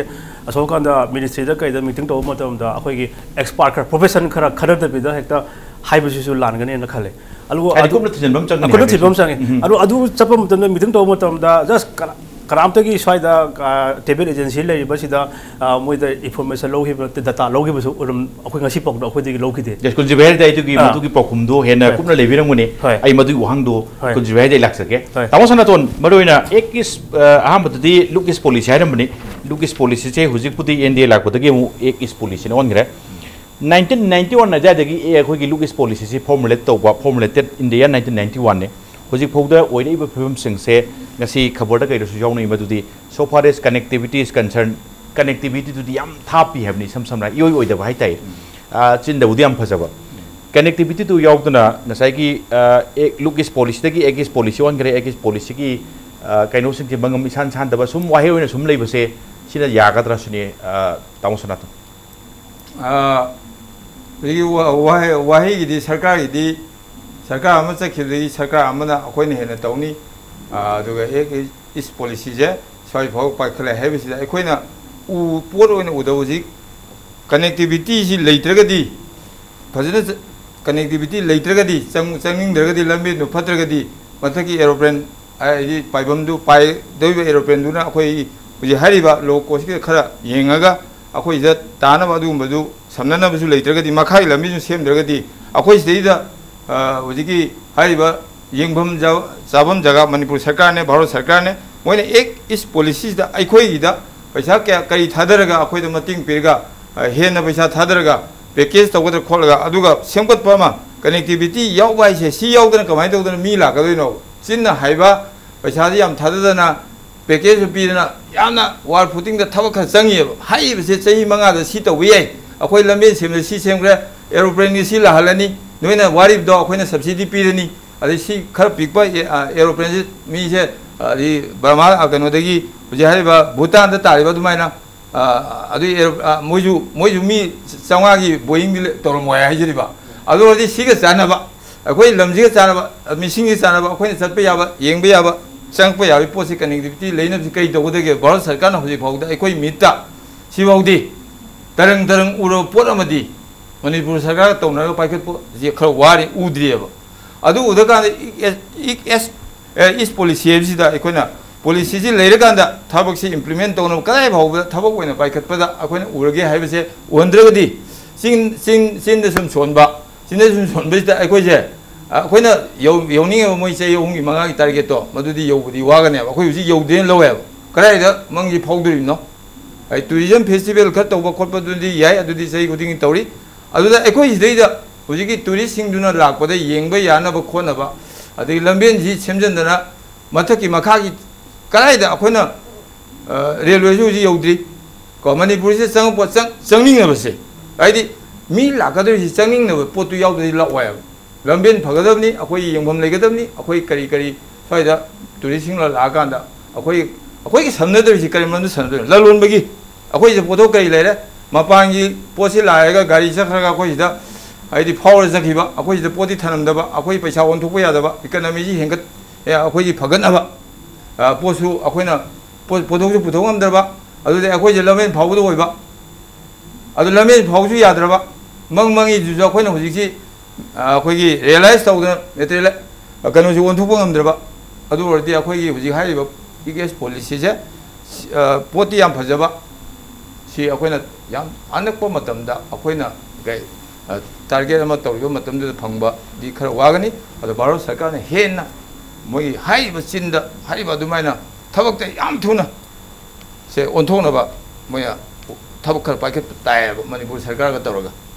ꯑꯁꯣꯝ ꯀꯥꯟꯗ ministry ꯗ ꯀꯩꯗ meeting ꯇꯧꯕ ꯃꯇꯝꯗ ꯑꯩꯈꯣꯏꯒꯤ expert ꯈꯔ, profession ꯈꯔ ꯈꯟꯅꯗꯕꯤꯗ ꯍꯦꯛꯇ ꯍꯥꯏꯕꯁꯤꯁꯨ ꯂꯥꯟꯒꯅꯦꯅ ꯈꯜꯂꯦ꯫ ꯑꯗꯨꯕꯨ ꯍꯥꯏꯗꯤ ꯑꯗꯨ ꯀꯨꯞꯅ ꯊꯤꯖꯤꯟꯕ ꯑꯃ ꯆꯪꯒꯅꯤ ꯀꯨꯞꯅ ꯍꯥꯏꯕ ꯊꯤꯖꯤꯟꯕ ꯑꯃ ꯆꯪꯉꯦ꯫ ꯎꯝ꯫ ꯑꯗꯨ, ꯑꯗꯨ ꯆꯠꯄ ꯃꯇꯝꯗ, meeting ꯇꯧꯕ ꯃꯇꯝꯗ just ꯀꯅꯥ-, ꯀꯅꯥꯝꯇꯒꯤ ꯁ꯭ꯋꯥꯏꯗ, ꯑ, travel agency ꯂꯩꯔꯤꯕꯁꯤꯗ, ꯑ, ꯃꯣꯏꯗ information ꯂꯧꯈꯤꯕ ꯅꯠꯇꯦ, data ꯂꯧꯈꯤꯕꯁꯨ ꯑꯗꯨꯝ ꯑꯩꯈꯣꯏ ꯉꯁꯤ ꯐꯥꯎꯗ ꯑꯩꯈꯣꯏꯗꯒꯤ ꯂꯧꯈꯤꯗꯦ꯫ Yes, ꯀꯨꯟꯖꯤꯠ ꯚꯥꯏ ꯍꯥꯏꯔꯗꯤ ꯑꯩꯗꯨꯒꯤ ꯑꯥ꯫ ꯃꯗꯨꯒꯤ ꯄꯥꯎꯈꯨꯝꯗꯣ ꯍꯦꯟꯅ ꯍꯣꯏ꯫ ꯀꯨꯞꯅ ꯂꯩꯕꯤꯔꯝꯒꯅꯤ꯫ ꯍꯣꯏ꯫ ꯑꯩ ꯃꯗꯨꯒꯤ ꯋꯥꯍꯪꯗꯣ ꯍꯣꯏ꯫ ꯀꯨꯟꯖꯤꯠ ꯚꯥꯏ ꯍꯥꯏꯗꯤ ꯑꯩ ꯂꯥꯛꯆꯒꯦ꯫ ꯍꯣꯏ꯫ ꯇꯥꯃꯣ ꯁꯅꯥꯇꯣꯟ, ꯃꯔꯨ ꯑꯣꯏꯅ Act East, ꯑ, ꯑꯍꯥꯟꯕꯗꯗꯤ Look East Policy ꯍꯥꯏꯔꯝꯕꯅꯤ꯫ Look East Policy ꯁꯦ ꯍꯧꯖꯤꯛꯄꯨꯗꯤ N D A ꯂꯥꯛꯄꯗꯒꯤ ꯑꯃꯨꯛ Act East Policy ꯅ ꯑꯣꯟꯈ꯭ꯔꯦ꯫ Nineteen ninety one ꯑꯗꯨꯋꯥꯏꯗꯒꯤ, ꯑꯦ, ꯑꯩꯈꯣꯏꯒꯤ Look East Policy ꯁꯤ formulate ꯇꯧꯕ, formulated in the year nineteen ninety one ꯅꯦ꯫ ꯍꯧꯖꯤꯛ ꯐꯥꯎꯗ ꯑꯣꯏꯔꯛꯏꯕ ꯐꯤꯕꯝꯁꯤꯡꯁꯦ ꯉꯁꯤ ꯈꯕꯔꯗ ꯀꯩꯗꯁꯨ ꯌꯥꯎꯅꯩ꯫ ꯃꯗꯨꯗꯤ so far as connectivity is concerned, connectivity ꯗꯨꯗꯤ ꯌꯥꯝ ꯊꯥꯞꯄꯤ ꯍꯥꯏꯕꯅꯤ, ꯏꯁꯝ ꯁꯝꯅ ꯏꯑꯣꯏ ꯑꯣꯏꯗꯕ ꯍꯥꯏꯇꯥꯔꯦ꯫ ꯑꯥ, ꯆꯤꯟꯗꯕꯨꯗꯤ ꯌꯥꯝ ꯐꯖꯕ꯫ Connectivity ꯗꯨ ꯌꯥꯎꯗꯅ ꯉꯁꯥꯏꯒꯤ, ꯑꯥ, ꯑꯦꯛ, ꯂꯨꯛ ꯏꯁ ꯄꯣꯂꯤꯁꯤꯗꯒꯤ ꯑꯦꯛ ꯏꯁ ꯄꯣꯂꯤꯁꯤ ꯑꯣꯟꯈ꯭ꯔꯦ, ꯑꯦꯛ ꯏꯁ ꯄꯣꯂꯤꯁꯤꯒꯤ, ꯑꯥ, ꯀꯩꯅꯣꯁꯤꯡꯁꯦ ꯃꯉꯝ ꯏꯁꯥꯟ ꯁꯥꯟꯗꯕ ꯁꯨꯝ ꯋꯥꯍꯩ ꯑꯣꯏꯅ ꯁꯨꯝ ꯂꯩꯕꯁꯦ ꯁꯤꯅ ꯌꯥꯒꯗ꯭ꯔꯥ ꯁꯤꯅꯤ, ꯑꯥ, ꯇꯥꯃꯣ ꯁꯅꯥꯇꯣꯟ꯫ ꯑꯥ, ꯍꯧꯖꯤꯛꯀꯤ ꯋꯥ-, ꯋꯥꯍꯩ, ꯋꯥꯍꯩꯒꯤꯗꯤ ꯁꯔꯀꯥꯔꯒꯤꯗꯤ ꯁꯔꯀꯥꯔ ꯑꯃ ꯆꯠꯈꯤꯕꯗꯒꯤ ꯁꯔꯀꯥꯔ ꯑꯃꯅ ꯑꯩꯈꯣꯏꯅ ꯍꯦꯟꯅ ꯇꯧꯅꯤ꯫ ꯑꯥ, ꯑꯗꯨꯒ ꯑꯦꯛ ꯏꯁ ꯄꯣꯂꯤꯁꯤꯁꯦ ꯁ꯭ꯋꯥꯏ ꯐꯥꯎꯕ ꯄꯥꯏꯈꯠꯂꯦ ꯍꯥꯏꯕꯁꯤꯗ ꯑꯩꯈꯣꯏꯅ ꯎ-, ꯄꯣꯠ ꯑꯣꯏꯅ ꯎꯗꯕ ꯍꯧꯖꯤꯛ connectivity ꯁꯤ ꯂꯩꯇ꯭ꯔꯒꯗꯤ, ꯐꯖꯅ ꯆ-, connectivity ꯂꯩꯇ꯭ꯔꯒꯗꯤ, ꯆꯪ-, ꯆꯪꯅꯤꯡꯗ꯭ꯔꯒꯗꯤ, ꯂꯝꯕꯤꯗꯨ ꯐꯠꯇ꯭ꯔꯒꯗꯤ ꯃꯊꯛꯀꯤ aeroplane ꯍꯥꯏꯗꯤ ꯄꯥꯏꯐꯝꯗꯨ ꯄꯥꯏꯗꯧꯔꯤꯕ aeroplane ꯗꯨꯅ ꯑꯩꯈꯣꯏ ꯍꯧꯖꯤꯛ ꯍꯥꯏꯔꯤꯕ low cost ꯀꯤꯗ ꯈꯔ ꯌꯦꯡꯉꯒ ꯑꯩꯈꯣꯏꯗ ꯇꯥꯅꯕ ꯑꯗꯨꯒꯨꯝꯕꯗꯨ ꯁꯝꯅꯅꯕꯁꯨ ꯂꯩꯇ꯭ꯔꯒꯗꯤ, ꯃꯈꯥꯒꯤ ꯂꯝꯕꯤꯁꯨ ꯁꯦꯝꯗ꯭ꯔꯒꯗꯤ ꯑꯩꯈꯣꯏ ꯁꯤꯗꯩꯗ, ꯑ, ꯍꯧꯖꯤꯛꯀꯤ ꯍꯥꯏꯔꯤꯕ ꯌꯦꯡꯐꯝ ꯖ-, ꯆꯥꯐꯝ ꯖꯒꯥ ꯃꯅꯤꯄꯨꯔ ꯁꯔꯀꯥꯔꯅꯦ, ꯚꯥꯔꯠ ꯁꯔꯀꯥꯔꯅꯦ, ꯃꯣꯏꯅ ꯑꯦꯛ ꯏꯁ ꯄꯣꯂꯤꯁꯤꯁꯤꯗ ꯑꯩꯈꯣꯏꯒꯤꯗ ꯄꯩꯁꯥ ꯀꯌꯥ, ꯀꯔꯤ ꯊꯥꯗꯔꯒ ꯑꯩꯈꯣꯏꯗ ꯃꯇꯦꯡ ꯄꯤꯔꯒ, ꯑ, ꯍꯦꯟꯅ ꯄꯩꯁꯥ ꯊꯥꯗꯔꯒ package ꯇꯧꯒꯗ꯭ꯔꯥ ꯈꯣꯠꯂꯒ, ꯑꯗꯨꯒ ꯁꯦꯝꯒꯠꯄ ꯑꯃ, connectivity ꯌꯥꯎꯕ ꯍꯥꯏꯁꯦ, ꯁꯤ ꯌꯥꯎꯗꯅ ꯀꯃꯥꯏꯅ ꯇꯧꯗꯅ ꯃꯤ ꯂꯥꯛꯀꯗꯣꯏꯅꯣ? ꯆꯤꯟꯅ ꯍꯥꯏꯕ, ꯄꯩꯁꯥꯁꯤ ꯌꯥꯝ ꯊꯥꯗꯗꯅ, package ꯁꯨ ꯄꯤꯗꯅ, ꯌꯥꯝꯅ war footing ꯗ ꯊꯕꯛ ꯈꯔ ꯆꯪꯉꯤꯑꯕ꯫ ꯍꯥꯏꯔꯤꯕꯁꯦ ꯆꯍꯤ ꯃꯉꯥꯗ ꯁꯤ ꯇꯧꯕ ꯌꯥꯏ, ꯑꯩꯈꯣꯏ ꯂꯝꯕꯦꯟ ꯁꯦꯝꯕꯗ ꯁꯤ ꯁꯦꯝꯈ꯭ꯔꯦ, aeroplane ꯒꯤ ꯁꯤ ꯂꯥꯛꯍꯜꯂꯅꯤ, ꯅꯣꯏꯅ ꯋꯥꯔꯤꯕꯗꯣ ꯑꯩꯈꯣꯏꯅ subsidy ꯄꯤꯔꯅꯤ, ꯑꯗꯩ ꯁꯤ ꯈꯔ ꯄꯤꯛꯄ ꯑꯦ-, ꯑ, aeroplane ꯁꯤ ꯃꯤꯁꯦ, ꯑꯗꯩ ꯕꯔꯃꯥ, ꯑ, ꯀꯩꯅꯣꯗꯒꯤ ꯍꯧꯖꯤꯛ ꯍꯥꯏꯔꯤꯕ ꯚꯨꯇꯥꯟꯗ ꯇꯥꯔꯤꯕ ꯑꯗꯨꯃꯥꯏꯅ, ꯑ, ꯑꯗꯨꯒꯤ aero-, ꯑ, ꯃꯣꯏꯁꯨ, ꯃꯣꯏꯁꯨ ꯃꯤ ꯆꯥꯝꯃꯉꯥꯒꯤ Boeing ꯗꯤ ꯂꯩ-, ꯇꯧꯔꯝꯃꯣꯏ ꯍꯥꯏꯖꯔꯤꯕ꯫ ꯑꯗꯨ ꯑꯣꯏꯔꯗꯤ ꯁꯤꯒ ꯆꯥꯟꯅꯕ, ꯑꯩꯈꯣꯏ ꯂꯝꯁꯤꯒ ꯆꯥꯟꯅꯕ, ꯃꯤꯁꯤꯡꯁꯤ ꯆꯥꯟꯅꯕ, ꯑꯩꯈꯣꯏꯅ ꯆꯠꯄ ꯌꯥꯕ, ꯌꯦꯡꯕ ꯌꯥꯕ, ꯆꯪꯉꯛꯄ ꯌꯥꯕꯒꯤ ꯄꯣꯠꯁꯤ connectivity ꯂꯩꯅꯕꯁꯤ ꯀꯔꯤ ꯇꯧꯒꯗꯒꯦ? ꯚꯥꯔꯠ ꯁꯔꯀꯥꯔꯅ ꯍꯧꯖꯤꯛ ꯐꯥꯎꯗ ꯑꯩꯈꯣꯏ ꯃꯤꯠꯇ ꯁꯤꯐꯥꯎꯗꯤ ꯇꯔꯪ ꯇꯔꯪ ꯎꯔꯕ ꯄꯣꯠ ꯑꯃꯗꯤ ꯃꯅꯤꯄꯨꯔ ꯁꯔꯀꯥꯔꯒ ꯇꯧꯅꯔꯒ ꯄꯥꯏꯈꯠꯄꯁꯤ ꯈꯔ ꯋꯥꯔꯤ, ꯎꯗ꯭ꯔꯤꯑꯕ꯫ ꯑꯗꯨ ꯎꯗ ꯀꯥꯟꯗ ꯏꯛ ꯑꯦꯁ, ꯏꯛ ꯑꯦꯁ, ꯑꯦ, ꯏꯁ ꯄꯣꯂꯤꯁꯤ ꯍꯥꯏꯕꯁꯤꯗ ꯑꯩꯈꯣꯏꯅ ꯄꯣꯂꯤꯁꯤꯁꯤ ꯂꯩꯔꯀꯥꯟꯗ ꯊꯕꯛꯁꯤ implement ꯇꯧꯅꯕ ꯀꯗꯥꯏ ꯐꯥꯎꯕꯗ ꯊꯕꯛ ꯑꯣꯏꯅ ꯄꯥꯏꯈꯠꯄꯗ ꯑꯩꯈꯣꯏꯅ ꯎꯔꯒꯦ ꯍꯥꯏꯕꯁꯦ ꯎꯍꯟꯗ꯭ꯔꯒꯗꯤ ꯆꯤꯟ, ꯆꯤꯟ, ꯆꯤꯟꯗ ꯁꯨꯝ ꯁꯣꯟꯕ, ꯆꯤꯟꯗ ꯁꯨꯝ ꯁꯣꯟꯕꯁꯤꯗ ꯑꯩꯈꯣꯏꯁꯦ, ꯑꯩꯈꯣꯏꯅ ꯌꯧ-, ꯌꯧꯅꯤꯡꯉꯤꯕ ꯃꯣꯏ ꯆꯍꯤ ꯑꯍꯨꯝꯒꯤ ꯃꯉꯥꯒꯤ target ꯇꯣ, ꯃꯗꯨꯗꯤ ꯌꯧꯕꯗꯤ ꯋꯥꯒꯅꯦꯕ꯫ ꯑꯩꯈꯣꯏ ꯍꯧꯖꯤꯛ ꯌꯧꯗꯦꯅ ꯂꯧꯋꯦꯕ꯫ ꯀꯗꯥꯏꯗ ꯃꯪꯁꯤ ꯐꯥꯎꯗꯣꯔꯤꯕꯅꯣ? ꯑꯩ tourism festival ꯈꯔ ꯇꯧꯕ ꯈꯣꯠꯄꯗꯨꯗꯤ ꯌꯥꯏ, ꯑꯗꯨꯗꯤ ꯆꯍꯤ ꯈꯨꯗꯤꯡꯒꯤ ꯇꯧꯔꯤ꯫ ꯑꯗꯨꯗ ꯑꯩꯈꯣꯏ ꯁꯤꯗꯩꯗ ꯍꯧꯖꯤꯛꯀꯤ tourist ꯁꯤꯡꯗꯨꯅ ꯂꯥꯛꯄꯗ ꯌꯦꯡꯕ ꯌꯥꯅꯕ ꯈꯣꯠꯅꯕ, ꯑꯗꯒꯤ ꯂꯝꯕꯦꯟꯁꯤ ꯁꯦꯝꯖꯤꯟꯗꯅ ꯃꯊꯛꯀꯤ ꯃꯈꯥꯒꯤ ꯀꯗꯥꯏꯗ ꯑꯩꯈꯣꯏꯅ ꯔꯦꯜꯋꯦꯁꯨ ꯍꯧꯖꯤꯛ ꯌꯧꯗ꯭ꯔꯤ꯫ ꯀꯣ, ꯃꯅꯤꯄꯨꯔꯁꯤꯗ ꯆꯪꯉꯛꯄ ꯆꯪ ꯆꯪꯅꯤꯡꯅꯕꯁꯦ, ꯍꯥꯏꯗꯤ ꯃꯤ ꯂꯥꯛꯀꯗꯧꯔꯤꯁꯤ ꯆꯪꯅꯤꯡꯅꯕ ꯄꯣꯠꯇꯨ ꯌꯥꯎꯗ꯭ꯔꯗꯤ ꯂꯥꯛꯑꯣꯏ ꯍꯥꯏꯕ꯫ ꯂꯝꯕꯦꯟ ꯐꯒꯗꯕꯅꯤ, ꯑꯩꯈꯣꯏꯒꯤ ꯌꯦꯡꯐꯝ ꯂꯩꯒꯗꯕꯅꯤ꯫ ꯑꯩꯈꯣꯏ ꯀꯔꯤ ꯀꯔꯤ ꯁ꯭ꯋꯥꯏꯗ ꯇꯨꯔꯤꯁꯁꯤꯡ ꯂꯥꯛꯑꯀꯥꯟꯗ ꯑꯩꯈꯣꯏ ꯑꯩꯈꯣꯏꯒꯤ ꯁꯝꯅꯗꯧꯔꯤꯁꯤ ꯀꯔꯤ ꯃꯔꯝꯗ ꯁꯝꯅꯗꯣꯏꯅꯣ? ꯂꯂꯣꯟꯕꯒꯤ꯫ ꯑꯩꯈꯣꯏꯁꯤꯗ ꯄꯣꯠꯊꯣꯛ ꯀꯔꯤ ꯂꯩꯔꯦ? ꯃꯄꯥꯟꯒꯤ ꯄꯣꯠꯁꯤ ꯂꯥꯛꯑꯒ ꯒꯥꯔꯤ ꯆꯠꯈ꯭ꯔꯒ ꯑꯩꯈꯣꯏꯁꯤꯗ ꯍꯥꯏꯗꯤ ꯐꯥꯎꯔ ꯆꯠꯈꯤꯕ, ꯑꯩꯈꯣꯏꯁꯤꯗ ꯄꯣꯠꯇꯤ ꯊꯅꯝꯗꯕ, ꯑꯩꯈꯣꯏ ꯄꯩꯁꯥ ꯑꯣꯟꯊꯣꯛꯄ ꯌꯥꯗꯕ, ꯏꯀꯅꯃꯤꯁꯤ ꯍꯦꯟꯒꯠ ꯑꯦ, ꯑꯩꯈꯣꯏꯒꯤ ꯐꯒꯠꯅꯕ꯫ ꯑ, ꯄꯣꯠꯁꯨ ꯑꯩꯈꯣꯏꯅ ꯄꯣꯠ- ꯄꯣꯠꯊꯣꯛꯁꯨ ꯄꯨꯊꯣꯛ ꯉꯝꯗ꯭ꯔꯕ, ꯑꯗꯨꯗꯤ ꯑꯩꯈꯣꯏꯁꯦ ꯂꯝꯕꯦꯟ ꯐꯥꯎꯕꯗ ꯑꯣꯏꯕ꯫ ꯑꯗꯨ ꯂꯝꯕꯦꯟ ꯐꯥꯎꯕꯁꯨ ꯌꯥꯗ꯭ꯔꯕ, ꯃꯪ ꯃꯪꯉꯤꯗꯨꯁꯨ ꯑꯩꯈꯣꯏꯅ ꯍꯧꯖꯤꯛꯁꯤ ꯑ, ꯑꯩꯈꯣꯏꯒꯤ ꯔꯤꯌꯦꯂꯥꯏꯁ ꯇꯧꯗꯅ ꯃꯦꯇꯔꯤꯌꯦꯜ ꯀꯩꯅꯣꯁꯤ ꯑꯣꯟꯊꯣꯛꯄ ꯉꯝꯗ꯭ꯔꯕ꯫ ꯑꯗꯨ ꯑꯣꯏꯔꯗꯤ ꯑꯩꯈꯣꯏꯒꯤ ꯍꯧꯖꯤꯛ ꯍꯥꯏꯔꯤꯕ ꯄꯤ ꯀꯦ ꯑꯦꯁ ꯄꯣꯂꯤꯁꯤꯁꯦ, ꯑ, ꯄꯣꯠꯇꯤ ꯌꯥꯝ ꯐꯖꯕ, ꯁꯤ ꯑꯩꯈꯣꯏꯅ ꯌꯥꯝ ꯑꯅꯛꯄ ꯃꯇꯝꯗ ꯑꯩꯈꯣꯏꯅ ꯀꯩ, ꯑ, ꯇꯥꯔꯒꯦꯠ ꯑꯃ ꯇꯧꯔꯤꯕ ꯃꯇꯝꯗꯨꯗ ꯐꯪꯕꯗꯤ ꯈꯔ ꯋꯥꯒꯅꯤ꯫ ꯑꯗꯣ ꯚꯥꯔꯠ ꯁꯔꯀꯥꯔꯅ ꯍꯦꯟꯅ ꯃꯣꯏꯒꯤ ꯍꯥꯏꯔꯤꯕ ꯆꯤꯟꯗ ꯍꯥꯏꯔꯤꯕ ꯑꯗꯨꯃꯥꯏꯅ ꯊꯕꯛꯇ ꯌꯥꯝ ꯊꯨꯅ ꯁꯦ ꯑꯣꯟꯊꯣꯛꯅꯕ ꯃꯣꯏꯅ ꯊꯕꯛ ꯈꯔ ꯄꯥꯏꯈꯠꯄ ꯇꯥꯏꯌꯦꯕ ꯃꯅꯤꯄꯨꯔ ꯁꯔꯀꯥꯔꯒ ꯇꯧꯔꯒ꯫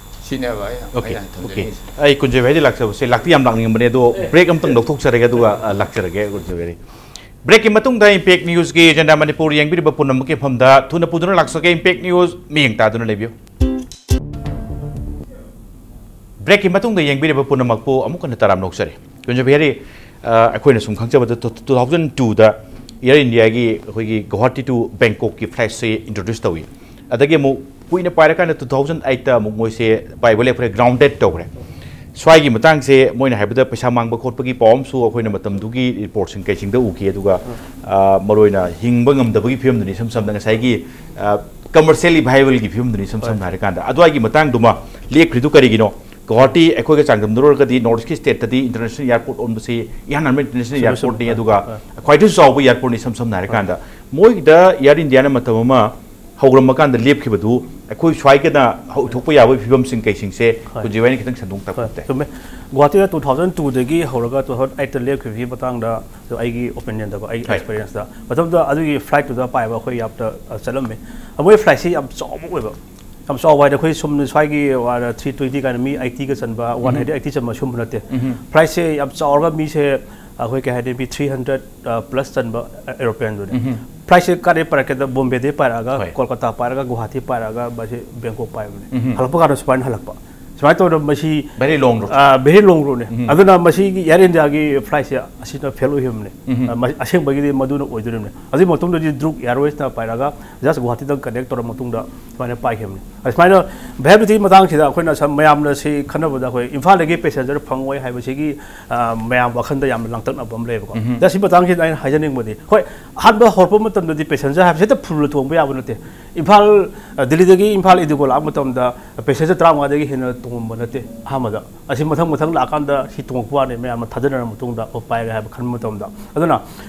ꯁꯤꯅꯦꯕ ꯑꯩꯅ ꯑꯣꯀꯦ, ꯑꯩꯅ ꯑꯣꯀꯦ꯫ ꯊꯝꯖꯅꯤꯡꯉꯤꯁꯦ꯫ ꯑꯩ ꯀꯨꯟꯖꯣꯏ ꯚꯥꯏꯗꯤ ꯂꯥꯛꯆꯕꯁꯦ ꯂꯥꯛꯇꯤ ꯌꯥꯝ ꯂꯥꯛꯅꯤꯡꯕꯅꯦ, ꯑꯗꯣ ꯕ꯭ꯔꯦꯛ ꯑꯝꯇꯪ ꯂꯧꯊꯣꯛꯆꯔꯒꯦ, ꯑꯗꯨꯒ, ꯑ, ꯂꯥꯛꯆꯔꯒꯦ ꯀꯨꯟꯖꯣꯏ ꯚꯥꯏ꯫ ꯕ꯭ꯔꯦꯛꯀꯤ ꯃꯇꯨꯡꯗ Impact Newsꯀꯤ Agenda ꯃꯅꯤꯄꯨꯔ ꯌꯦꯡꯕꯤꯔꯤꯕ ꯄꯨꯝꯅꯃꯛꯀꯤ ꯃꯐꯝꯗ ꯊꯨꯅ ꯄꯨꯗꯨꯅ ꯂꯥꯛꯆꯒꯦ꯫ Impact News ꯃꯤꯠꯌꯦꯡ ꯇꯥꯗꯨꯅ ꯂꯩꯕꯤꯌꯨ꯫ ꯕ꯭ꯔꯦꯛꯀꯤ ꯃꯇꯨꯡꯗ ꯌꯦꯡꯕꯤꯔꯤꯕ ꯄꯨꯝꯅꯃꯛꯄꯨ ꯑꯃꯨꯛ ꯍꯟꯅ ꯇꯔꯥꯝꯅ ꯑꯣꯛꯆꯔꯤ꯫ ꯀꯨꯟꯖꯣꯏ ꯚꯥꯏ, ꯑ, ꯑꯩꯈꯣꯏꯅ ꯁꯨꯝ ꯈꯪꯖꯕꯗ, ꯇꯨ- two thousand twoꯗ Air Indiaꯒꯤ ꯑꯩꯈꯣꯏꯒꯤ Guwahati to Bangkokꯀꯤ flightꯁꯤ introduce ꯇꯧꯏ꯫ ꯑꯗꯒꯤ ꯑꯃꯨꯛ ꯀꯨꯏꯅ ꯄꯥꯏꯔꯀꯥꯟꯗ two thousand eightꯇ ꯑꯃꯨꯛ ꯃꯣꯏꯁꯦ ꯄꯥꯏꯕ ꯂꯦꯞꯈ꯭ꯔꯦ, grounded ꯇꯧꯈ꯭ꯔꯦ꯫ ꯁ꯭ꯋꯥꯏꯒꯤ ꯃꯇꯥꯡꯁꯦ ꯃꯣꯏꯅ ꯍꯥꯏꯕꯗ ꯄꯩꯁꯥ ꯃꯥꯡꯕ ꯈꯣꯠꯄꯒꯤ ꯄꯥꯎ ꯑꯃꯁꯨ ꯑꯩꯈꯣꯏꯅ ꯃꯇꯝꯗꯨꯒꯤ ꯔꯤꯄꯣꯔꯠꯁꯤꯡ ꯀꯩꯁꯤꯡꯗ ꯎꯈꯤ꯫ ꯑꯗꯨꯒ, ꯑ, ꯃꯔꯨꯑꯣꯏꯅ ꯍꯤꯡꯕ ꯉꯝꯗꯕꯒꯤ ꯐꯤꯕꯝꯗꯨꯅꯤ, ꯏꯁꯝ ꯁꯝꯅ ꯉꯁꯥꯏꯒꯤ, ꯑ, commercially viableꯒꯤ ꯐꯤꯕꯝꯗꯨꯅꯤ, ꯏꯁꯝ ꯁꯝꯅ ꯍꯥꯏꯔꯀꯥꯟꯗ꯫ ꯑꯗꯨꯋꯥꯏꯒꯤ ꯃꯇꯥꯡꯗꯨꯃ ꯂꯦꯞꯈ꯭ꯔꯤꯗꯨ ꯀꯔꯤꯒꯤꯅꯣ? ꯒꯨꯋꯥꯍꯥꯇꯤ ꯑꯩꯈꯣꯏꯒ ꯆꯥꯡꯗꯝꯅꯔꯨꯔꯒꯗꯤ North Eastꯀꯤ stateꯇꯗꯤ international airport ꯑꯣꯟꯕꯁꯤ ꯏꯍꯥꯟ ꯍꯥꯟꯕ international airportꯅꯤ, ꯑꯗꯨꯒ ꯈ꯭ꯋꯥꯏꯗꯒꯤ ꯆꯥꯎꯕ airportꯅꯤ, ꯏꯁꯝ ꯁꯝꯅ ꯍꯥꯏꯔꯀꯥꯟꯗ꯫ ꯃꯣꯏꯒꯤꯗ Air Indiaꯅ ꯃꯇꯝ ꯑꯃ ꯍꯧꯔꯝꯕ ꯀꯥꯟꯗ ꯂꯦꯞꯈꯤꯕꯗꯨ ꯑꯩꯈꯣꯏ ꯁ꯭ꯋꯥꯏꯒꯅ ꯍꯧꯊꯣꯛꯄ ꯌꯥꯕꯒꯤ ꯐꯤꯕꯝꯁꯤꯡ ꯀꯩꯁꯤꯡꯁꯦ ꯍꯣꯏ꯫ ꯀꯨꯟꯖꯣꯏ ꯚꯥꯏꯅ ꯈꯤꯇꯪ ꯁꯟꯗꯣꯛ ꯍꯣꯏ, ꯇꯥꯛꯄꯤꯕ ꯇꯥꯏ꯫ ꯆꯨꯝꯃꯦ꯫ ꯒꯨꯋꯥꯍꯥꯇꯤꯗ two thousand twoꯗꯒꯤ ꯍꯧꯔꯒ two thousand eightꯇ ꯂꯦꯞꯈꯤꯕꯒꯤ ꯃꯇꯥꯡꯗ ꯑꯩꯒꯤ opinionꯗꯀꯣ, ꯑꯩꯒꯤ ꯍꯣꯏ꯫ Experienceꯇ, ꯃꯇꯝꯗꯨꯗ ꯑꯗꯨꯒꯤ flightꯇꯨꯗ ꯄꯥꯏꯕ ꯑꯩꯈꯣꯏ ꯌꯥꯝꯅ, ꯑ, ꯆꯠꯂꯝꯃꯦ꯫ ꯑ, ꯃꯣꯏ flightꯁꯤ ꯌꯥꯝ ꯆꯥꯎꯕ ꯑꯣꯏꯕ꯫ ꯌꯥꯝ ꯆꯥꯎꯕ ꯍꯥꯏꯗꯤ ꯑꯩꯈꯣꯏ ꯁꯨꯝ ꯁ꯭ꯋꯥꯏꯒꯤ ꯊ꯭ꯔꯤ ꯇ꯭ꯋꯦꯟꯇꯤ ꯀꯥꯏꯅ ꯃꯤ ꯑꯩꯠꯇꯤꯒ ꯆꯟꯕ, ꯋꯥꯟ ꯍꯟꯗ꯭ꯔꯦꯗ ꯑꯩꯠꯇꯤ ꯆꯟꯕ ꯁꯨꯝꯕ ꯅꯠꯇꯦ꯫ ꯐ꯭ꯂꯥꯏꯠꯁꯦ ꯌꯥꯝ ꯆꯥꯎꯔꯒ ꯃꯤꯁꯦ ꯑꯩꯈꯣꯏ ꯀꯩ ꯍꯥꯏꯅꯤ, ꯃꯤ ꯊ꯭ꯔꯤ ꯍꯟꯗ꯭ꯔꯦꯗ ꯄ꯭ꯂꯁ ꯆꯟꯕ ꯑꯦꯔꯣꯄ꯭ꯂꯦꯟꯗꯨꯅꯦ꯫ ꯐ꯭ꯂꯥꯏꯠꯁꯦ ꯀꯥꯏꯗꯩ ꯄꯥꯏꯔꯛꯀꯦꯗ, ꯕꯣꯝꯕꯦꯗꯩ ꯄꯥꯏꯔꯛꯑꯒ, ꯍꯣꯏ꯫ ꯀꯣꯜꯀꯇꯥ ꯄꯥꯏꯔꯒ, ꯒꯨꯋꯥꯍꯥꯇꯤ ꯄꯥꯏꯔꯛꯑꯒ, ꯃꯁꯤ ꯕꯦꯡꯀꯣꯛ ꯄꯥꯏꯕꯅꯦ꯫ ꯍꯜꯂꯛꯄ ꯀꯥꯟꯗ ꯁꯨꯃꯥꯏꯅ ꯍꯜꯂꯛꯄ꯫ ꯁꯨꯃꯥꯏꯅ ꯇꯧꯗꯅ ꯃꯁꯤ very long route꯫ ꯚꯦꯔꯤ ꯂꯣꯡ ꯔꯨꯠꯅꯦ꯫ ꯑꯗꯨꯅ ꯃꯁꯤꯒꯤ ꯑꯦꯌꯔ ꯏꯟꯗꯤꯌꯥꯒꯤ ꯐ꯭ꯂꯥꯏꯠꯁꯦ ꯑꯁꯤꯅ ꯐꯦꯜ ꯑꯣꯏꯈꯤꯕꯅꯦ꯫ ꯑ, ꯃꯁꯤ ꯑꯁꯦꯡꯕꯒꯤꯗꯤ ꯃꯗꯨꯅ ꯑꯣꯏꯗꯣꯔꯤꯕꯅꯦ꯫ ꯑꯗꯨꯒꯤ ꯃꯇꯨꯡꯗꯗꯤ ꯗ꯭ꯔꯨꯛ ꯑꯦꯌꯔꯋꯦꯁꯅ ꯄꯥꯏꯔꯒ ꯖꯁ ꯒꯨꯋꯥꯍꯥꯇꯤꯗ ꯀꯅꯦꯛ ꯇꯧꯔ ꯃꯇꯨꯡꯗ ꯁꯨꯃꯥꯏꯅ ꯄꯥꯏꯈꯤꯕꯅꯤ꯫ ꯑꯁꯨꯃꯥꯏꯅ ꯚꯦꯂꯤꯗꯤꯇꯤ ꯃꯇꯥꯡꯁꯤꯗ ꯑꯩꯈꯣꯏꯅ ꯁꯝ-, ꯃꯌꯥꯝꯅ ꯁꯤ ꯈꯟꯅꯕꯗ ꯑꯩꯈꯣꯏ ꯏꯝꯐꯥꯜꯗꯒꯤ ꯄꯦꯁꯦꯟꯖꯔ ꯐꯪꯉꯣꯏ ꯍꯥꯏꯕꯁꯤꯒꯤ, ꯑ, ꯃꯌꯥꯝ ꯋꯥꯈꯜꯗ ꯌꯥꯝꯅ ꯂꯥꯡꯇꯛꯅꯕ ꯑꯃ ꯂꯩꯌꯦꯕꯀꯣ꯫ ꯑꯗ ꯁꯤ ꯃꯇꯥꯡꯁꯤꯗ ꯑꯩꯅ ꯍꯥꯏꯖꯅꯤꯡꯕꯗꯤ, ꯍꯣꯏ, ꯑꯍꯥꯟꯕ ꯍꯧꯔꯛꯄ ꯃꯇꯝꯗꯗꯤ ꯄꯦꯁꯦꯟꯖꯔ ꯍꯥꯏꯕꯁꯤ ꯍꯦꯛꯇ ꯐꯨꯜ ꯇꯣꯡꯕ ꯌꯥꯕ ꯅꯠꯇꯦ꯫ ꯏꯝꯐꯥꯜ, ꯑ, ꯗꯤꯜꯂꯤꯗꯒꯤ ꯏꯝꯐꯥꯜ ꯏꯗꯤꯒꯣ ꯂꯥꯛꯄ ꯃꯇꯝꯗ ꯄꯦꯁꯦꯟꯖꯔ ꯇꯔꯥꯃꯉꯥꯗꯒꯤ ꯍꯦꯟꯅ ꯇꯣꯡꯉꯝꯕ ꯅꯠꯇꯦ ꯑꯍꯥꯟꯕꯗ꯫ ꯑꯁꯤ ꯃꯊꯪ ꯃꯊꯪ ꯂꯥꯛꯑꯀꯥꯟꯗ ꯁꯤ ꯇꯣꯡꯉꯛꯄ ꯋꯥꯅꯤ, ꯃꯌꯥꯝꯅ ꯊꯥꯖꯅꯔ ꯃꯇꯨꯡꯗ, "ꯑꯣ, ꯄꯥꯏꯔꯦ" ꯍꯥꯏꯕ ꯈꯟꯕ ꯃꯇꯝꯗ꯫ ꯑꯗꯨꯅ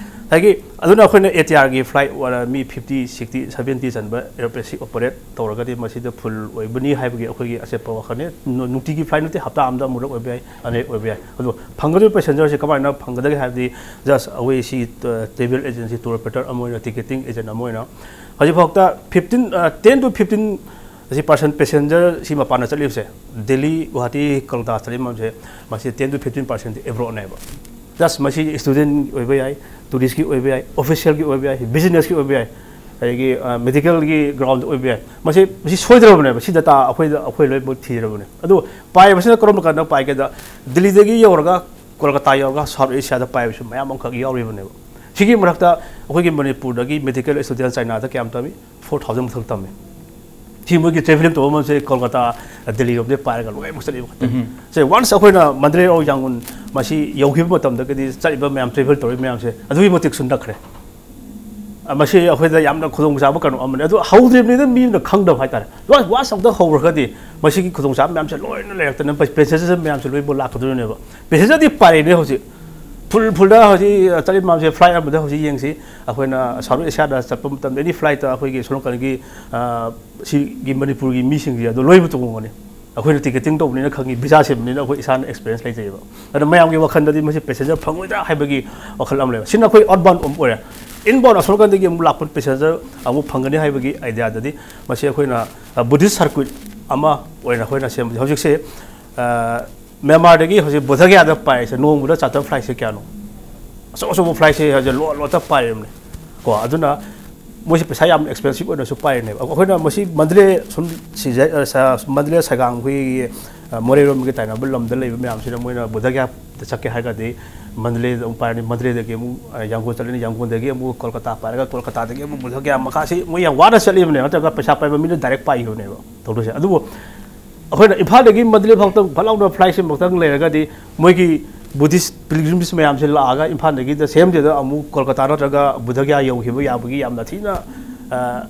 ꯉꯁꯥꯏꯒꯤ, ꯑꯗꯨꯅ ꯑꯩꯈꯣꯏꯅ ꯑꯦ ꯇꯤ ꯑꯥꯔꯒꯤ ꯐ꯭ꯂꯥꯏꯠ ꯃꯤ ꯐꯤꯐꯇꯤ, ꯁꯤꯛꯁꯇꯤ, ꯁꯚꯦꯟꯇꯤ ꯆꯟꯕ ꯑꯦꯔꯣꯄ꯭ꯂꯦꯟꯁꯤ ꯑꯣꯄꯔꯦꯠ ꯇꯧꯔꯒꯗꯤ ꯃꯁꯤꯗ ꯐꯨꯜ ꯑꯣꯏꯕꯅꯤ ꯍꯥꯏꯕꯒꯤ ꯑꯩꯈꯣꯏꯒꯤ ꯑꯆꯦꯠꯄ ꯋꯥꯈꯜꯅꯤ꯫ ꯅꯨ-, ꯅꯨꯡꯇꯤꯒꯤ ꯐ꯭ꯂꯥꯏꯠ ꯅꯠꯇꯦ, ꯍꯞꯇꯥ ꯑꯃꯗ ꯑꯃꯨꯔꯛ ꯑꯣꯏꯕ ꯌꯥꯏ, ꯑꯅꯤꯔꯛ ꯑꯣꯏꯕ ꯌꯥꯏ꯫ ꯑꯗꯣ ꯐꯪꯒꯗꯧꯔꯤꯕ ꯄꯦꯁꯦꯟꯖꯔꯁꯤ ꯀꯃꯥꯏꯅ ꯐꯪꯒꯗꯒꯦ ꯍꯥꯏꯕꯗꯤ, ꯖꯁ ꯑꯩꯈꯣꯏ ꯁꯤ, ꯑ, ꯇ꯭ꯔꯦꯚꯦꯜ ꯑꯦꯖꯦꯟꯁꯤ, ꯇꯨꯔ ꯑꯣꯄꯔꯦꯇꯔ ꯑꯃ ꯑꯣꯏꯅ, ꯇꯤꯀꯦꯇꯤꯡ ꯑꯦꯖꯦꯟ ꯑꯃ ꯑꯣꯏꯅ ꯍꯧꯖꯤꯛꯐꯥꯎꯗ ꯐꯤꯐꯇꯤꯟ, ꯑ, ꯇꯦꯟ to ꯐꯤꯐꯇꯤꯟ ꯑꯁꯤ ꯄꯥꯔꯁꯦꯟ ꯄꯦꯁꯦꯟꯖꯔ ꯁꯤ ꯃꯄꯥꯟꯗ ꯆꯠꯂꯤꯕꯁꯦ, ꯗꯦꯜꯂꯤ, ꯒꯨꯋꯥꯍꯥꯇꯤ, ꯀꯜꯀꯇꯥ ꯆꯠꯂꯤꯕ ꯃꯌꯥꯝꯁꯦ, ꯃꯁꯤ ꯇꯦꯟ to ꯐꯤꯐꯇꯤꯟ ꯄꯥꯔꯁꯦꯟꯗꯤ ꯑꯦꯕ꯭ꯔꯣꯗꯅꯦꯕ꯫ ꯖꯁ ꯃꯁꯤ ꯏꯁꯇꯨꯗꯦꯟꯒꯤ ꯑꯣꯏꯕ ꯌꯥꯏ, ꯇꯨꯔꯤꯁꯀꯤ ꯑꯣꯏꯕ ꯌꯥꯏ, ꯑꯣꯐꯤꯁꯤꯌꯦꯜꯒꯤ ꯑꯣꯏꯕ ꯌꯥꯏ, ꯕꯤꯖꯤꯅꯦꯁꯀꯤ ꯑꯣꯏꯕ ꯌꯥꯏ, ꯑꯗꯒꯤ, ꯑ, ꯃꯦꯗꯤꯀꯦꯜꯒꯤ ꯒ꯭ꯔꯥꯎꯟꯗ ꯑꯣꯏꯕ ꯌꯥꯏ꯫ ꯃꯁꯤ, ꯃꯁꯤ ꯁꯣꯏꯗ꯭ꯔꯕꯅꯦꯕ꯫ ꯁꯤ ꯗꯇꯥ ꯑꯩꯈꯣꯏꯗ, ꯑꯩꯈꯣꯏ ꯂꯣꯏꯅꯃꯛ ꯊꯤꯔꯕꯅꯦ꯫ ꯑꯗꯨ ꯄꯥꯏꯕꯁꯤꯅ ꯀꯔꯝꯕ ꯀꯥꯟꯗ ꯄꯥꯏꯒꯦꯗ, ꯗꯤꯜꯂꯤꯗꯒꯤ ꯌꯧꯔꯒ ꯀꯣꯜꯀꯇꯥ ꯌꯧꯔꯒ ꯁꯥꯎꯠ ꯑꯦꯁꯤꯌꯥꯗ ꯄꯥꯏꯕꯁꯨ ꯃꯌꯥꯝ ꯑꯃꯈꯛ ꯌꯥꯎꯔꯤꯕꯅꯦꯕ꯫ ꯁꯤꯒꯤ ꯃꯔꯛꯇ ꯑꯩꯈꯣꯏꯒꯤ ꯃꯅꯤꯄꯨꯔꯗꯒꯤ ꯃꯦꯗꯤꯀꯦꯜ ꯏꯁꯇꯨꯗꯦꯟ ꯆꯥꯏꯅꯥꯗ ꯀꯌꯥꯝ ꯇꯝꯃꯤ? ꯐꯣꯔ ꯊꯥꯎꯖꯟ ꯃꯊꯛ ꯇꯝꯃꯤ꯫ ꯁꯤ ꯃꯣꯏꯒꯤ ꯇ꯭ꯔꯦꯚꯦꯂꯤꯡ ꯇꯧꯕ ꯃꯐꯝꯁꯦ ꯀꯣꯜꯀꯇꯥ, ꯗꯤꯜꯂꯤꯔꯣꯝꯗꯒꯤ ꯄꯥꯏꯔꯒ ꯂꯣꯏꯅꯃꯛ ꯆꯠꯂꯤꯕ ꯉꯥꯛꯇꯅꯤ꯫ ꯁꯦ, ꯋꯥꯟꯁ ꯑꯩꯈꯣꯏꯅ ꯃꯟꯗꯂꯦ ꯑꯣꯔ ꯌꯥꯡꯒꯨꯟ ꯃꯁꯤ ꯌꯧꯈꯤꯕ ꯃꯇꯝꯗꯒꯤꯗꯤ ꯆꯠꯂꯤꯕ ꯃꯌꯥꯝ, ꯇ꯭ꯔꯦꯚꯦꯜ ꯇꯧꯔꯤꯕ ꯃꯌꯥꯝꯁꯦ ꯑꯗꯨꯛꯀꯤ ꯃꯇꯤꯛꯁꯨ ꯅꯛꯈ꯭ꯔꯦ꯫ ꯑ, ꯃꯁꯤ ꯑꯩꯈꯣꯏꯗ ꯌꯥꯝꯅ ꯈꯨꯗꯣꯡꯆꯥꯕ ꯀꯩꯅꯣ ꯑꯃꯅꯤ꯫ ꯑꯗꯨ ꯍꯧꯗ꯭ꯔꯤꯕꯅꯤꯅ ꯃꯤꯅ ꯈꯪꯗꯕ ꯍꯥꯏꯇꯥꯔꯦ꯫ ꯋꯥꯟꯁ, ꯋꯥꯟꯁ ꯑꯝꯇ ꯍꯧꯈ꯭ꯔꯒꯗꯤ ꯃꯁꯤꯒꯤ ꯈꯨꯗꯣꯡꯆꯥꯕ ꯃꯌꯥꯝꯁꯦ ꯂꯣꯏꯅ ꯂꯩꯔꯛꯇꯅ ꯄꯦ-, ꯄꯦꯁꯦꯟꯖꯔ ꯃꯌꯥꯝꯁꯦ ꯂꯣꯏꯅꯃꯛ ꯂꯥꯛꯀꯗꯣꯔꯤꯅꯦꯕ꯫ ꯄꯦꯁꯦꯟꯖꯔꯗꯤ ꯄꯥꯏꯔꯛꯏꯅꯦ ꯍꯧꯖꯤꯛ꯫ ꯐꯨꯜ, ꯐꯨꯜꯗ ꯍꯧꯖꯤꯛ ꯆꯠꯂꯤ ꯃꯌꯥꯝꯁꯦ, ꯐ꯭ꯂꯥꯏꯠ ꯑꯃꯗ ꯍꯧꯖꯤꯛ ꯌꯦꯡꯁꯤ꯫ ꯑꯩꯈꯣꯏꯅ ꯁꯥꯎꯠ ꯑꯦꯁꯤꯌꯥꯗ ꯆꯠꯄ ꯃꯇꯝꯗ, ꯑꯦꯅꯤ ꯐ꯭ꯂꯥꯏꯠꯇ ꯑꯩꯈꯣꯏꯒꯤ ꯁꯣꯝ ꯅꯥꯀꯟꯒꯤ, ꯑ, ꯁꯤꯒꯤ ꯃꯅꯤꯄꯨꯔꯒꯤ ꯃꯤꯁꯤꯡꯁꯦ ꯑꯗꯨ ꯂꯣꯏꯅꯃꯛ ꯇꯣꯡꯉꯝꯒꯅꯤ꯫ ꯑꯩꯈꯣꯏꯅ ꯇꯤꯀꯦꯇꯤꯡ ꯇꯧꯕꯅꯤꯅ ꯈꯪꯉꯤ, ꯚꯤꯁꯥ ꯁꯦꯝꯕꯅꯤꯅ ꯑꯩꯈꯣꯏ ꯏꯁꯥꯅ ꯑꯦꯛꯁꯄꯤꯔꯤꯌꯦꯟꯁ ꯂꯩꯖꯩꯑꯕ꯫ ꯑꯗ ꯃꯌꯥꯝꯒꯤ ꯋꯥꯈꯜꯗꯗꯤ ꯃꯁꯤ ꯄꯦꯁꯦꯟꯖꯔ ꯐꯪꯉꯣꯏꯗ꯭ꯔꯥ ꯍꯥꯏꯕꯒꯤ ꯋꯥꯈꯜ ꯑꯃ ꯂꯩꯕ꯫ ꯁꯤꯅ ꯑꯩꯈꯣꯏ ꯑꯥꯎꯠꯕꯥꯎꯟ ꯑꯃ ꯑꯣꯏꯔꯦ꯫ ꯏꯟꯕꯥꯎꯟ ꯑꯁꯣꯝ ꯅꯥꯀꯟꯗꯒꯤ ꯑꯃꯨꯛ ꯂꯥꯛꯄ ꯄꯦꯁꯦꯟꯖꯔ ꯑꯃꯨꯛ ꯐꯪꯒꯅꯤ ꯍꯥꯏꯕꯒꯤ ꯑꯥꯏꯗꯤꯌꯥꯗꯗꯤ ꯃꯁꯤ ꯑꯩꯈꯣꯏꯅ, ꯕꯨꯙꯤꯁ ꯁꯔꯀ꯭ꯌꯨꯠ ꯑꯃ ꯑꯣꯏꯅ ꯑꯩꯈꯣꯏꯅ ꯁꯦꯝꯕꯁꯦ ꯍꯧꯖꯤꯛꯁꯦ꯫ ꯃ꯭ꯌꯥꯟꯃꯥꯔꯗꯒꯤ ꯍꯧꯖꯤꯛ ꯕꯨꯙꯒꯌꯥꯗ ꯄꯥꯏꯔꯤꯁꯦ ꯅꯣꯡꯃꯗ ꯆꯥꯔꯇꯔ ꯐ꯭ꯂꯥꯏꯠꯁꯦ ꯀꯌꯥꯅꯣ? ꯑꯆꯧ ꯑꯆꯧꯕ ꯐ꯭ꯂꯥꯏꯠꯁꯦ ꯍꯧꯖꯤꯛ ꯂꯣꯠ ꯂꯣꯠꯇ ꯄꯥꯏꯔꯤꯕꯅꯦ꯫ ꯀꯣ, ꯑꯗꯨꯅ ꯃꯣꯏꯁꯦ ꯄꯩꯁꯥ ꯌꯥꯝ ꯑꯦꯛꯁꯄꯦꯟꯁꯤꯞ ꯑꯣꯏꯅꯁꯨ ꯄꯥꯏꯔꯤꯅꯦꯕ꯫ ꯑꯩꯈꯣꯏꯅ ꯃꯁꯤ ꯃꯟꯗꯂꯦ ꯁꯨꯝ ꯁꯤꯖ-, ꯑ, ꯁ-, ꯃꯟꯗꯂꯦ ꯁꯥꯏꯒꯥꯡ ꯑꯩꯈꯣꯏꯒꯤ, ꯑ, ꯃꯣꯔꯦꯔꯣꯝꯒꯤ ꯇꯥꯏꯅꯕ ꯂꯝꯗ ꯂꯩꯕ ꯃꯌꯥꯝꯁꯤꯅ ꯃꯣꯏꯅ ꯕꯨꯙꯒꯌꯥꯗ ꯆꯠꯀꯦ ꯍꯥꯏꯔꯒꯗꯤ ꯃꯟꯗꯂꯦꯗ ꯑꯃꯨꯛ ꯄꯥꯏꯔꯅꯤ, ꯃꯟꯗꯂꯦꯗꯒꯤ ꯑꯃꯨꯛ, ꯑ, ꯌꯥꯡꯒꯣꯟ ꯆꯠꯂꯅꯤ, ꯌꯥꯡꯒꯣꯟꯗꯒꯤ ꯑꯃꯨꯛ ꯀꯣꯜꯀꯇꯥ ꯄꯥꯏꯔꯒ ꯀꯣꯜꯀꯇꯥꯗꯒꯤ ꯑꯃꯨꯛ ꯕꯨꯙꯒꯌꯥ ꯃꯈꯥꯁꯤ ꯃꯣꯏ ꯌꯥꯝ ꯋꯥꯅ ꯆꯠꯂꯤꯕꯅꯦ, ꯅꯠꯇ꯭ꯔꯒ ꯄꯩꯁꯥ ꯄꯥꯏꯕ ꯃꯤꯅ ꯗꯥꯏꯔꯦꯛ ꯄꯥꯏꯈꯤꯕꯅꯦꯕ ꯇꯧꯗꯣꯏꯁꯦ꯫ ꯑꯗꯨꯕꯨ ꯑꯩꯈꯣꯏꯅ ꯏꯝꯐꯥꯜꯗꯒꯤ ꯃꯟꯗꯂꯦ ꯐꯥꯎꯇꯪ ꯐꯠ ꯂꯥꯎꯅ ꯐ꯭ꯂꯥꯏꯠꯁꯦ ꯑꯃꯨꯛꯇꯪ ꯂꯩꯔꯒꯗꯤ ꯃꯣꯏꯒꯤ ꯕꯨꯙꯤꯁ ꯄꯤꯜꯒ꯭ꯔꯤꯝꯁ ꯃꯌꯥꯝꯁꯦ ꯂꯥꯛꯑꯒ ꯏꯝꯐꯥꯜꯗꯒꯤꯗ ꯁꯦꯝꯗꯦꯗ ꯑꯃꯨꯛ ꯀꯣꯜꯀꯇꯥ ꯅꯠꯇ꯭ꯔꯒ ꯕꯨꯙꯒꯌꯥ ꯌꯧꯈꯤꯕ ꯌꯥꯕꯒꯤ ꯌꯥꯝꯅ ꯊꯤꯅ, ꯑ,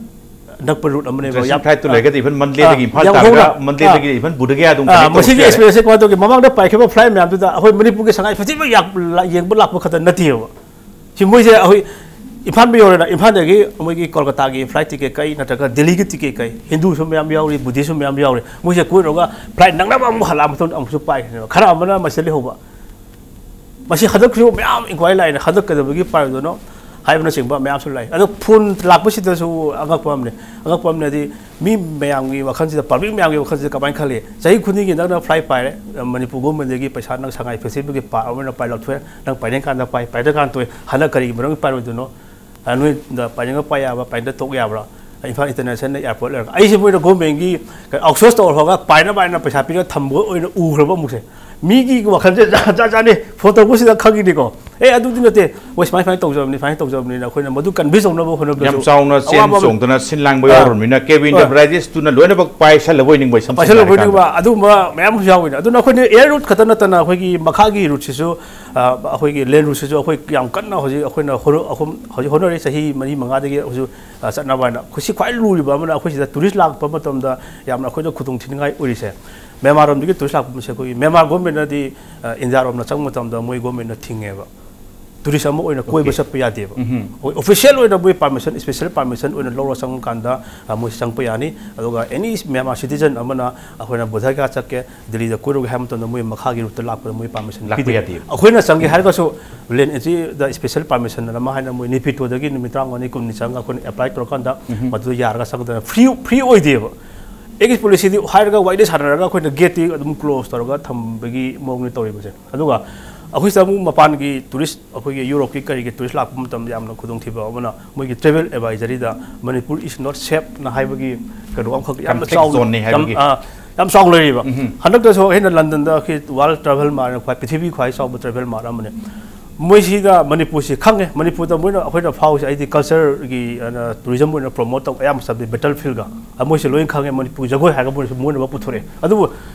ꯅꯛꯄ ꯔꯨꯠ ꯑꯃꯅꯦꯕ꯫ ꯖꯁꯤꯟ ꯌꯥꯝ, ꯐ꯭ꯂꯥꯏꯠꯇꯨ ꯑ, ꯂꯩꯔꯒꯗꯤ ꯏꯚꯟ ꯑ, ꯃꯟꯗꯂꯦꯗꯒꯤ ꯏꯝꯐꯥꯜ ꯌꯥꯝ ꯇꯥꯔꯒ ꯍꯧꯅ, ꯃꯟꯗꯂꯦꯗꯒꯤ ꯑ, ꯏꯚꯟ ꯕꯨꯙꯒꯌꯥ ꯑꯗꯨꯝ ꯑ, ꯀꯅꯦꯛ ꯇꯧꯕꯁꯨ ꯃꯁꯤꯒꯤ ꯌꯥꯔꯦ꯫ ꯑꯦꯛꯁꯄꯤꯔꯤꯌꯦꯟꯁꯁꯦ ꯀꯃꯥꯏꯅ ꯇꯧꯒꯦ? ꯃꯃꯥꯡꯗ ꯄꯥꯏꯈꯤꯕ ꯐ꯭ꯂꯥꯏꯠ ꯃꯌꯥꯝꯗꯨꯗ ꯑꯩꯈꯣꯏ ꯃꯅꯤꯄꯨꯔꯒꯤ ꯁꯉꯥꯏ ꯐꯦꯁꯇꯤꯚꯦꯜ ꯌꯥꯝ ꯂꯥ-, ꯌꯦꯡꯕ ꯂꯥꯛꯄ ꯈꯛꯇ ꯅꯠꯇꯦꯕ꯫ ꯁꯤ ꯃꯣꯏꯁꯦ ꯑꯩꯈꯣꯏ ꯏꯝꯐꯥꯜ ꯌꯧꯔꯦꯅ, ꯏꯝꯐꯥꯜꯗꯒꯤ ꯃꯣꯏꯒꯤ ꯀꯣꯜꯀꯇꯥꯒꯤ ꯐ꯭ꯂꯥꯏꯠ ꯇꯤꯀꯦꯠ ꯀꯛꯏ, ꯅꯠꯇ꯭ꯔꯒ ꯗꯦꯜꯂꯤꯒꯤ ꯇꯤꯀꯦꯠ ꯀꯛꯏ꯫ ꯍꯤꯟꯗꯨꯁꯨ ꯃꯌꯥꯝ ꯌꯥꯎꯔꯤ, ꯕꯨꯙꯤꯁꯁꯨ ꯃꯌꯥꯝ ꯌꯥꯎꯔꯤ꯫ ꯃꯣꯏꯁꯦ ꯀꯣꯏꯔꯨꯔꯒ ꯐ꯭ꯂꯥꯏꯠ ꯅꯪꯅꯕ ꯑꯃꯨꯛ ꯍꯜꯂꯛꯑ ꯃꯇꯨꯡꯗ ꯑꯃꯨꯛꯁꯨ ꯄꯥꯏꯈ꯭ꯔꯤꯅꯦꯕ꯫ ꯈꯔ ꯑꯃꯅ ꯃꯁꯤꯗ ꯂꯩꯍꯧꯕ꯫ ꯃꯁꯤ ꯍꯟꯗꯛꯁꯨ ꯃꯌꯥꯝ ꯏꯟꯀ꯭ꯋꯥꯏꯔꯤ ꯂꯥꯛꯏꯅꯦ꯫ ꯍꯟꯗꯛ ꯀꯩꯗꯧꯕꯒꯤ ꯄꯥꯏꯔꯣꯏꯗꯣꯏꯅꯣ ꯍꯥꯏꯕꯅꯆꯤꯡꯕ ꯃꯌꯥꯝꯁꯨ ꯂꯥꯛꯏ꯫ ꯑꯗꯣ ꯐꯣꯟ ꯂꯥꯛꯄꯁꯤꯗꯗꯁꯨ ꯑꯉꯛꯄ ꯑꯃꯅꯤ꯫ ꯑꯉꯛꯄ ꯑꯃꯅꯗꯤ ꯃꯤ ꯃꯌꯥꯝꯒꯤ ꯋꯥꯈꯜꯁꯤꯗ, ꯄꯕ꯭ꯂꯤꯛ ꯃꯌꯥꯝꯒꯤ ꯋꯥꯈꯜꯁꯤꯗ ꯀꯃꯥꯏꯅ ꯈꯜꯂꯤ? ꯆꯍꯤ ꯈꯨꯗꯤꯡꯒꯤ ꯅꯪꯅ ꯐ꯭ꯂꯥꯏꯠ ꯄꯥꯏꯔꯦ, ꯃꯅꯤꯄꯨꯔ ꯒꯣꯔꯃꯦꯟꯗꯒꯤ ꯄꯩꯁꯥ ꯅꯪ ꯁꯉꯥꯏ ꯐꯦꯁꯇꯤꯚꯦꯜꯒꯤ ꯄꯥꯔꯠ ꯑꯃ ꯑꯣꯏꯅ ꯄꯥꯏ ꯂꯧꯊꯣꯛꯑꯦ, ꯅꯪ ꯄꯥꯏꯅꯤꯡ ꯀꯥꯟꯗ ꯄꯥꯏ, ꯄꯥꯏꯗ꯭ꯔ ꯀꯥꯟꯗ ꯇꯣꯛꯑꯦ꯫ ꯍꯟꯗꯛ ꯀꯔꯤꯒꯤ ꯃꯔꯝꯒꯤ ꯄꯥꯏꯔꯣꯏꯗꯣꯏꯅꯣ? ꯑ, ꯅꯣꯏꯗ ꯄꯥꯏꯅꯤꯡꯉ ꯄꯥꯏ ꯌꯥꯕ꯭ꯔꯥ? ꯄꯥꯏꯅꯤꯡꯉ ꯄꯥꯏ ꯌꯥꯕ꯭ꯔꯥ? ꯏꯝꯐꯥꯜ ꯏꯟꯇꯔꯅꯦꯁꯅꯦꯜ ꯑꯦꯌꯥꯔꯄꯣꯔꯠ ꯂꯩꯔꯒ ꯑꯩꯁꯦ ꯃꯣꯏꯅ ꯒꯣꯔꯃꯦꯟꯒꯤ ꯑꯥꯎꯠꯁꯣꯔꯁ ꯇꯧꯔꯒ ꯄꯥꯏꯅ ꯄꯥꯏꯅ ꯄꯩꯁꯥ ꯄꯤꯔꯒ ꯊꯝꯕ ꯑꯣꯏꯅ ꯎꯈ꯭ꯔꯕ ꯑꯃꯨꯛꯁꯦ꯫ ꯃꯤꯒꯤ ꯋꯥꯈꯜꯁꯦ ꯖꯥꯠ ꯖꯥꯠ ꯖꯥꯠꯅꯤ꯫ ꯐꯣꯟ ꯇꯧꯔꯛꯄꯁꯤꯗ ꯈꯪꯉꯤꯅꯤꯀꯣ꯫ ꯑꯦ, ꯑꯗꯨꯗꯤ ꯅꯠꯇꯦ, ꯃꯣꯏ ꯁꯨꯃꯥꯏ ꯁꯨꯃꯥꯏꯅ ꯇꯧꯖꯕꯅꯤ, ꯁꯨꯃꯥꯏꯅ ꯇꯧꯖꯕꯅꯤꯅ ꯑꯩꯈꯣꯏꯅ ꯃꯗꯨ ꯀꯟꯚꯤꯟꯁ ꯇꯧꯅꯕ ꯍꯣꯠꯅꯕꯗꯁꯨ ꯌꯥꯝ ꯆꯥꯎꯅ ꯆꯦꯟ ꯑꯋꯥꯕ ꯑꯃ ꯆꯣꯡꯗꯅ ꯁꯤꯟ ꯂꯥꯡꯕ ꯑꯥ꯫ ꯌꯥꯎꯔꯕꯅꯤꯅ ꯀꯦꯕꯤ ꯍꯣꯏ꯫ ꯏꯟꯇꯔꯄ꯭ꯔꯥꯏꯖꯦꯁꯇꯨꯅ ꯂꯣꯏꯅꯃꯛ ꯄꯥꯏꯁꯜꯂꯕꯣꯏ ꯅꯤꯡꯕ, ꯁꯝꯅ ꯄꯥꯏꯁꯜꯂꯕꯣꯏ ꯍꯥꯏꯔꯀꯥꯟꯗ꯫ ꯅꯤꯡꯕ ꯑꯗꯨꯒꯨꯝꯕ ꯃꯌꯥꯝ ꯑꯃꯁꯨ ꯌꯥꯎꯋꯤꯅꯦ꯫ ꯑꯗꯨꯅ ꯑꯩꯈꯣꯏꯅ ꯑꯦꯌꯔ ꯔꯨꯠ ꯈꯛꯇ ꯅꯠꯇꯅ ꯑꯩꯈꯣꯏꯒꯤ ꯃꯈꯥꯒꯤ ꯔꯨꯠꯁꯤꯁꯨ, ꯑ, ꯑꯩꯈꯣꯏꯒꯤ ꯂꯦꯟ ꯔꯨꯠꯁꯤꯁꯨ ꯑꯩꯈꯣꯏ ꯌꯥꯝ ꯀꯟꯅ ꯍꯧꯖꯤꯛ ꯑꯩꯈꯣꯏꯅ ꯍꯣꯠꯅ-, ꯑꯍꯨꯝ-, ꯍꯧꯖꯤꯛ ꯍꯣꯠꯅꯔꯤ꯫ ꯆꯍꯤ ꯃꯔꯤ ꯃꯉꯥꯗꯒꯤ ꯍꯧꯖꯤꯛ, ꯑ, ꯆꯠꯅꯕ ꯍꯥꯏꯅ꯫ ꯑꯩꯈꯣꯏ ꯁꯤ ꯈ꯭ꯋꯥꯏ ꯂꯨꯔꯤꯕ ꯑꯃꯅ ꯑꯩꯈꯣꯏ ꯁꯤꯗ ꯇꯨꯔꯤꯁ ꯂꯥꯛꯄ ꯃꯇꯝꯗ ꯌꯥꯝꯅ ꯑꯩꯈꯣꯏꯗ ꯈꯨꯗꯣꯡ ꯊꯤꯅꯤꯡꯉꯥꯏ ꯑꯣꯏꯔꯤꯁꯦ꯫ ꯃ꯭ꯌꯥꯟꯃꯥꯔ ꯂꯣꯝꯗꯒꯤ ꯇꯨꯔꯤꯁ ꯂꯥꯛꯄꯁꯦ ꯑꯩꯈꯣꯏꯒꯤ ꯃ꯭ꯌꯥꯟꯃꯥꯔ ꯒꯣꯔꯃꯦꯟꯅꯗꯤ, ꯑ, ꯏꯟꯗꯤꯌꯥ ꯔꯣꯝꯅ ꯆꯪꯕ ꯃꯇꯝꯗ ꯃꯣꯏ ꯒꯣꯔꯃꯦꯟꯅ ꯊꯤꯡꯉꯦꯕ꯫ ꯇꯨꯔꯤꯁ ꯑꯃ ꯑꯣꯏꯅ ꯀꯣꯏꯕ ꯑꯣꯀꯦ꯫ ꯆꯠꯄ ꯌꯥꯗꯦꯕ꯫ ꯎꯝꯍꯨꯝ꯫ ꯑꯩꯈꯣꯏ ꯑꯣꯐꯤꯁꯤꯌꯦꯜ ꯑꯣꯏꯅ ꯃꯣꯏ ꯄꯥꯔꯃꯤꯁꯟ, ꯏꯁꯄꯦꯁꯦꯜ ꯄꯥꯔꯃꯤꯁꯟ ꯑꯣꯏꯅ ꯂꯧꯔ ꯆꯪꯕ ꯀꯥꯟꯗ, ꯑ, ꯃꯣꯏ ꯆꯪꯕ ꯌꯥꯅꯤ꯫ ꯑꯗꯨꯒ ꯑꯦꯅꯤ ꯃ꯭ꯌꯥꯟꯃꯥꯔ ꯁꯤꯇꯤꯖꯟ ꯑꯃꯅ ꯑꯩꯈꯣꯏꯅ ꯕꯨꯙꯒꯌꯥ ꯆꯠꯀꯦ, ꯗꯤꯜꯂꯤꯗ ꯀꯣꯏꯔꯨꯒꯦ ꯍꯥꯏꯕ ꯃꯇꯝꯗ ꯃꯣꯏ ꯃꯈꯥꯒꯤ ꯔꯨꯠꯇ ꯂꯥꯛꯄꯗ ꯃꯣꯏ ꯄꯥꯔꯃꯤꯁꯟ ꯂꯥꯛꯄ ꯄꯤꯗꯦ꯫ ꯌꯥꯗꯦꯕ꯫ ꯑꯩꯈꯣꯏꯅ ꯆꯪꯒꯦ ꯍꯥꯏꯔꯒꯁꯨ ꯂꯦꯟ ꯑꯦꯟꯇ꯭ꯔꯤꯗ ꯏꯁꯄꯦꯁꯦꯜ ꯄꯥꯔꯃꯤꯁꯟ ꯑꯃ ꯍꯥꯏꯅ ꯃꯣꯏ ꯅꯦꯄꯤꯗꯣꯗꯒꯤ ꯅꯨꯃꯤꯠ ꯇꯔꯥꯃꯉꯥꯅꯤ ꯀꯨꯟꯅꯤ ꯆꯪꯉꯒ ꯑꯩꯈꯣꯏꯅ ꯑꯦꯄ꯭ꯂꯥꯏ ꯇꯧꯔꯀꯥꯟꯗ ꯎꯝꯍꯨꯝ꯫ ꯃꯗꯨꯗ ꯌꯥꯔꯒ ꯆꯪꯒꯗꯕ꯫ ꯐ꯭ꯔꯤ, ꯐ꯭ꯔꯤ ꯑꯣꯏꯗꯦꯕ꯫ ꯑꯦꯛ ꯏꯁ ꯄꯣꯂꯤꯁꯤꯗꯤ ꯍꯥꯏꯔꯒ ꯋꯥꯔꯤꯗꯤ ꯁꯥꯟꯅꯔꯒ ꯑꯩꯈꯣꯏꯅ ꯒꯦꯠꯇꯤ ꯑꯗꯨꯝ ꯀ꯭ꯂꯣꯖ ꯇꯧꯔꯒ ꯊꯝꯕꯒꯤ ꯃꯑꯣꯡꯅꯤ ꯇꯧꯔꯤꯕꯁꯦ꯫ ꯑꯗꯨꯒ ꯑꯩꯈꯣꯏꯁꯤꯗ ꯑꯃꯨꯛ ꯃꯄꯥꯟꯒꯤ ꯇꯨꯔꯤꯁ, ꯑꯩꯈꯣꯏꯒꯤ ꯌꯨꯔꯣꯞꯀꯤ ꯀꯔꯤꯒꯤ ꯇꯨꯔꯤꯁ ꯂꯥꯛꯄ ꯃꯇꯝꯗ ꯌꯥꯝꯅ ꯈꯨꯗꯣꯡꯊꯤꯕ ꯑꯃꯅ, ꯃꯣꯏꯒꯤ travel ꯑꯦꯗꯚꯥꯏꯖꯔꯤꯗ "Manipur is not safe" ꯅ ꯍꯥꯏꯕꯒꯤ ꯀꯩꯅꯣ ꯑꯃꯈꯛ ꯌꯥꯝꯅ Conflict ꯆꯥꯎꯅ, zone ꯅꯤ ꯌꯥꯝ, ꯍꯥꯏꯕꯒꯤ꯫ ꯑꯥ, ꯌꯥꯝ ꯆꯥꯎꯅ ꯂꯩꯔꯤꯕ꯫ ꯎꯝ꯫ ꯍꯟꯗꯛꯇꯁꯨ ꯑꯩꯅ ꯂꯟꯗꯟꯗ ꯑꯩꯈꯣꯏ ꯋꯥꯔꯜ ꯇ꯭ꯔꯥꯚꯦꯜ ꯃꯥꯔꯠ, ꯈ꯭ꯋꯥꯏ, ꯄ꯭ꯔꯤꯊꯤꯕꯤ ꯈ꯭ꯋꯥꯏ ꯆꯥꯎꯕ ꯇ꯭ꯔꯥꯚꯦꯜ ꯃꯥꯔꯠ ꯑꯃꯅꯤ꯫ ꯃꯣꯏꯁꯤꯗ ꯃꯅꯤꯄꯨꯔꯁꯤ ꯈꯪꯉꯦ, ꯃꯅꯤꯄꯨꯔꯗ ꯃꯣꯏꯅ, ꯑꯩꯈꯣꯏꯅ ꯐꯥꯎꯁꯦ, ꯑꯩꯗꯤ ꯀꯜꯆꯔꯒꯤ, ꯑ, ꯇꯨꯔꯤꯖꯝ ꯑꯣꯏꯅ ꯄ꯭ꯔꯣꯃꯣꯠ ꯇꯧꯕ ꯑꯌꯥꯝꯕ ꯆꯠꯄꯗꯤ ꯕꯦꯇꯜ ꯐꯤꯜꯒ, ꯑ, ꯃꯣꯏꯁꯦ ꯂꯣꯏꯅ ꯈꯪꯉꯦ꯫ ꯃꯅꯤꯄꯨꯔ ꯖꯒꯣꯏ ꯍꯥꯏꯔꯒ ꯃꯣꯏꯅꯁꯨ, ꯃꯣꯏꯅ ꯑꯃ ꯄꯨꯊꯣꯔꯛꯑꯦ꯫ ꯑꯗꯨꯕꯨ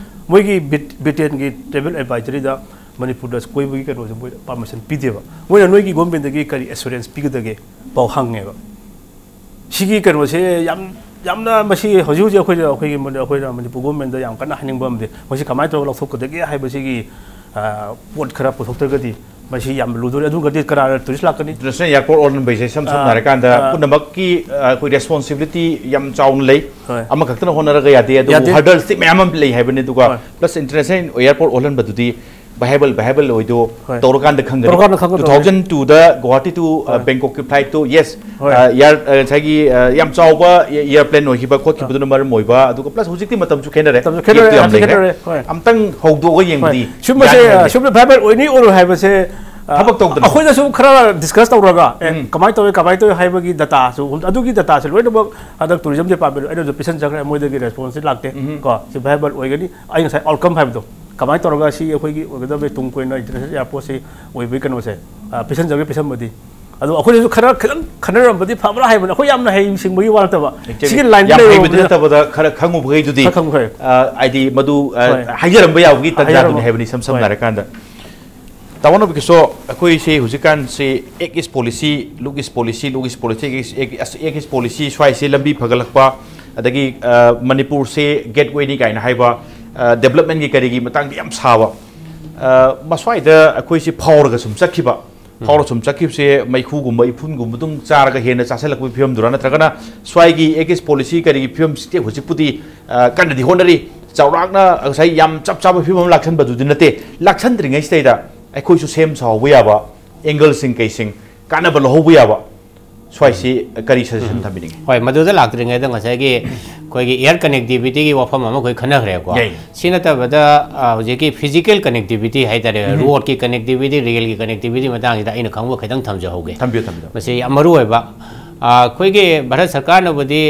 ꯃꯣꯏꯒꯤ ꯕ꯭ꯔꯤꯠ-, ꯕ꯭ꯔꯤꯇꯦꯟꯒꯤ ꯇ꯭ꯔꯦꯚꯦꯜ ꯑꯦꯗꯚꯥꯏꯖꯔꯤꯗ ꯃꯅꯤꯄꯨꯔꯗ ꯀꯣꯏꯕꯒꯤ ꯀꯩꯅꯣꯁꯦ ꯃꯣꯏ ꯄꯥꯔꯃꯤꯁꯟ ꯄꯤꯗꯦꯕ꯫ ꯃꯣꯏꯅ ꯅꯣꯏꯒꯤ ꯒꯣꯔꯃꯦꯟꯗꯒꯤ ꯀꯔꯤ ꯑꯦꯁꯨꯔꯦꯟꯁ ꯄꯤꯒꯗꯒꯦ ꯄꯥꯎ ꯍꯪꯉꯦꯕ꯫ ꯁꯤꯒꯤ ꯀꯩꯅꯣꯁꯦ ꯌꯥꯝ, ꯌꯥꯝꯅ ꯃꯁꯤ ꯍꯧꯖꯤꯛ ꯍꯧꯖꯤꯛ ꯑꯩꯈꯣꯏꯗ, ꯑꯩꯈꯣꯏꯒꯤ ꯃꯅꯤ-, ꯑꯩꯈꯣꯏꯅ ꯃꯅꯤꯄꯨꯔ ꯒꯣꯔꯃꯦꯟꯗ ꯌꯥꯝ ꯀꯟꯅ ꯍꯥꯏꯅꯤꯡꯕ ꯑꯃꯗꯤ, ꯃꯁꯤ ꯀꯃꯥꯏꯅ ꯇꯧꯔꯒ ꯂꯧꯊꯣꯛꯀꯗꯒꯦ ꯍꯥꯏꯕꯁꯤꯒꯤ, ꯑ, ꯄꯣꯠ ꯈꯔ ꯄꯨꯊꯣꯛꯇ꯭ꯔꯒꯗꯤ ꯃꯁꯤ ꯌꯥꯝ ꯂꯨꯗꯣꯔꯤ꯫ ꯑꯗꯨꯒꯗꯤ ꯀꯅꯥꯅ ꯇꯨꯔꯤꯁ ꯂꯥꯛꯀꯅꯤ? ꯏꯟꯇꯔꯅꯦꯁꯅꯦꯜ ꯑꯦꯌꯥꯔꯄꯣꯔꯠ ꯑꯣꯜꯍꯟꯕꯩꯁꯦ ꯏꯁꯝ ꯁꯝꯅ ꯑꯥ, ꯍꯥꯏꯔꯀꯥꯟꯗ ꯑꯥ꯫ ꯄꯨꯝꯅꯃꯛꯀꯤ, ꯑ, ꯑꯩꯈꯣꯏ ꯔꯦꯁꯄꯣꯟꯁꯤꯕꯤꯂꯤꯇꯤ ꯌꯥꯝ ꯆꯥꯎꯅ ꯂꯩ꯫ ꯍꯣꯏ꯫ ꯑꯃꯈꯛꯇꯅ ꯍꯣꯠꯅꯔꯒ ꯌꯥꯗꯦ, ꯑꯗꯨꯕꯨ ꯌꯥꯗꯦ꯫ ꯍꯔꯗꯜꯁꯇꯤ ꯃꯌꯥꯝ ꯑꯃ ꯂꯩ ꯍꯥꯏꯕꯅꯤ꯫ ꯑꯗꯨꯒ ꯍꯣꯏ꯫ ꯄ꯭ꯂꯁ ꯏꯟꯇꯔꯅꯦꯁꯅꯦꯜ ꯑꯦꯌꯥꯔꯄꯣꯔꯠ ꯑꯣꯜꯍꯟꯕꯗꯨꯗꯤ ꯚꯥꯏꯕꯜ, ꯚꯥꯏꯕꯜ ꯑꯣꯏꯗꯣ ꯍꯣꯏ꯫ ꯇꯧꯔꯀꯥꯟꯗ ꯈꯪꯒꯅꯤ꯫ ꯇꯧꯔꯀꯥꯟꯗ ꯈꯪꯒꯗꯧꯅꯤ꯫ Two thousand two the Guwahati to, ꯑ, ꯍꯣꯏ꯫ ꯕꯦꯡꯀꯣꯛꯀꯤ ꯐ꯭ꯂꯥꯏꯠꯇꯨ, ꯌꯦꯁ, ꯍꯣꯏ꯫ ꯑ, ꯑꯦꯌꯥꯔ-, ꯑ, ꯉꯁꯥꯏꯒꯤ, ꯑ, ꯌꯥꯝ ꯆꯥꯎꯕ ꯑꯦ-, ꯑꯦꯌꯥꯔꯄ꯭ꯂꯦꯟ ꯑꯣꯏꯈꯤꯕ ꯈꯣꯠꯈꯤꯕꯗꯨꯅ ꯃꯔꯝ ꯑꯣꯏꯕ, ꯑꯗꯨꯒ ꯄ꯭ꯂꯁ ꯍꯧꯖꯤꯛꯇꯤ ꯃꯇꯝꯁꯨ ꯈꯦꯠꯅꯔꯦ꯫ ꯃꯇꯝꯁꯨ ꯈꯦꯠꯅꯔꯦ, ꯒꯦꯞꯇꯨ ꯌꯥꯝ ꯌꯥꯝꯁꯨ ꯂꯩꯈ꯭ꯔꯦ꯫ ꯈꯦꯠꯅꯔꯦ, ꯍꯣꯏ꯫ ꯑꯝꯇꯪ ꯍꯧꯗꯣꯛꯑꯒ ꯍꯣꯏ꯫ ꯌꯦꯡꯕꯗꯤ ꯁꯨꯝꯕꯁꯦ, ꯌꯥꯅꯤ ꯍꯥꯏꯕꯅꯤ꯫ ꯁꯨꯝꯕ ꯚꯥꯏꯕꯜ ꯑꯣꯏꯅꯤ ꯑꯣꯏꯔꯣꯏ ꯍꯥꯏꯕꯁꯦ, ꯑ, ꯊꯕꯛ ꯇꯧꯗꯅ꯫ ꯑꯩꯈꯣꯏꯗꯁꯨ ꯈꯔ ꯗꯤꯁꯀꯁ ꯇꯧꯔꯒ, ꯑꯦ, ꯎꯝ꯫ ꯀꯃꯥꯏꯅ ꯇꯧꯋꯤ, ꯀꯃꯥꯏꯅ ꯇꯧꯋꯤ ꯍꯥꯏꯕꯒꯤ ꯗꯇꯥꯁꯨ, ꯑꯗꯨꯒꯤ ꯗꯇꯥꯁꯦ ꯂꯣꯏꯅꯃꯛ ꯍꯟꯗꯛ ꯇꯨꯔꯤꯖꯝ ꯗꯤꯄꯥꯔꯠꯃꯦꯟ ꯑꯩꯅꯁꯨ ꯄꯤꯁꯟꯖꯈ꯭ꯔꯦ, ꯃꯣꯏꯗꯒꯤ ꯔꯦꯁꯄꯣꯟꯁꯁꯤ ꯂꯥꯛꯇꯦ꯫ ꯎꯝ꯫ ꯀꯣ, ꯁꯤ ꯚꯥꯏꯕꯜ ꯑꯣꯏꯒꯅꯤ꯫ ꯑꯩ ꯉꯁꯥꯏ ꯑꯥꯎꯠꯀꯝ ꯍꯥꯏꯕꯗꯣ, ꯀꯃꯥꯏꯅ ꯇꯧꯔꯒ ꯁꯤ ꯑꯩꯈꯣꯏꯒꯤ ꯑꯣꯏꯒꯗꯕ ꯇꯨꯡ ꯀꯣꯏꯅ ꯏꯟꯇꯔꯅꯦꯁꯅꯦꯜ ꯑꯦꯌꯥꯔꯄꯣꯔꯠꯁꯤ ꯑꯣꯏꯕꯒꯤ ꯀꯩꯅꯣꯁꯦ, ꯑ, ꯄꯤꯁꯟꯖꯒꯦ, ꯄꯤꯁꯟꯕꯗꯤ꯫ ꯑꯗꯣ ꯑꯩꯈꯣꯏꯗꯁꯨ ꯈꯔ ꯈꯤꯇꯪ ꯈꯟꯅꯔꯝꯕꯗꯤ ꯐꯕ꯭ꯔꯥ ꯍꯥꯏꯕꯅꯤ꯫ ꯑꯩꯈꯣꯏ ꯌꯥꯝꯅ ꯍꯩ ꯁꯤꯡꯕꯒꯤ ꯋꯥ ꯅꯠꯇꯕ, Exactly. ꯁꯤꯒꯤ ꯂꯥꯏꯟꯗ ꯌꯥꯝ ꯍꯩꯕꯗꯤ ꯂꯩꯔꯨꯕꯅꯤꯅ ꯅꯠꯇꯕꯗ ꯈꯔ ꯈꯪꯉꯨꯕꯈꯩꯗꯨꯗꯤ, ꯈꯔ ꯈꯪꯉꯨꯕꯈꯩ꯫ ꯑ, ꯍꯥꯏꯗꯤ ꯃꯗꯨ, ꯑ, ꯍꯣꯏ꯫ ꯍꯥꯏꯖꯔꯝꯕ ꯌꯥꯕꯒꯤ ꯇꯥꯟꯖꯥꯗꯨꯅꯤ ꯍꯥꯏꯖꯔꯝꯕ-, ꯍꯥꯏꯕꯅꯤ ꯏꯁꯝ ꯁꯝꯅ ꯍꯣꯏ꯫ ꯍꯥꯏꯔꯀꯥꯟꯗ꯫ ꯇꯥꯃꯣ ꯅꯕꯤꯀꯤꯁꯣ, ꯑꯩꯈꯣꯏꯁꯦ ꯍꯧꯖꯤꯛꯀꯥꯟꯁꯤ Act East Policy, Look East Policy, Look East Policy, Act East, Act East Policy ꯁ꯭ꯋꯥꯏꯁꯦ ꯂꯝꯕꯤ ꯐꯒꯠꯂꯛꯄ, ꯑꯗꯒꯤ, ꯑ, ꯃꯅꯤꯄꯨꯔꯁꯦ ꯒꯦꯠꯋꯦꯅꯤ ꯀꯥꯏꯅ ꯍꯥꯏꯕ, ꯑ, ꯗꯦꯕꯂꯞꯃꯦꯟꯒꯤ ꯀꯔꯤꯒꯤ ꯃꯇꯥꯡꯗ ꯌꯥꯝ ꯁꯥꯕ, ꯑ, ꯃꯁ꯭ꯋꯥꯏꯗ ꯑꯩꯈꯣꯏꯁꯤ ꯐꯥꯎꯔꯒ ꯁꯨꯝ ꯆꯠꯈꯤꯕ, ꯎꯝ꯫ ꯐꯥꯎꯔ ꯁꯨꯝ ꯆꯠꯈꯤꯕꯁꯦ ꯃꯩꯈꯨꯒꯨꯝꯕ ꯏꯐꯨꯟꯒꯨꯝꯕ ꯑꯗꯨꯝ ꯆꯥꯔꯒ ꯍꯦꯟꯅ ꯆꯥꯁꯤꯜꯂꯛꯄꯒꯤ ꯐꯤꯕꯝꯗꯨꯔꯥ, ꯅꯠꯇ꯭ꯔꯒꯅ ꯁ꯭ꯋꯥꯏꯒꯤ Act East Policy ꯀꯔꯤꯒꯤ ꯐꯤꯕꯝꯁꯤꯗꯤ ꯍꯧꯖꯤꯛꯄꯨꯗꯤ, ꯑ, ꯀꯟꯅꯗꯤ ꯍꯣꯠꯅꯔꯤ, ꯆꯥꯎꯔꯥꯛꯅ ꯉꯁꯥꯏ ꯌꯥꯝ ꯆꯞ ꯆꯥꯕ ꯐꯤꯕꯝ ꯑꯃ ꯂꯥꯛꯁꯟꯕꯗꯨꯗꯤ ꯅꯠꯇꯦ, ꯂꯥꯛꯁꯟꯗ꯭ꯔꯤꯉꯩꯁꯤꯗꯩꯗ ꯑꯩꯈꯣꯏꯁꯨ ꯁꯦꯝ ꯁꯥꯍꯧꯕ ꯌꯥꯕ ꯑꯦꯡꯒꯜꯁꯤꯡ ꯀꯩꯁꯤꯡ ꯀꯥꯟꯅꯕ ꯂꯧꯍꯧꯕ ꯌꯥꯕ ꯁ꯭ꯋꯥꯏꯁꯤ ꯀꯔꯤ ꯁꯖꯦꯁꯟ ꯊꯝꯕꯤꯅꯤꯡꯉꯤ? ꯍꯣꯏ, ꯃꯗꯨꯗ ꯂꯥꯛꯇ꯭ꯔꯤꯉꯩꯗ ꯉꯁꯥꯏꯒꯤ ꯑꯩꯈꯣꯏꯒꯤ ꯑꯦꯌꯔ ꯀꯅꯦꯛꯇꯤꯕꯤꯇꯤꯒꯤ ꯋꯥꯐꯝ ꯑꯃ ꯑꯩꯈꯣꯏ ꯈꯟꯅꯈ꯭ꯔꯦꯀꯣ꯫ ꯌꯥꯏ꯫ ꯁꯤ ꯅꯠꯇꯕꯗ, ꯑ, ꯍꯧꯖꯤꯛꯀꯤ ꯐꯤꯖꯤꯀꯦꯜ ꯀꯅꯦꯛꯇꯤꯕꯤꯇꯤ ꯍꯥꯏꯇꯥꯔꯦ, ꯔꯣꯗꯀꯤ ꯀꯅꯦꯛꯇꯤꯕꯤꯇꯤ, ꯔꯦꯜꯒꯤ ꯀꯅꯦꯛꯇꯤꯕꯤꯇꯤ ꯃꯇꯥꯡꯁꯤꯗ ꯑꯩꯅ ꯈꯪꯕ ꯈꯤꯇꯪ ꯊꯝꯖꯍꯧꯒꯦ꯫ ꯊꯝꯕꯤꯌꯨ, ꯊꯝꯕꯤꯌꯨ꯫ ꯃꯁꯤ ꯌꯥꯝ ꯃꯔꯨ ꯑꯣꯏꯕ꯫ ꯑ, ꯑꯩꯈꯣꯏꯒꯤ ꯚꯥꯔꯠ ꯁꯔꯀꯥꯔꯅꯕꯨꯗꯤ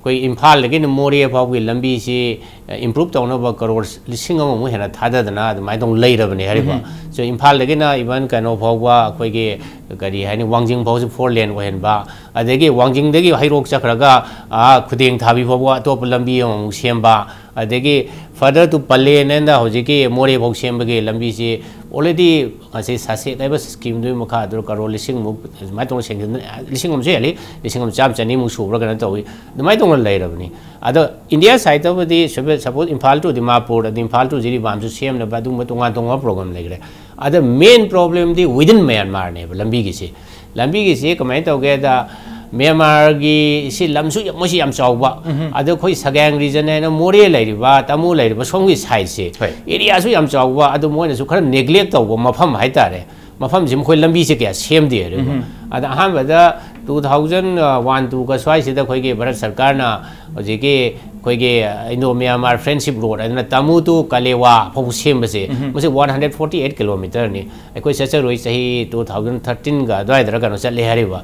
ꯑꯩꯈꯣꯏ ꯏꯝꯐꯥꯜꯗꯒꯤꯅ ꯃꯣꯔꯦ ꯐꯥꯎꯕꯒꯤ ꯂꯝꯕꯤꯁꯤ, ꯑ, ꯏꯝꯄ꯭ꯔꯨꯞ ꯇꯧꯅꯕ ꯀꯔꯣꯔ ꯂꯤꯁꯤꯡ ꯑꯃꯃꯨꯛ ꯍꯦꯟꯅ ꯊꯥꯗꯗꯅ ꯑꯗꯨꯃꯥꯏꯅ ꯇꯧꯅ ꯂꯩꯔꯕꯅꯦ ꯍꯥꯏꯔꯤꯕ꯫ So, ꯏꯝꯐꯥꯜꯗꯒꯤꯅ ꯏꯚꯟ ꯀꯩꯅꯣ ꯐꯥꯎꯕ ꯑꯩꯈꯣꯏꯒꯤ ꯀꯔꯤ ꯍꯥꯏꯅꯤ, ꯋꯥꯡꯖꯤꯡ ꯐꯥꯎꯁꯤ ꯐꯣꯔ ꯂꯦꯟ ꯑꯣꯏꯍꯟꯕ, ꯑꯗꯒꯤ ꯋꯥꯡꯖꯤꯡꯗꯒꯤ ꯍꯩꯔꯣꯛ ꯆꯠꯈ꯭ꯔꯒ, ꯑꯥ, ꯈꯨꯗꯦꯡ ꯊꯥꯕꯤ ꯐꯥꯎꯕ ꯑꯇꯣꯞꯄ ꯂꯝꯕꯤ ꯑꯃꯃꯨꯛ ꯁꯦꯝꯕ, ꯑꯗꯒꯤ further to ꯄꯂꯦꯟ ꯍꯥꯏꯅ ꯍꯧꯖꯤꯛꯀꯤ ꯃꯣꯔꯦ ꯐꯥꯎ ꯁꯦꯝꯕꯒꯤ ꯂꯝꯕꯤꯁꯤ already ꯉꯁꯤ ꯁꯥꯁꯦꯛ ꯍꯥꯏꯕ ꯁ꯭ꯀꯤꯝꯗꯨꯒꯤ ꯃꯈꯥꯗ ꯀꯔꯣꯔ ꯂꯤꯁꯤꯡꯃꯨꯛ ꯑꯗꯨꯃꯥꯏꯅ ꯇꯧꯅ ꯁꯦꯡꯖꯤꯟ-, ꯂꯤꯁꯤꯡ ꯑꯃꯁꯨ ꯍꯦꯜꯂꯤ, ꯂꯤꯁꯤꯡ ꯑꯃ ꯆꯥꯝ ꯆꯅꯤꯃꯨꯛ ꯁꯨꯕ꯭ꯔꯥ ꯀꯩꯅꯣ ꯇꯧꯏ, ꯑꯗꯨꯃꯥꯏꯅ ꯇꯧꯅ ꯂꯩꯔꯕꯅꯤ꯫ ꯑꯗꯣ ꯏꯟꯗꯤꯌꯥ ꯁꯥꯏꯠꯇꯕꯨꯗꯤ ꯁꯄꯣꯖ ꯏꯝꯐꯥꯜ to ꯗꯤꯃꯥꯄꯨꯔ, ꯑꯗꯩ ꯏꯝꯐꯥꯜ to ꯖꯤꯔꯤꯕꯥꯝꯁꯨ ꯁꯦꯝꯅꯕ ꯑꯗꯨꯒꯨꯝꯕ ꯇꯣꯉꯥꯟ ꯇꯣꯉꯥꯟꯕ ꯄ꯭ꯔꯣꯒ꯭ꯔꯥꯝ ꯂꯩꯈ꯭ꯔꯦ꯫ ꯑꯗ ꯃꯦꯟ ꯄ꯭ꯔꯣꯕ꯭ꯂꯦꯝꯗꯤ within ꯃ꯭ꯌꯥꯟꯃꯥꯔꯅꯦꯕ ꯂꯝꯕꯤꯒꯤꯁꯤ꯫ ꯂꯝꯕꯤꯒꯤꯁꯤ ꯀꯃꯥꯏꯅ ꯇꯧꯒꯦꯗ, ꯃ꯭ꯌꯥꯟꯃꯥꯔꯒꯤ ꯁꯤ ꯂꯝꯁꯨ ꯌꯥꯝ, ꯃꯣꯏꯁꯤ ꯌꯥꯝ ꯆꯥꯎꯕ, ꯑꯗꯣ ꯑꯩꯈꯣꯏ ꯁꯒꯥꯡ ꯔꯤꯖꯟ ꯍꯥꯏꯅ ꯃꯣꯔꯦ ꯂꯩꯔꯤꯕ, ꯇꯥꯃꯨ ꯂꯩꯔꯤꯕ ꯁꯣꯝꯒꯤ ꯁꯥꯏꯠꯁꯦ, ꯍꯣꯏ꯫ ꯑꯦꯔꯤꯌꯥꯁꯨ ꯌꯥꯝ ꯆꯥꯎꯕ, ꯑꯗꯨ ꯃꯣꯏꯅꯁꯨ ꯈꯔ ꯅꯦꯒ꯭ꯂꯦꯛ ꯇꯧꯕ ꯃꯐꯝ ꯍꯥꯏꯇꯥꯔꯦ꯫ ꯃꯐꯝꯁꯤ ꯃꯈꯣꯏ ꯂꯝꯕꯤꯁꯦ ꯀꯌꯥ ꯁꯦꯝꯗꯦ ꯍꯥꯏꯔꯤꯕ꯫ ꯑꯗ ꯑꯍꯥꯟꯕꯗ two thousand one two ꯒ ꯁ꯭ꯋꯥꯏꯁꯤꯗ ꯑꯩꯈꯣꯏꯒꯤ ꯚꯥꯔꯠ ꯁꯔꯀꯥꯔꯅ ꯍꯧꯖꯤꯛꯀꯤ ꯑꯩꯈꯣꯏꯒꯤ ꯏꯟꯗꯣ ꯃ꯭ꯌꯥꯟꯃꯥꯔ ꯐ꯭ꯔꯦꯟꯁꯤꯞ ꯔꯣꯗ ꯍꯥꯏꯗꯅ ꯇꯥꯃꯨ to ꯀꯂꯦꯋꯥ ꯐꯥꯎꯕ ꯁꯦꯝꯕꯁꯦ, ꯃꯁꯤ one hundred forty eight ꯀꯤꯂꯣꯃꯤꯇꯔꯅꯤ꯫ ꯑꯩꯈꯣꯏ ꯆꯠꯆꯔꯨꯏ, ꯆꯍꯤ two thousand thirteen ꯒ ꯑꯗꯨꯋꯥꯏꯗꯔ ꯀꯩꯅꯣ ꯆꯠꯂꯦ ꯍꯥꯏꯔꯤꯕ꯫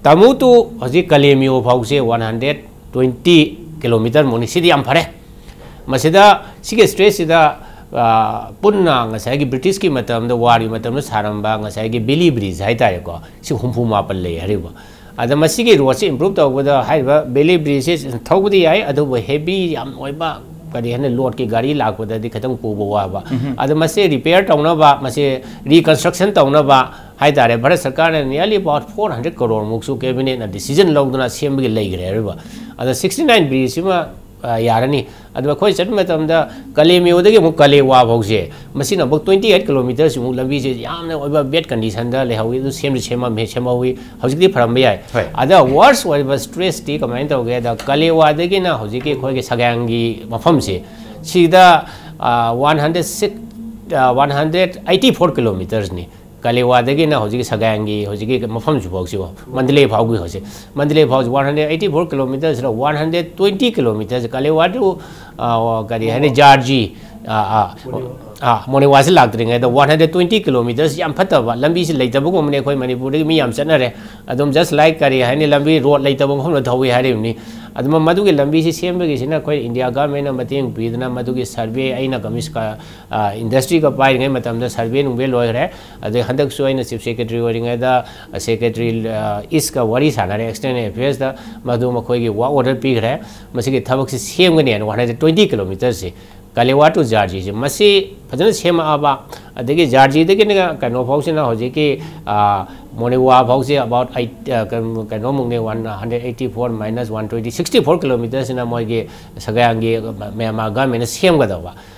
ꯇꯥꯃꯨ to ꯍꯧꯖꯤꯛ ꯀꯂꯦꯃꯤꯌꯣ ꯐꯥꯎꯁꯦ one hundred twenty ꯀꯤꯂꯣꯃꯤꯇꯔ ꯃꯨꯛꯅꯤ꯫ ꯁꯤꯗꯤ ꯌꯥꯝ ꯐꯔꯦ꯫ ꯃꯁꯤꯗ ꯁꯤꯒꯤ ꯁ꯭ꯇ꯭ꯔꯦꯆꯁꯤꯗ, ꯑ, ꯄꯨꯟꯅ ꯉꯁꯥꯏꯒꯤ ꯕ꯭ꯔꯤꯇꯤꯁꯀꯤ ꯃꯇꯝꯗ, ꯋꯥꯔꯒꯤ ꯃꯇꯝꯗ ꯁꯥꯔꯝꯕ ꯉꯁꯥꯏꯒꯤ ꯕꯦꯂꯤ ꯕ꯭ꯔꯤꯖ ꯍꯥꯏꯇꯥꯔꯦꯀꯣ, ꯁꯤ ꯍꯨꯝꯐꯨ ꯃꯥꯄꯟ ꯂꯩ ꯍꯥꯏꯔꯤꯕ꯫ ꯑꯗ ꯃꯁꯤꯒꯤ ꯔꯣꯗꯁꯤ ꯏꯝꯄ꯭ꯔꯨꯞ ꯇꯧꯕꯗ ꯍꯥꯏꯔꯤꯕ ꯕꯦꯂꯤ ꯕ꯭ꯔꯤꯖꯁꯤ ꯊꯧꯕꯗꯤ ꯌꯥꯏ, ꯑꯗꯨꯕꯨ ꯍꯦꯚꯤ ꯌꯥꯝ ꯑꯣꯏꯕ, ꯀꯔꯤ ꯍꯥꯏꯅꯤ, ꯂꯣꯗꯀꯤ ꯒꯥꯔꯤ ꯂꯥꯛꯄꯗꯗꯤ ꯈꯤꯇꯪ ꯄꯨꯕ ꯋꯥꯕ꯫ ꯑꯗ ꯃꯁꯤ ꯔꯤꯄꯦꯌꯔ ꯇꯧꯅꯕ, ꯃꯁꯤ ꯔꯤꯀꯟꯁꯇ꯭ꯔꯛꯁꯟ ꯇꯧꯅꯕ ꯍꯥꯏꯇꯥꯔꯦ, ꯚꯥꯔꯠ ꯁꯔꯀꯥꯔꯅ nearly about four hundred crore ꯃꯨꯛꯁꯨ ꯀꯦꯕꯤꯅꯦꯠꯅ ꯗꯤꯁꯤꯖꯟ ꯂꯧꯗꯨꯅ ꯁꯦꯝꯕꯒꯤ ꯂꯩꯈ꯭ꯔꯦ ꯍꯥꯏꯔꯤꯕ꯫ ꯑꯗ sixty nine ꯕ꯭ꯔꯤꯖꯁꯤꯃ, ꯑ, ꯌꯥꯔꯅꯤ꯫ ꯑꯗꯨꯒ ꯑꯩꯈꯣꯏ ꯆꯠꯄ ꯃꯇꯝꯗ ꯀꯂꯦꯃꯤꯌꯣꯗꯒꯤ ꯑꯃꯨꯛ ꯀꯂꯦꯋꯥ ꯐꯥꯎꯁꯦ, ꯃꯁꯤꯅ ꯑꯃꯨꯛ twenty eight ꯀꯤꯂꯣꯃꯤꯇꯔꯁꯤꯃꯨꯛ ꯂꯝꯕꯤꯁꯦ ꯌꯥꯝꯅ ꯑꯣꯏꯕ ꯕꯦꯗ ꯀꯟꯗꯤꯁꯟꯗ ꯂꯩꯍꯧꯋꯤ꯫ ꯑꯗꯨ ꯁꯦꯝꯁꯨ ꯁꯦꯝꯃꯝꯃꯦ, ꯁꯦꯝꯍꯧꯋꯤ꯫ ꯍꯧꯖꯤꯛꯇꯤ ꯐꯔꯝꯕ ꯌꯥꯏ꯫ ꯍꯣꯏ꯫ ꯑꯗ ꯋꯥꯔꯁ ꯑꯣꯏꯕ ꯁ꯭ꯇ꯭ꯔꯦꯆꯇꯤ ꯀꯃꯥꯏꯅ ꯇꯧꯒꯦꯗ, ꯀꯂꯦꯋꯥꯗꯒꯤꯅ ꯍꯧꯖꯤꯛꯀꯤ ꯑꯩꯈꯣꯏꯒꯤ ꯁꯒꯥꯡꯒꯤ ꯃꯐꯝꯁꯦ, ꯁꯤꯗ, ꯑ, one hundred six, ꯑ, one hundred eighty four ꯀꯤꯂꯣꯃꯤꯇꯔꯁꯅꯤ꯫ ꯀꯂꯦꯋꯥꯗꯒꯤꯅ ꯍꯧꯖꯤꯛꯀꯤ ꯁꯒꯥꯡꯒꯤ ꯍꯧꯖꯤꯛꯀꯤ ꯃꯐꯝꯁꯤ ꯐꯥꯎꯁꯤꯕꯣ, ꯃꯟꯗꯂꯦ ꯐꯥꯎꯒꯤ ꯍꯧꯖꯤꯛ, ꯃꯟꯗꯂꯦ ꯐꯥꯎꯁꯤ ꯋꯥꯟ ꯍꯟꯗ꯭ꯔꯦꯠ ꯑꯩꯠꯇꯤ ꯐꯣꯔ ꯀꯤꯂꯣꯃꯤꯇꯔꯁꯤꯗ ꯋꯥꯟ ꯍꯟꯗ꯭ꯔꯦꯠ ꯇ꯭ꯋꯦꯟꯇꯤ ꯀꯤꯂꯣꯃꯤꯇꯔꯁꯤ ꯀꯂꯦꯋꯥ ꯇꯨ, ꯑ, ꯀꯔꯤ ꯍꯥꯏꯅꯤ, ꯖꯥꯔꯖꯤ, ꯑ, ꯑ, ꯑ, ꯃꯣꯅꯦꯋꯥꯁꯤ ꯂꯥꯛꯇ꯭ꯔꯤꯉꯩꯗ ꯋꯥꯟ ꯍꯟꯗ꯭ꯔꯦꯠ ꯇ꯭ꯋꯦꯟꯇꯤ ꯀꯤꯂꯣꯃꯤꯇꯔꯁꯤ ꯌꯥꯝ ꯐꯠꯇꯕ ꯂꯝꯕꯤꯁꯤ ꯂꯩꯇꯕꯒꯨꯝꯕꯅꯤ꯫ ꯑꯩꯈꯣꯏ ꯃꯅꯤꯄꯨꯔꯗꯒꯤ ꯃꯤ ꯌꯥꯝ ꯆꯠꯅꯔꯦ꯫ ꯑꯗꯨꯝ just like ꯀꯔꯤ ꯍꯥꯏꯅꯤ, ꯂꯝꯕꯤ ꯔꯣꯗ ꯂꯩꯇꯕ ꯃꯐꯝꯗ ꯊꯧꯏ ꯍꯥꯏꯔꯤꯕꯅꯤ꯫ ꯑꯗꯨꯃ ꯃꯗꯨꯒꯤ ꯂꯝꯕꯤꯁꯤ ꯁꯦꯝꯕꯒꯤꯁꯤꯅ ꯑꯩꯈꯣꯏ ꯏꯟꯗꯤꯌꯥ ꯒꯚꯔꯟꯃꯦꯟꯅ ꯃꯇꯦꯡ ꯄꯤꯗꯅ ꯃꯗꯨꯒꯤ ꯁꯔꯚꯦ ꯑꯩꯅ ꯀꯃꯤꯁ-, ꯀ-, ꯑ, ꯏꯟꯗꯁꯇ꯭ꯔꯤꯒ ꯄꯥꯏꯔꯤꯉꯩ ꯃꯇꯝꯗ ꯁꯔꯚꯦ ꯅꯨꯡꯚꯦ ꯂꯣꯏꯈ꯭ꯔꯦ꯫ ꯑꯗꯩ ꯍꯟꯗꯛꯁꯨ ꯑꯩꯅ ꯆꯤꯐ ꯁꯦꯀ꯭ꯔꯦꯇꯔꯤ ꯑꯣꯏꯔꯤꯉꯩꯗ, ꯑ, ꯁꯦꯀ꯭ꯔꯦꯇꯔꯤ, ꯑ, ꯏꯁꯀ ꯋꯥꯔꯤ ꯁꯥꯟꯅꯔꯦ, ꯑꯦꯛꯁꯇꯔꯅꯦꯜ ꯑꯦꯐꯤꯌꯔꯁꯇ, ꯃꯗꯨ ꯃꯈꯣꯏꯒꯤ ꯋꯥꯔꯛ ꯑꯣꯔꯗꯔ ꯄꯤꯈ꯭ꯔꯦ꯫ ꯃꯁꯤꯒꯤ ꯊꯕꯛꯁꯤ ꯁꯦꯝꯒꯅꯤ ꯍꯥꯏꯅ ꯋꯥꯟ ꯍꯟꯗ꯭ꯔꯦꯠ ꯇ꯭ꯋꯦꯟꯇꯤ ꯀꯤꯂꯣꯃꯤꯇꯔꯁꯤ, ꯀꯂꯦꯋꯥ ꯇꯨ ꯖꯥꯔꯖꯤꯁꯤ, ꯃꯁꯤ ꯐꯖꯅ ꯁꯦꯝꯃꯛꯑꯕ, ꯑꯗꯒꯤ ꯖꯥꯔꯖꯤꯗꯒꯤꯅ ꯀꯩꯅꯣ ꯐꯥꯎꯁꯤꯅ ꯍꯧꯖꯤꯛꯀꯤ, ꯑ, ꯃꯣꯅꯦꯋꯥ ꯐꯥꯎꯁꯤ about eight, ꯑ, ꯀꯩꯅꯣ-, ꯀꯩꯅꯣꯃꯨꯛꯅꯤ, one hundred eighty four minus one twenty, sixty four ꯀꯤꯂꯣꯃꯤꯇꯔꯁꯤꯅ ꯃꯣꯏꯒꯤ ꯁꯒꯥꯡꯒꯤ ꯃ꯭ꯌꯥꯟꯃꯥꯔ ꯒꯚꯔꯟꯃꯦꯟꯅ ꯁꯦꯝꯒꯗꯧꯕ꯫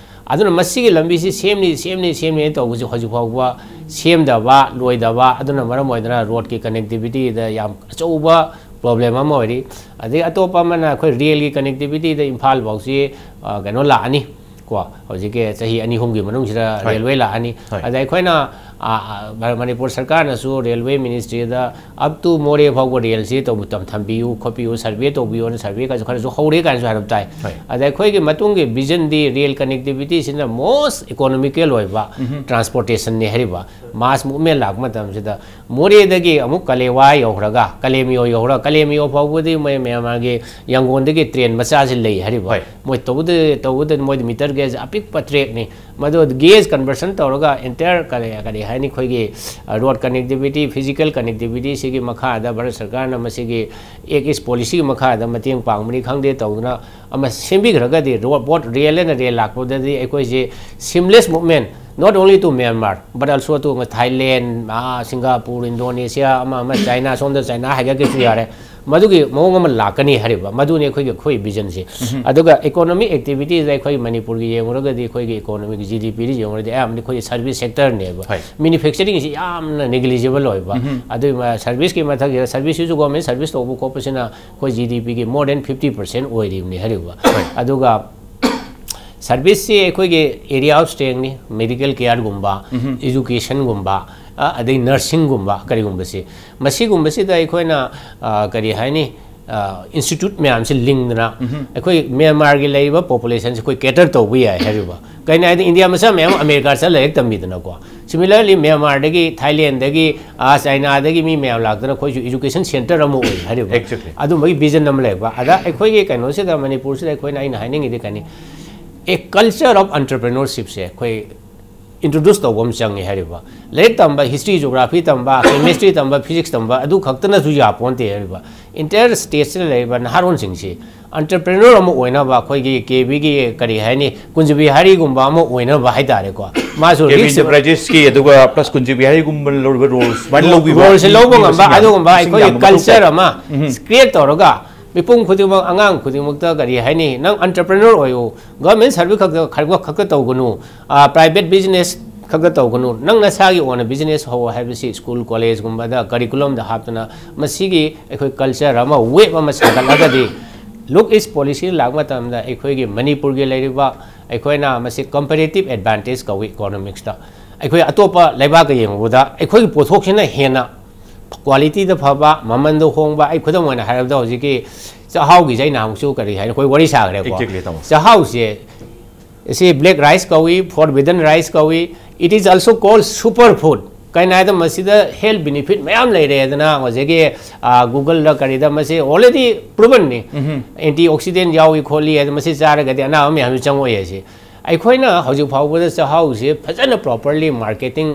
ꯑꯗꯨꯅ ꯃꯁꯤꯒꯤ ꯂꯝꯕꯤꯁꯤ ꯁꯦꯝꯅꯤ, ꯁꯦꯝꯅꯤ, ꯁꯦꯝꯅꯤ ꯇꯧꯕꯁꯤ ꯍꯧꯖꯤꯛ ꯐꯥꯎꯕ ꯁꯦꯝꯗꯕ, ꯂꯣꯏꯗꯕ, ꯑꯗꯨꯅ ꯃꯔꯝ ꯑꯣꯏꯗꯅ ꯔꯣꯗꯀꯤ ꯀꯅꯦꯛꯇꯤꯚꯤꯇꯤꯗ ꯌꯥꯝ ꯑꯆꯧꯕ ꯄ꯭ꯔꯣꯕ꯭ꯂꯦꯝ ꯑꯃ ꯑꯣꯏꯔꯤ꯫ ꯑꯗꯩ ꯑꯇꯣꯞꯄ ꯑꯃꯅ ꯑꯩꯈꯣꯏ ꯔꯦꯜꯒꯤ ꯀꯅꯦꯛꯇꯤꯚꯤꯇꯤꯗ ꯏꯝꯐꯥꯜ ꯐꯥꯎꯁꯤ, ꯑ, ꯀꯩꯅꯣ ꯂꯥꯛꯑꯅꯤ ꯀꯣ, ꯍꯧꯖꯤꯛꯀꯤ ꯆꯍꯤ ꯑꯅꯤ ꯑꯍꯨꯝꯒꯤ ꯃꯅꯨꯡꯁꯤꯗ ꯍꯣꯏ꯫ ꯔꯦꯜꯋꯦ ꯂꯥꯛꯑꯅꯤ꯫ ꯍꯣꯏ꯫ ꯑꯗ ꯑꯩꯈꯣꯏꯅ, ꯑ, ꯑ, ꯃ-, ꯃꯅꯤꯄꯨꯔ ꯁꯔꯀꯥꯔꯅꯁꯨ ꯔꯦꯜꯋꯦ ꯃꯤꯅꯤꯁꯇ꯭ꯔꯤꯗ up to ꯃꯣꯔꯦ ꯐꯥꯎꯕ ꯔꯦꯜꯁꯤ ꯇꯧꯕ ꯇꯝ-, ꯊꯝꯕꯤꯌꯨ ꯈꯣꯠꯄꯤꯌꯨ, ꯁꯔꯚꯦ ꯇꯧꯕꯤꯌꯨꯅ ꯁꯔꯚꯦ ꯀꯥꯏꯁꯨ ꯈꯔꯁꯨ ꯍꯧꯔꯦ ꯀꯥꯏꯅꯁꯨ ꯍꯥꯏꯔꯞ ꯇꯥꯏ꯫ ꯍꯣꯏ꯫ ꯑꯗ ꯑꯩꯈꯣꯏꯒꯤ ꯃꯇꯨꯡꯒꯤ ꯚꯤꯖꯟꯗꯤ ꯔꯦꯜ ꯀꯅꯦꯛꯇꯤꯚꯤꯇꯤꯁꯤꯅ most economical ꯑꯣꯏꯕ ꯎꯝꯍꯨꯝ꯫ ꯇ꯭ꯔꯥꯟꯁꯄꯣꯔꯇꯦꯁꯟꯅꯤ ꯍꯥꯏꯔꯤꯕ꯫ ꯃꯥꯁ ꯃꯨꯚꯃꯦꯟ ꯂꯥꯛꯄ ꯃꯇꯝꯁꯤꯗ ꯃꯣꯔꯦꯗꯒꯤ ꯑꯃꯨꯛ ꯀꯂꯦꯋꯥ ꯌꯧꯈ꯭ꯔꯒ, ꯀꯂꯦꯃꯤꯌꯣ ꯌꯧꯈ꯭ꯔꯒ, ꯀꯂꯦꯃꯤꯌꯣ ꯐꯥꯎꯕꯗꯤ ꯃꯣꯏ ꯃꯌꯥꯝꯒꯤ ꯌꯥꯡꯒꯣꯟꯗꯒꯤ ꯇ꯭ꯔꯦꯟ ꯃꯆꯥꯁꯤ ꯂꯩ ꯍꯥꯏꯔꯤꯕ꯫ ꯍꯣꯏ꯫ ꯃꯣꯏ ꯇꯧꯕꯗ, ꯇꯧꯕꯗ ꯃꯣꯏꯗꯤ ꯃꯤꯇꯔ ꯒꯦꯖ ꯑꯄꯤꯛꯄ ꯇ꯭ꯔꯦꯛꯅꯤ꯫ ꯃꯗꯨ ꯒꯦꯖ ꯀꯟꯚꯔꯁꯟ ꯇꯧꯔꯒ entire ꯀꯔꯤ, ꯀꯔꯤ ꯍꯥꯏꯅꯤ, ꯑꯩꯈꯣꯏꯒꯤ, ꯑ, ꯔꯣꯗ ꯀꯅꯦꯛꯇꯤꯚꯤꯇꯤ, ꯐꯤꯖꯤꯀꯦꯜ ꯀꯅꯦꯛꯇꯤꯚꯤꯇꯤꯁꯤꯒꯤ ꯃꯈꯥꯗ ꯚꯥꯔꯠ ꯁꯔꯀꯥꯔꯅ ꯃꯁꯤꯒꯤ Act East ꯄꯣꯂꯤꯁꯤꯒꯤ ꯃꯈꯥꯗ ꯃꯇꯦꯡ ꯄꯥꯡꯕꯅꯤ ꯈꯪꯗꯦ ꯇꯧꯗꯅ ꯑꯃ ꯁꯦꯝꯕꯤꯈ꯭ꯔꯒꯗꯤ ꯔꯣ-, ꯕꯣꯠ ꯔꯦꯜ ꯑꯅ ꯔꯦꯜ ꯂꯥꯛꯄꯗꯗꯤ ꯑꯩꯈꯣꯏꯁꯦ seamless movement, not only to Myanmar, but also to Thailand, ah, Singapore, Indonesia, ꯑꯃ ꯑꯃ ꯆꯥꯏꯅꯥ, ꯁꯣꯝꯗ ꯆꯥꯏꯅꯥ ꯍꯥꯏꯒꯠꯀꯦꯁꯨ ꯌꯥꯔꯦ꯫ ꯃꯗꯨꯒꯤ ꯃꯑꯣꯡ ꯑꯃ ꯂꯥꯛꯀꯅꯤ ꯍꯥꯏꯔꯤꯕ, ꯃꯗꯨꯅꯤ ꯑꯩꯈꯣꯏꯒꯤ, ꯑꯩꯈꯣꯏ ꯚꯤꯖꯟꯁꯦ꯫ ꯎꯝꯍꯨꯝ꯫ ꯑꯗꯨꯒ ꯏꯀꯣꯅꯣꯃꯤꯛ ꯑꯦꯛꯇꯤꯚꯤꯇꯤꯁ ꯑꯩꯈꯣꯏ ꯃꯅꯤꯄꯨꯔꯒꯤ ꯌꯦꯡꯉꯨꯔꯒꯗꯤ, ꯑꯩꯈꯣꯏꯒꯤ ꯏꯀꯣꯅꯣꯃꯤꯛ ꯖꯤ ꯗꯤ ꯄꯤꯗ ꯌꯦꯡꯉꯨꯔꯗꯤ ꯑꯌꯥꯝꯕꯗꯤ ꯑꯩꯈꯣꯏꯒꯤ ꯁꯔꯚꯤꯁ ꯁꯦꯛꯇꯔꯅꯦꯕ꯫ ꯍꯣꯏ꯫ ꯃꯦꯅꯨꯐꯦꯛꯆꯔꯤꯡꯁꯤ ꯌꯥꯝꯅ ꯅꯦꯒ꯭ꯂꯤꯖꯤꯕꯜ ꯑꯣꯏꯕ꯫ ꯎꯝꯍꯨꯝ꯫ ꯑꯗꯨꯒꯤ ꯃ-, ꯁꯔꯚꯤꯁꯀꯤ ꯃꯊꯛꯁꯤꯗ, ꯁꯔꯚꯤꯁꯁꯤꯁꯨ ꯒꯣꯔꯃꯦꯟ ꯁꯔꯚꯤꯁ ꯇꯧꯕ ꯈꯣꯠꯄꯁꯤꯅ ꯑꯩꯈꯣꯏ ꯖꯤ ꯗꯤ ꯄꯤꯒꯤ more than fifty percent ꯑꯣꯏꯔꯤꯕꯅꯤ ꯍꯥꯏꯔꯤꯕ꯫ ꯍꯣꯏ꯫ ꯑꯗꯨꯒ ꯁꯔꯚꯤꯁꯁꯤ ꯑꯩꯈꯣꯏꯒꯤ area of strengthꯅꯤ, ꯃꯦꯗꯤꯀꯦꯜ ꯀꯦꯌꯔꯒꯨꯝꯕ, ꯎꯝꯍꯨꯝ꯫ ꯑꯦꯖꯨꯀꯦꯁꯟꯒꯨꯝꯕ, ꯑ, ꯑꯗꯩ ꯅꯔꯁꯤꯡꯒꯨꯝꯕ ꯀꯔꯤꯒꯨꯝꯕꯁꯤ, ꯃꯁꯤꯒꯨꯝꯕꯁꯤꯗ ꯑꯩꯈꯣꯏꯅ, ꯑ, ꯀꯔꯤ ꯍꯥꯏꯅꯤ, ꯏꯟꯁꯇꯤꯇ꯭ꯌꯨꯠ ꯃꯌꯥꯝꯁꯤ ꯂꯤꯡꯗꯅ ꯑꯩꯈꯣꯏ ꯃ꯭ꯌꯥꯟꯃꯥꯔꯒꯤ ꯂꯩꯔꯤꯕ ꯄꯣꯄꯨꯂꯦꯁꯟꯁꯤ ꯑꯩꯈꯣꯏ ꯀꯦꯇꯔ ꯇꯧꯕ ꯌꯥꯏ ꯍꯥꯏꯔꯤꯕ꯫ ꯀꯩꯅꯣ ꯍꯥꯏꯗꯤ ꯏꯟꯗꯤꯌꯥ ꯃꯆꯥ ꯃꯌꯥꯝ ꯑꯃꯦꯔꯤꯀꯥ ꯆꯠꯂ ꯂꯥꯏꯔꯤꯛ ꯇꯝꯃꯤꯗꯅꯀꯣ꯫ Similarly, ꯃ꯭ꯌꯥꯟꯃꯥꯔꯗꯒꯤ, ꯊꯥꯏꯂꯦꯟꯗꯒꯤ, ꯑ, ꯆꯥꯏꯅꯥꯗꯒꯤ ꯃꯤ ꯃꯌꯥꯝ ꯂꯥꯛꯇꯅ ꯑꯩꯈꯣꯏꯁꯨ education centre ꯑꯃ ꯑꯣꯏ ꯍꯥꯏꯔꯤꯕ꯫ Exactly. ꯑꯗꯨꯝꯕꯒꯤ vision ꯑꯃ ꯂꯩꯕ꯫ ꯑꯗ ꯑꯩꯈꯣꯏꯒꯤ ꯀꯩꯅꯣꯁꯤꯗ, ꯃꯅꯤꯄꯨꯔꯁꯤꯗ ꯑꯩꯈꯣꯏꯅ, ꯑꯩꯅ ꯍꯥꯏꯅꯤꯡꯉꯤꯗꯤ ꯀꯩꯅꯤ, a culture of entrepreneurshipꯁꯦ ꯑꯩꯈꯣꯏ introduce ꯇꯧꯕ ꯑꯃ ꯆꯪꯉꯦ ꯍꯥꯏꯔꯤꯕ꯫ ꯂꯥꯏꯔꯤꯛ ꯇꯝꯕ, history, geography ꯇꯝꯕ, chemistry ꯇꯝꯕ, physics ꯇꯝꯕ, ꯑꯗꯨ ꯈꯛꯇꯅꯁꯨ ꯌꯥꯄꯣꯟꯇꯦ ꯍꯥꯏꯔꯤꯕ꯫ Entire stateꯁꯤꯗ ꯂꯩꯔꯤꯕ ꯅꯍꯥꯔꯣꯟꯁꯤꯡꯁꯤ entrepreneur ꯑꯃ ꯑꯣꯏꯅꯕ, ꯑꯩꯈꯣꯏꯒꯤ ꯀꯦꯕꯤꯒꯤ ꯀꯔꯤ ꯍꯥꯏꯅꯤ, ꯀꯨꯟꯖꯕꯤ ꯍꯥꯔꯤꯒꯨꯝꯕ ꯑꯃ ꯑꯣꯏꯅꯕ ꯍꯥꯏꯇꯥꯔꯦꯀꯣ꯫ ꯃꯥꯁꯨ ꯀꯦꯕꯤ risk Enterprises ꯀꯤ, ꯑꯗꯨꯒ plus ꯀꯨꯟꯖꯕꯤ ꯍꯥꯔꯤꯒꯨꯝꯕ ꯂꯧꯔꯤꯕ roles, ꯁꯨꯃꯥꯏꯅ ꯂꯧꯕꯤꯕ, roleꯁꯦ ꯂꯧꯕ ꯉꯝꯕ, ꯃꯁꯤꯡ ꯌꯥꯝꯅ, ꯑꯗꯨꯒꯨꯝꯕ ꯃꯁꯤꯡ ꯑꯩꯈꯣꯏꯒꯤ ꯌꯥꯝꯅ ꯃꯊꯧ ꯇꯥꯏ꯫ Culture ꯑꯃ ꯎꯝ꯫ Create ꯇꯧꯔꯒ ꯃꯤꯄꯨꯝ ꯈꯨꯗꯤꯡꯃꯛ, ꯑꯉꯥꯡ ꯈꯨꯗꯤꯡꯃꯛꯇ ꯀꯔꯤ ꯍꯥꯏꯅꯤ, ꯅꯪ entrepreneur ꯑꯣꯏꯌꯨ, government service ꯈꯛꯇ, ꯈꯔ ꯈꯛꯇ ꯇꯧꯒꯅꯨ, ꯑ, private business ꯈꯛꯇ ꯇꯧꯒꯅꯨ, ꯅꯪ ꯅꯁꯥꯒꯤ ꯑꯣꯏꯅ business ꯍꯧ ꯍꯥꯏꯕꯁꯤ school, collegeꯒꯨꯝꯕꯗ curriculumꯗ ꯍꯥꯞꯇꯅ ꯃꯁꯤꯒꯤ ꯑꯩꯈꯣꯏ culture ꯑꯃ, wave ꯑꯃ ꯁꯥꯒꯠꯂꯒꯗꯤ, Look East policy ꯂꯥꯛꯄ ꯃꯇꯝꯗ ꯑꯩꯈꯣꯏꯒꯤ ꯃꯅꯤꯄꯨꯔꯒꯤ ꯂꯩꯔꯤꯕ, ꯑꯩꯈꯣꯏꯅ ꯃꯁꯤ comparative advantage ꯀꯧꯏ economicsꯇ꯫ ꯑꯩꯈꯣꯏ ꯑꯇꯣꯞꯄ ꯂꯩꯕꯥꯛꯀ ꯌꯦꯡꯉꯨꯕꯗ ꯑꯩꯈꯣꯏꯒꯤ ꯄꯣꯠꯊꯣꯛꯁꯤꯅ ꯍꯦꯟꯅ qualityꯗ ꯐꯕ, ꯃꯃꯟꯗ ꯍꯣꯡꯕ꯫ ꯑꯩ ꯈꯨꯗꯝ ꯑꯣꯏꯅ ꯍꯥꯏꯔꯕꯗ ꯍꯧꯖꯤꯛꯀꯤ ꯆꯥꯛꯍꯥꯎꯒꯤꯁꯦ ꯑꯩ ꯅꯍꯥꯟꯃꯨꯛꯁꯨ ꯀꯔꯤ ꯍꯥꯏꯅꯤ, ꯑꯩꯈꯣꯏ ꯋꯥꯔꯤ ꯁꯥꯈ꯭ꯔꯦꯀꯣ꯫ Exactly, ꯇꯥꯃꯣ꯫ ꯆꯥꯛꯍꯥꯎꯁꯦ, ꯁꯤ black rice ꯀꯧꯏ, forbidden rice ꯀꯧꯏ, it is also called super food꯫ ꯀꯩꯅꯣ ꯍꯥꯏꯗ ꯃꯁꯤꯗ health benefit ꯃꯌꯥꯝ ꯂꯩꯔꯦ꯫ ꯑꯗꯨꯅ ꯉꯁꯥꯏꯒꯤ, ꯑ, Googleꯗ ꯀꯔꯤꯗ ꯃꯁꯤ already provenꯅꯤ꯫ ꯎꯝꯍꯨꯝ꯫ Antioxidant ꯌꯥꯎꯏ ꯈꯣꯠꯂꯤ ꯍꯥꯏꯗ ꯃꯁꯤ ꯆꯥꯔꯒꯗꯤ ꯑꯅꯥꯕ ꯃꯌꯥꯝꯁꯨ ꯆꯪꯉꯛꯑꯣꯏ ꯍꯥꯏꯁꯤ꯫ ꯑꯩꯈꯣꯏꯅ ꯍꯧꯖꯤꯛ ꯐꯥꯎꯕꯗ ꯆꯥꯛꯍꯥꯎꯁꯦ ꯐꯖꯅ properly marketing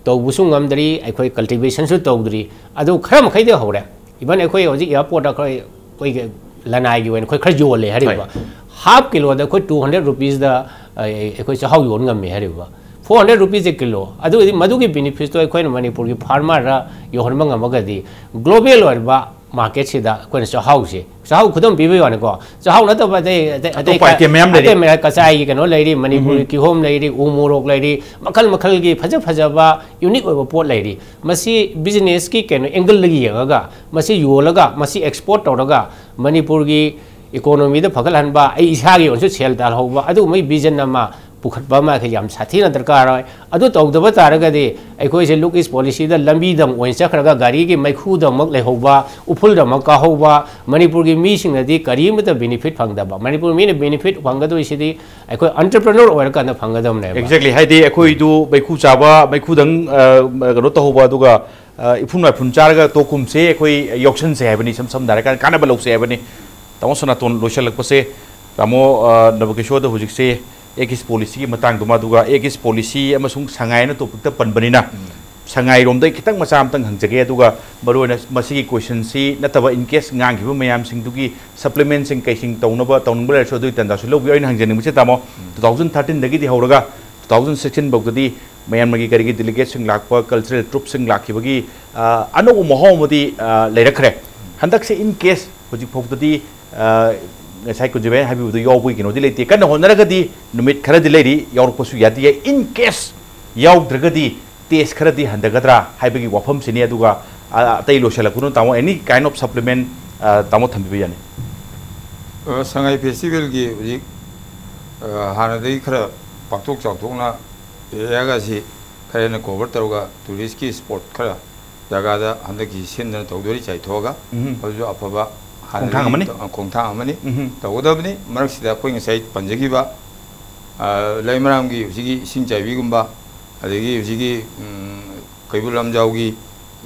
ꯇꯧꯕꯁꯨ ꯉꯝꯗ꯭ꯔꯤ, ꯑꯩꯈꯣꯏ cultivationꯁꯨ ꯇꯧꯗ꯭ꯔꯤ꯫ ꯑꯗꯨ ꯈꯔ ꯃꯈꯩꯗꯤ ꯍꯧꯔꯦ꯫ Even ꯑꯩꯈꯣꯏ ꯍꯧꯖꯤꯛ airportꯇ ꯑꯩꯈꯣꯏ, ꯑꯩꯈꯣꯏꯒꯤ ꯂꯅꯥꯏꯒꯤ ꯑꯣꯏꯅ ꯑꯩꯈꯣꯏ ꯈꯔ ꯌꯣꯜꯂꯦ ꯍꯥꯏꯔꯤꯕ꯫ ꯍꯣꯏ꯫ Half kiloꯗ ꯑꯩꯈꯣꯏ two hundred rupeesꯗ, ꯑ, ꯑꯩꯈꯣꯏ ꯆꯥꯛꯍꯥꯎ ꯌꯣꯟ ꯉꯝꯃꯦ ꯍꯥꯏꯔꯤꯕ꯫ Four hundred rupeesꯁꯦ kilo꯫ ꯑꯗꯨꯒꯤꯗꯤ ꯃꯗꯨꯒꯤ benefitꯇꯣ ꯑꯩꯈꯣꯏꯅ ꯃꯅꯤꯄꯨꯔꯒꯤ farmerꯗ ꯌꯧꯍꯟꯕ ꯉꯝꯃꯒꯗꯤ global ꯑꯣꯏꯔꯤꯕ marketꯁꯤꯗ ꯑꯩꯈꯣꯏꯅ ꯆꯥꯛꯍꯥꯎꯁꯦ, ꯆꯥꯛꯍꯥꯎ ꯈꯨꯗꯝ ꯄꯤꯕꯒꯤ ꯋꯥꯅꯤꯀꯣ, ꯆꯥꯛꯍꯥꯎ ꯅꯠꯇꯕ ꯑꯇꯩ, ꯑꯇꯩ, ꯑꯇꯩ ꯑꯇꯣꯞꯄ ꯈꯔ, item ꯃꯌꯥꯝ ꯂꯩꯔꯤ꯫ ꯑꯇꯩ ꯃꯌꯥꯝ, ꯀꯆꯥꯏꯒꯤ ꯀꯩꯅꯣ ꯂꯩꯔꯤ, ꯃꯅꯤꯄꯨꯔꯒꯤ ꯎꯝ꯫ ꯀꯤꯍꯣꯝ ꯂꯩꯔꯤ, ꯎ ꯃꯣꯔꯣꯛ ꯂꯩꯔꯤ, ꯃꯈꯜ ꯃꯈꯜꯒꯤ ꯐꯖ ꯐꯖꯕ unique ꯑꯣꯏꯕ ꯄꯣꯠ ꯂꯩꯔꯤ꯫ ꯃꯁꯤ businessꯀꯤ ꯀꯩꯅꯣ angleꯗꯒꯤ ꯌꯦꯡꯉꯒ, ꯃꯁꯤ ꯌꯣꯜꯂꯒ, ꯃꯁꯤ export ꯇꯧꯔꯒ ꯃꯅꯤꯄꯨꯔꯒꯤ economyꯗ ꯐꯒꯠꯍꯟꯕ, ꯑꯩ ꯏꯁꯥꯒꯤ ꯑꯣꯏꯅꯁꯨ ꯁꯦꯜ ꯇꯥꯜꯍꯧꯕ, ꯑꯗꯨꯒꯨꯝꯕꯒꯤ vision ꯑꯃ ꯄꯨꯈꯠꯄ ꯑꯃ ꯑꯩꯈꯣꯏ ꯌꯥꯝ ꯁꯥꯊꯤꯅ ꯗꯔꯀꯥꯔ ꯑꯣꯏ꯫ ꯑꯗꯨ ꯇꯧꯗꯕ ꯇꯥꯔꯒꯗꯤ ꯑꯩꯈꯣꯏꯁꯦ ꯂꯨꯛ ꯏꯁ ꯄꯣꯂꯤꯁꯤꯗ ꯂꯝꯕꯤꯗꯪ ꯑꯣꯏꯅ ꯆꯠꯈ꯭ꯔꯒ ꯒꯥꯔꯤꯒꯤ ꯃꯩꯈꯨꯗꯃꯛ ꯂꯩꯍꯧꯕ, ꯎꯐꯨꯜꯗꯃꯛ ꯀꯥꯍꯧꯕ, ꯃꯅꯤꯄꯨꯔꯒꯤ ꯃꯤꯁꯤꯡꯅꯗꯤ ꯀꯔꯤꯃꯇ ꯕꯦꯅꯤꯐꯤꯠ ꯐꯪꯗꯕ꯫ ꯃꯅꯤꯄꯨꯔ ꯃꯤꯅ ꯕꯦꯅꯤꯐꯤꯠ ꯐꯪꯒꯗꯣꯏꯁꯤꯗꯤ ꯑꯩꯈꯣꯏ ꯑꯣꯟꯇꯔꯄ꯭ꯔꯤꯅꯔ ꯑꯣꯏꯔꯀꯥꯟꯗ ꯐꯪꯒꯗꯕꯅꯦꯕ꯫ ꯑꯦꯛꯖꯦꯛꯂꯤ꯫ ꯍꯥꯏꯗꯤ ꯑꯩꯈꯣꯏꯗꯨ ꯃꯩꯈꯨ ꯆꯥꯕ, ꯃꯩꯈꯨꯗꯪ, ꯑ, ꯀꯩꯅꯣ ꯇꯧꯍꯧꯕ, ꯑꯗꯨꯒ, ꯑ, ꯏꯐꯨꯟ ꯋꯥꯏꯐꯨꯟ ꯆꯥꯔꯒ ꯇꯣꯛꯀꯨꯝꯁꯦ, ꯑꯩꯈꯣꯏ ꯌꯥꯎꯁꯟꯁꯦ ꯍꯥꯏꯕꯅꯤ꯫ ꯏꯁꯝ ꯁꯝꯅ ꯍꯥꯏꯔꯀꯥꯟꯗ ꯀꯥꯟꯅꯕ ꯂꯧꯁꯦ ꯍꯥꯏꯕꯅꯤ꯫ ꯇꯥꯃꯣ ꯁꯅꯥꯇꯣꯟ, ꯂꯣꯏꯁꯤꯜꯂꯛꯄꯁꯦ, ꯇꯥꯃꯣ, ꯑ, ꯅꯕꯀꯤꯁꯣꯔꯗ ꯍꯧꯖꯤꯛꯁꯦ ꯑꯦꯛ ꯏꯁ ꯄꯣꯂꯤꯁꯤꯒꯤ ꯃꯇꯥꯡꯗꯨꯃ, ꯑꯗꯨꯒ ꯑꯦꯛ ꯏꯁ ꯄꯣꯂꯤꯁꯤ ꯑꯃꯁꯨꯡ ꯁꯉꯥꯏ ꯑꯅ ꯇꯣꯄꯤꯛꯇ ꯄꯟꯕꯅꯤꯅ, ꯁꯉꯥꯏꯔꯣꯝꯗ ꯈꯤꯇꯪ ꯃꯆꯥ ꯑꯃꯇꯪ ꯍꯪꯖꯒꯦ꯫ ꯑꯗꯨꯒ ꯃꯔꯨꯑꯣꯏꯅ ꯃꯁꯤꯒꯤ ꯀꯣꯏꯁꯟꯁꯤ ꯅꯠꯇꯕ, ꯏꯟ ꯀꯦꯁ ꯉꯥꯡꯈꯤꯕ ꯃꯌꯥꯝꯁꯤꯡꯗꯨꯒꯤ ꯁꯄ꯭ꯂꯤꯃꯦꯟꯁꯤꯡ ꯀꯩꯁꯤꯡ ꯇꯧꯅꯕ, ꯇꯧꯅꯤꯡꯕ ꯂꯩꯔꯁꯨ ꯑꯗꯨꯒꯤ ꯇꯥꯟꯖꯥꯁꯨ ꯂꯧꯕꯤꯌꯨ꯫ ꯑꯩꯅ ꯍꯪꯖꯅꯤꯡꯕꯁꯦ, ꯇꯥꯃꯣ, ꯇꯨ ꯊꯥꯎꯖꯟ ꯊꯥꯔꯇꯤꯟꯗꯒꯤꯗꯤ ꯍꯧꯔꯒ ꯇꯨ ꯊꯥꯎꯖꯟ ꯁꯤꯛꯁꯇꯤꯟ ꯐꯥꯎꯗꯗꯤ ꯃꯌꯥꯝꯒꯤ ꯀꯔꯤꯒꯤ ꯗꯦꯂꯤꯒꯦꯠꯁꯤꯡ ꯂꯥꯛꯄ, ꯀꯜꯆꯔꯦꯜ ꯇ꯭ꯔꯨꯞꯁꯤꯡ ꯂꯥꯛꯈꯤꯕꯒꯤ, ꯑ, ꯑꯅꯧꯕ ꯃꯍꯥꯎ ꯑꯃꯗꯤ, ꯑ, ꯂꯩꯔꯛꯈ꯭ꯔꯦ꯫ ꯍꯟꯗꯛꯁꯦ ꯏꯟ ꯀꯦꯁ ꯍꯧꯖꯤꯛ ꯐꯥꯎꯕꯗꯗꯤ, ꯑ, ꯉꯁꯥꯏ ꯀꯨꯟꯖꯕꯤꯅ ꯍꯥꯏꯕꯤꯕꯗꯣ ꯌꯥꯎꯕꯒꯤ ꯀꯩꯅꯣꯗꯤ ꯂꯩꯇꯦ꯫ ꯀꯟꯅ ꯍꯣꯠꯅꯔꯒꯗꯤ ꯅꯨꯃꯤꯠ ꯈꯔꯗꯤ ꯂꯩꯔꯤ, ꯌꯥꯎꯔꯛꯄꯁꯨ ꯌꯥꯗꯤ ꯌꯥꯏ꯫ ꯏꯟ ꯀꯦꯁ ꯌꯥꯎꯗ꯭ꯔꯒꯗꯤ ꯇꯦꯁ ꯈꯔꯗꯤ ꯍꯟꯊꯒꯗ꯭ꯔꯥ ꯍꯥꯏꯕꯒꯤ ꯋꯥꯐꯝꯁꯤꯅꯤ꯫ ꯑꯗꯨꯒ, ꯑ, ꯑꯇꯩ ꯂꯣꯏꯁꯤꯜꯂꯛꯄꯅ ꯇꯥꯃꯣ, any kind of supplement, ꯑ, ꯇꯥꯃꯣ ꯊꯝꯕꯤꯕ ꯌꯥꯅꯤ꯫ ꯑ, ꯁꯉꯥꯏ ꯐꯦꯁꯇꯤꯚꯦꯜꯒꯤ ꯍꯧꯖꯤꯛ, ꯑ, ꯍꯥꯟꯅꯗꯒꯤ ꯈꯔ ꯄꯥꯛꯊꯣꯛ ꯆꯥꯎꯊꯣꯛꯅ ꯑꯦꯔꯤꯌꯥꯒꯁꯤ ꯈꯔ ꯍꯦꯟꯅ ꯀꯣꯚꯔ ꯇꯧꯔꯒ ꯇꯨꯔꯤꯁꯀꯤ ꯁ꯭ꯄꯣꯠ ꯈꯔ ꯖꯒꯥꯗ ꯍꯟꯗꯛꯀꯤ ꯁꯤꯟꯗꯅ ꯇꯧꯗꯣꯔꯤ, ꯆꯥꯏꯊꯣꯛꯑꯒ꯫ ꯎꯝ꯫ ꯑꯗꯨꯁꯨ ꯑꯐꯕ ꯍꯥꯟꯅꯗꯒꯤ ꯈꯣꯡꯊꯥꯡ ꯑꯃꯅꯤ꯫ ꯇ-, ꯈꯣꯡꯊꯥꯡ ꯑꯃꯅꯤ꯫ ꯎꯝ꯫ ꯇꯧꯒꯗꯕꯅꯤ꯫ ꯃꯔꯛꯁꯤꯗ ꯑꯩꯈꯣꯏ ꯉꯁꯥꯏ ꯄꯟꯖꯈꯤꯕ, ꯑ, ꯂꯩꯃꯔꯥꯝꯒꯤ ꯍꯧꯖꯤꯛꯀꯤ ꯏꯁꯤꯡ ꯆꯥꯏꯕꯤꯒꯨꯝꯕ, ꯑꯗꯒꯤ ꯍꯧꯖꯤꯛꯀꯤ, ꯎꯝ, ꯀꯩꯕꯨꯜ ꯂꯝꯖꯥꯎꯒꯤ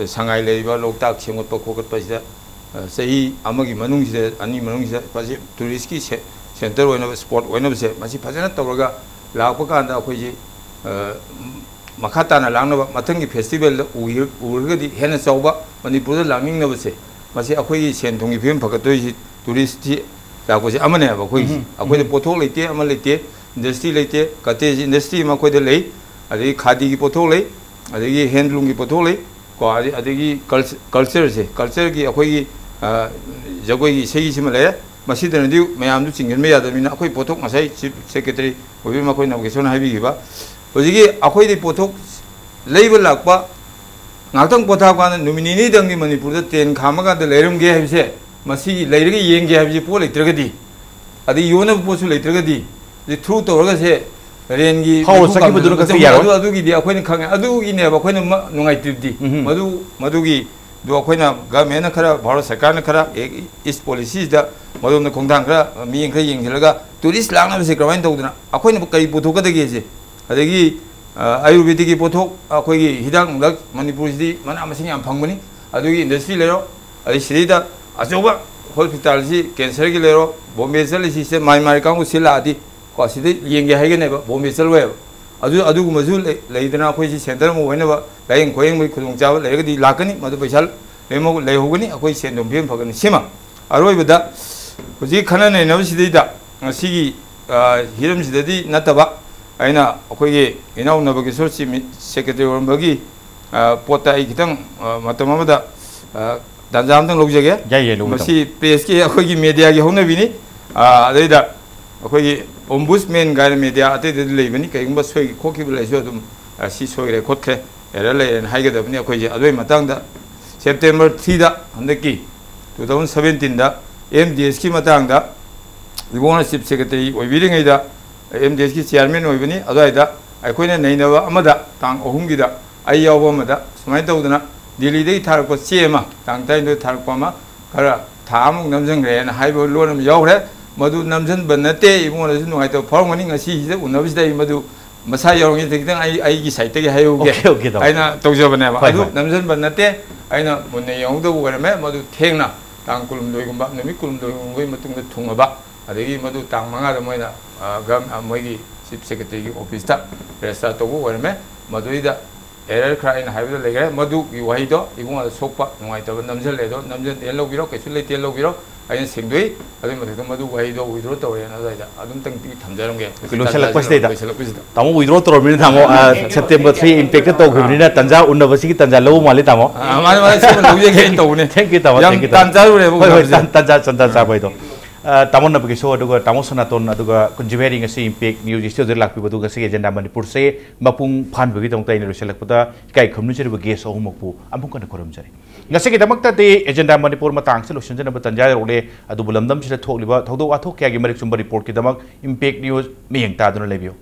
ꯁꯉꯥꯏ ꯂꯩꯔꯤꯕ ꯂꯣꯛꯇꯥꯛ ꯁꯦꯝꯒꯠꯄ ꯈꯣꯀꯠꯄꯁꯤꯗ, ꯑ, ꯆꯍꯤ ꯑꯃꯒꯤ ꯃꯅꯨꯡꯁꯤꯗ, ꯑꯅꯤ ꯃꯅꯨꯡꯁꯤꯗ ꯃꯁꯤ ꯇꯨꯔꯤꯁꯀꯤ ꯁꯦ-, ꯁꯦꯟꯇꯔ ꯑꯣꯏꯅꯕ, ꯁ꯭ꯄꯣꯠ ꯑꯣꯏꯅꯕꯁꯦ ꯃꯁꯤ ꯐꯖꯅ ꯇꯧꯔꯒ ꯂꯥꯛꯄ ꯀꯥꯟꯗ ꯑꯩꯈꯣꯏꯁꯤ, ꯑ, ꯃꯈꯥ ꯇꯥꯅ ꯂꯥꯛꯅꯕ ꯃꯊꯪꯒꯤ ꯐꯦꯁꯇꯤꯚꯦꯜꯗ ꯎꯒꯤ-, ꯎꯔꯒꯗꯤ ꯍꯦꯟꯅ ꯆꯥꯎꯕ ꯃꯅꯤꯄꯨꯔꯗ ꯂꯥꯛꯅꯤꯡꯅꯕꯁꯦ, ꯃꯁꯤ ꯑꯩꯈꯣꯏꯒꯤ ꯁꯦꯟ ꯊꯨꯝꯒꯤ ꯐꯤꯕꯝ ꯐꯒꯠꯇꯣꯏꯁꯤ ꯇꯨꯔꯤꯁꯁꯤ ꯂꯥꯛꯄꯁꯦ ꯑꯃꯅꯦꯕ ꯑꯩꯈꯣꯏꯒꯤꯁꯤ꯫ ꯎꯝ꯫ ꯑꯩꯈꯣꯏꯗ ꯎꯝ꯫ ꯄꯣꯠꯊꯣꯛ ꯂꯩꯇꯦ, ꯑꯃ ꯂꯩꯇꯦ, ꯏꯟꯗꯁꯇ꯭ꯔꯤ ꯂꯩꯇꯦ, ꯀꯇꯦꯖ ꯏꯟꯗꯁꯇ꯭ꯔꯤ ꯑꯃ ꯑꯩꯈꯣꯏꯗ ꯂꯩ, ꯑꯗꯒꯤ ꯈꯥꯗꯤꯒꯤ ꯄꯣꯠꯊꯣꯛ ꯂꯩ, ꯑꯗꯒꯤ ꯍꯦꯟꯂꯨꯝꯒꯤ ꯄꯣꯠꯊꯣꯛ ꯂꯩ, ꯀꯣ, ꯑꯗꯩ-, ꯑꯗꯒꯤ ꯀꯜꯆ-, ꯀꯜꯆꯔꯁꯦ, ꯀꯜꯆꯔꯒꯤ ꯑꯩꯈꯣꯏꯒꯤ, ꯑ, ꯖꯒꯣꯏꯒꯤ ꯏꯁꯩꯒꯤꯁꯤꯃ ꯂꯩꯔꯦ꯫ ꯃꯁꯤꯗꯅꯗꯤ ꯃꯌꯥꯝꯗꯨ ꯆꯤꯡꯁꯤꯟꯕ ꯌꯥꯗꯕꯅꯤꯅ ꯑꯩꯈꯣꯏ ꯄꯣꯠꯊꯣꯛ ꯉꯁꯥꯏ ꯆꯤꯐ ꯁꯦꯀ꯭ꯔꯦꯇꯔꯤ ꯑꯣꯏꯕꯤꯔꯤꯕ ꯃꯈꯣꯏ ꯅꯕꯀꯤꯁꯣꯔꯅ ꯍꯥꯏꯕꯤꯈꯤꯕ, ꯍꯧꯖꯤꯛꯀꯤ ꯑꯩꯈꯣꯏꯗꯤ ꯄꯣꯠꯊꯣꯛ ꯂꯩꯕ ꯂꯥꯛꯄ ꯉꯥꯏꯍꯥꯛꯇꯪ ꯄꯣꯊꯥꯕ ꯀꯥꯟꯗ ꯅꯨꯃꯤꯠ ꯅꯤꯅꯤꯗꯪꯗꯤ ꯃꯅꯤꯄꯨꯔꯗ ꯇ꯭ꯔꯦꯟ ꯈꯥꯝꯃ ꯀꯥꯟꯗ ꯂꯩꯔꯝꯒꯦ ꯍꯥꯏꯕꯁꯦ, ꯃꯁꯤꯒꯤ ꯂꯩꯔꯒ ꯌꯦꯡꯒꯦ ꯍꯥꯏꯕꯁꯤ ꯄꯣꯠ ꯂꯩꯇ꯭ꯔꯒꯗꯤ, ꯑꯗꯩ ꯌꯣꯟꯅꯕ ꯄꯣꯠꯁꯨ ꯂꯩꯇ꯭ꯔꯒꯗꯤ, ꯑꯗꯩ ꯊ꯭ꯔꯨ ꯇꯧꯔꯒꯁꯦ ꯔꯦꯟꯒꯤ ꯍꯧꯔ ꯃꯩꯈꯨ ꯆꯠꯈꯤꯕꯗꯨꯅ ꯀꯥꯡꯗꯅ ꯈꯛꯇ ꯃꯆꯨꯝ ꯌꯥꯔꯣꯏ? ꯑꯗꯨ, ꯑꯗꯨꯒꯤꯗꯤ ꯑꯩꯈꯣꯏꯅ ꯈꯪꯉꯦ꯫ ꯑꯗꯨꯒꯤꯅꯦꯕ ꯑꯩꯈꯣꯏꯅ ꯃ-, ꯅꯨꯡꯉꯥꯏꯇ꯭ꯔꯤꯕꯗꯤ꯫ ꯎꯝ꯫ ꯃꯗꯨ, ꯃꯗꯨꯒꯤꯗꯨ ꯑꯩꯈꯣꯏꯅ, ꯒꯚꯔꯟꯃꯦꯟꯠꯅ ꯈꯔ, ꯚꯥꯔꯠ ꯁꯔꯀꯥꯔꯅ ꯈꯔ ꯑꯦꯛ ꯏꯁ ꯄꯣꯂꯤꯁꯤꯁꯤꯗ ꯃꯗꯣꯝꯗ ꯈꯣꯡꯊꯥꯡ ꯈꯔ, ꯃꯤꯠꯌꯦꯡ ꯈꯔ ꯌꯦꯡꯁꯤꯜꯂꯒ ꯇꯨꯔꯤꯁ ꯂꯥꯛꯅꯕꯁꯦ ꯀꯔꯝꯍꯥꯏꯅ ꯇꯧꯗꯅ ꯑꯩꯈꯣꯏꯅ ꯀꯔꯤ ꯄꯨꯊꯣꯛꯀꯗꯒꯦꯁꯦ, ꯑꯗꯒꯤ, ꯑ, ꯑꯌꯨꯔꯕꯦꯗꯤꯛꯀꯤ ꯄꯣꯠꯊꯣꯛ, ꯑꯩꯈꯣꯏꯒꯤ ꯍꯤꯗꯥꯛ ꯅꯨꯡꯗꯥꯛ ꯃꯅꯤꯄꯨꯔꯁꯤꯗꯤ ꯃꯅꯥ ꯃꯁꯤꯡ ꯌꯥꯝ ꯐꯪꯕꯅꯤ꯫ ꯑꯗꯨꯒꯤ ꯏꯟꯗꯁꯇ꯭ꯔꯤ ꯂꯩꯔꯣ, ꯑꯗꯩ ꯁꯤꯗꯩꯗ ꯑꯆꯧꯕ ꯍꯣꯁꯄꯤꯇꯥꯜꯁꯤ ꯀꯦꯟꯁꯔꯒꯤ ꯂꯩꯔꯣ, ꯕꯣꯝꯕꯦ ꯆꯠꯂꯤꯁꯤ ꯁꯤꯗ ꯃꯥꯏ ꯃꯥꯏ ꯀꯥꯡꯕꯨ ꯁꯤ ꯂꯥꯛꯑꯗꯤ ꯀꯣ, ꯁꯤꯗ ꯌꯦꯡꯒꯦ ꯍꯥꯏꯒꯅꯦꯕ, ꯕꯣꯝꯕꯦ ꯆꯠꯂꯣꯏꯕ꯫ ꯑꯗꯨ, ꯑꯗꯨꯒꯨꯝꯕꯁꯨ ꯂꯩ-, ꯂꯩꯗꯅ ꯑꯩꯈꯣꯏꯁꯤ ꯁꯦꯟꯇꯔ ꯑꯃ ꯑꯣꯏꯅꯕ ꯂꯥꯌꯦꯡ ꯈꯣꯌꯦꯡꯕꯒꯤ ꯈꯨꯗꯣꯡꯆꯥꯕ ꯂꯩꯔꯒꯗꯤ ꯂꯥꯛꯀꯅꯤ, ꯃꯗꯨ ꯄꯩꯁꯥ ꯂꯩꯃ-, ꯂꯩꯍꯧꯒꯅꯤ, ꯑꯩꯈꯣꯏ ꯁꯦꯟꯗꯣꯡ ꯐꯤꯕꯝ ꯐꯒꯅꯤ꯫ ꯁꯤꯃ ꯑꯔꯣꯏꯕꯗ ꯍꯧꯖꯤꯛ ꯈꯟꯅ ꯅꯩꯅꯕꯁꯤꯗꯩꯗ ꯉꯁꯤꯒꯤ, ꯑ, ꯍꯤꯔꯝꯁꯤꯗꯗꯤ ꯅꯠꯇꯕ, ꯑꯩꯅ ꯑꯩꯈꯣꯏꯒꯤ ꯏꯅꯥꯎ ꯅꯕꯀꯤꯁꯣꯔ ꯆꯤꯞ ꯃꯤ-, ꯁꯦꯀ꯭ꯔꯦꯇꯔꯤ ꯑꯣꯏꯔꯝꯕꯒꯤ, ꯑ, ꯄꯣꯠꯇ ꯑꯩ ꯈꯤꯇꯪ, ꯑ, ꯃꯇꯝ ꯑꯃꯗ, ꯑ, ꯇꯥꯟꯖꯥ ꯑꯃꯇꯪ ꯂꯧꯖꯒꯦ꯫ ꯌꯥꯏ, ꯌꯥꯏ, ꯂꯧꯕꯤꯌꯨ, ꯃꯁꯤ ꯄ꯭ꯔꯦꯁꯀꯤ ꯑꯩꯈꯣꯏꯒꯤ ꯃꯦꯗꯤꯌꯥꯒꯤ ꯍꯧꯅꯕꯤꯅꯤ꯫ ꯑ, ꯑꯗꯩꯗ ꯑꯩꯈꯣꯏꯒꯤ ꯑꯣꯝꯕꯨꯁꯃꯦꯟ ꯀꯥꯏꯅ ꯃꯦꯗꯤꯌꯥ ꯑꯇꯩꯗꯗꯤ ꯂꯩꯕꯅꯤ, ꯀꯔꯤꯒꯨꯝꯕ ꯁꯣꯏꯈꯤ ꯈꯣꯠꯈꯤꯕ ꯂꯩꯔꯁꯨ ꯑꯗꯨꯝ, ꯑ, ꯁꯤ ꯁꯣꯏꯈ꯭ꯔꯦ ꯈꯣꯠꯈ꯭ꯔꯦ, ꯑꯦꯔꯔ ꯂꯩꯔꯦꯅ ꯍꯥꯏꯒꯗꯕꯅꯤ꯫ ꯑꯩꯈꯣꯏꯁꯦ ꯑꯗꯨꯒꯤ ꯃꯇꯥꯡꯗ ꯁꯦꯞꯇꯦꯝꯕꯔ ꯊ꯭ꯔꯤꯗ, ꯍꯟꯗꯛꯀꯤ ꯇꯨ ꯊꯥꯎꯖꯟ ꯁꯕꯦꯟꯇꯤꯟꯗ ꯑꯦꯝ ꯗꯤ ꯑꯦꯁꯀꯤ ꯃꯇꯥꯡꯗ ꯏꯕꯣꯅ ꯆꯤꯞ ꯁꯦꯀ꯭ꯔꯦꯇꯔꯤ ꯑꯣꯏꯕꯤꯔꯤꯉꯩꯗ, ꯑꯦꯝ ꯗꯤ ꯑꯦꯁꯀꯤ ꯆꯤꯌꯥꯔꯃꯦꯟ ꯑꯣꯏꯕꯅꯤ꯫ ꯑꯗꯨꯋꯥꯏꯗ ꯑꯩꯈꯣꯏꯅ ꯅꯩꯅꯕ ꯑꯃꯗ, ꯇꯥꯡ ꯑꯍꯨꯝꯒꯤꯗ ꯑꯩ ꯌꯥꯎꯕ ꯑꯃꯗ ꯁꯨꯃꯥꯏꯅ ꯇꯧꯗꯅ ꯗꯤꯜꯂꯤꯗꯒꯤ ꯊꯥꯔꯛꯄ ꯆꯦ ꯑꯃ, ꯇꯥꯡ ꯇꯔꯥꯅꯤꯊꯣꯏ ꯊꯥꯔꯛꯄ ꯑꯃ, ꯈꯔ ꯊꯥ ꯑꯃꯨꯛ ꯅꯝꯁꯤꯟꯈ꯭ꯔꯦꯅ ꯍꯥꯏꯕ ꯂꯣꯟ ꯑꯃ ꯌꯥꯎꯈ꯭ꯔꯦ꯫ ꯃꯗꯨ ꯅꯝꯁꯤꯟꯕ ꯅꯠꯇꯦ, ꯏꯕꯨꯡꯉꯣꯅꯁꯨ ꯅꯨꯡꯉꯥꯏꯇꯕ ꯐꯥꯎꯔꯝꯒꯅꯤ꯫ ꯉꯁꯤꯁꯤꯗ ꯎꯅꯕꯁꯤꯗ ꯑꯩ ꯃꯗꯨ ꯃꯁꯥ ꯌꯥꯎꯔꯤꯉꯩꯗ ꯈꯤꯇꯪ ꯑꯩ, ꯑꯩꯒꯤ ꯁꯥꯏꯠꯇꯒꯤ ꯍꯥꯏꯍꯧꯒꯦ꯫ ꯑꯣꯀꯦ, ꯑꯣꯀꯦ, ꯇꯥꯃꯣ꯫ ꯑꯩꯅ ꯇꯧꯖꯕꯅꯦꯕ꯫ ꯍꯣꯏ, ꯑꯗꯨ ꯍꯣꯏ꯫ ꯅꯝꯁꯤꯟꯕ ꯅꯠꯇꯦ, ꯑꯩꯅ ꯃꯨꯟꯅ ꯌꯦꯡꯍꯧꯗꯕ ꯑꯣꯏꯔꯝꯃꯦ꯫ ꯃꯗꯨ ꯊꯦꯡꯅ ꯇꯥꯡ ꯀꯨꯟꯍꯨꯝꯗꯣꯏꯒꯨꯝꯕ, ꯅꯨꯃꯤꯠ ꯀꯨꯟꯍꯨꯝꯗꯣꯏꯒꯨꯝꯕꯒꯤ ꯃꯇꯨꯡꯗ ꯊꯨꯡꯉꯕ, ꯑꯗꯒꯤ ꯃꯗꯨ ꯇꯥꯡ ꯃꯉꯥꯗ ꯃꯣꯏꯅ, ꯑ, ꯒꯝ-, ꯑ, ꯃꯣꯏꯒꯤ ꯆꯤꯞ ꯁꯦꯀ꯭ꯔꯦꯇꯔꯤꯒꯤ ꯑꯣꯐꯤꯁꯇ ꯔꯦꯖꯤꯁꯇꯥꯔ ꯇꯧꯕ ꯑꯣꯏꯔꯝꯃꯦ꯫ ꯃꯗꯨꯗꯩꯗ ꯑꯦꯔꯔ ꯈꯔ ꯑꯩꯅ ꯍꯥꯏꯕꯗ ꯂꯩꯈ꯭ꯔꯦ꯫ ꯃꯗꯨꯒꯤ ꯋꯥꯍꯩꯗꯣ ꯏꯕꯨꯡꯉꯣꯗ ꯁꯣꯛꯄ, ꯅꯨꯡꯉꯥꯏꯇꯕ ꯅꯝꯁꯤꯜꯂꯦ꯫ ꯑꯗꯣ ꯅꯝꯁꯤꯟꯗꯦꯅ ꯂꯧꯕꯤꯔꯣ, ꯀꯩꯁꯨ ꯂꯩꯇꯦꯅ ꯂꯧꯕꯤꯔꯣ꯫ ꯑꯩꯅ ꯁꯦꯡꯗꯣꯛꯏ꯫ ꯑꯗꯨꯒꯤ ꯃꯊꯛꯇ ꯃꯗꯨ ꯋꯥꯍꯩꯗꯣ ꯋꯤꯗ꯭ꯔꯣ ꯇꯧꯔꯦꯅ ꯑꯗꯨꯋꯥꯏꯗ ꯑꯗꯨꯝꯇꯪꯗꯤ ꯊꯝꯖꯔꯝꯒꯦ꯫ ꯑꯩꯈꯣꯏ ꯂꯣꯏꯁꯤꯜꯂꯛꯄꯁꯤꯗꯩꯗ꯫ ꯂꯣꯏꯁꯤꯜꯂꯛꯄꯁꯤꯗ꯫ ꯇꯥꯃꯣ ꯋꯤꯗ꯭ꯔꯣ ꯇꯧꯔꯕꯅꯤꯅ ꯇꯥꯃꯣ, ꯑ, ꯁꯦꯞꯇꯦꯝꯕꯔ ꯊ꯭ꯔꯤ ꯏꯝꯄꯦꯛꯇ ꯇꯧꯈꯤꯕꯅꯤꯅ ꯇꯟꯖꯥ ꯎꯅꯕꯁꯤꯒꯤ ꯇꯟꯖꯥ ꯂꯧꯕ ꯃꯥꯜꯂꯤ ꯇꯥꯃꯣ꯫ ꯑ, ꯃꯥꯅꯦ, ꯃꯥꯅꯦ, ꯁꯤꯃ ꯂꯧꯖꯒꯦꯅ ꯇꯧꯕꯅꯦ꯫ Thank you ꯇꯥꯃꯣ, ꯌꯥꯝ thank you ꯇꯥꯃꯣ꯫ ꯇꯥꯟ ꯆꯥꯔꯨꯔꯦꯕ ꯍꯣꯏ, ꯍꯣꯏ, ꯎꯅꯕꯁꯦ꯫ ꯇꯥꯟ-, ꯇꯟꯖꯥ, ꯇꯟꯖꯥ ꯆꯥꯕ ꯍꯥꯏꯗꯣ꯫ ꯑ, ꯇꯥꯃꯣ ꯅꯕꯀꯤꯁꯣꯔ ꯑꯗꯨꯒ ꯇꯥꯃꯣ ꯁꯅꯥꯇꯣꯟ ꯑꯗꯨꯒ ꯀꯨꯟꯖꯕꯤꯍꯥꯔꯤ ꯉꯁꯤ ꯏꯝꯄꯦꯛ ꯅ꯭ꯌꯨꯁ ꯁ꯭ꯇꯨꯗꯤꯑꯣꯗ ꯂꯥꯛꯄꯤꯕꯗꯨ ꯉꯁꯤꯒꯤ ꯑꯦꯖꯦꯟꯗꯥ ꯃꯅꯤꯄꯨꯔꯁꯦ ꯃꯄꯨꯡ ꯐꯥꯍꯟꯕꯒꯤꯗꯃꯛꯇ ꯑꯩꯅ ꯂꯣꯏꯁꯤꯜꯂꯛꯄꯗ ꯏꯀꯥꯏ ꯈꯨꯝꯅꯖꯔꯤꯕ ꯒꯦꯁ ꯑꯍꯨꯝꯃꯛꯄꯨ ꯑꯃꯨꯛ ꯍꯟꯅ ꯈꯨꯔꯨꯝꯖꯔꯤ꯫ ꯉꯁꯤꯒꯤꯗꯃꯛꯇꯗꯤ ꯑꯦꯖꯦꯟꯗꯥ ꯃꯅꯤꯄꯨꯔ ꯃꯇꯥꯡꯁꯤ ꯂꯣꯏꯁꯤꯟꯖꯅꯕ ꯇꯟꯖꯥ ꯌꯧꯔꯛꯂꯦ꯫ ꯑꯗꯨꯕꯨ ꯂꯝꯗꯝꯁꯤꯗ ꯊꯣꯛꯂꯤꯕ ꯊꯧꯗꯣꯛ ꯋꯥꯊꯣꯛ ꯀꯌꯥꯒꯤ ꯃꯔꯤꯛ ꯆꯨꯝꯕ ꯔꯤꯄꯣꯔꯠꯀꯤꯗꯃꯛ ꯏꯝꯄꯦꯛ ꯅ꯭ꯌꯨꯁ ꯃꯤꯠꯌꯦꯡ ꯇꯥꯗꯨꯅ ꯂꯩꯕꯤꯌꯨ꯫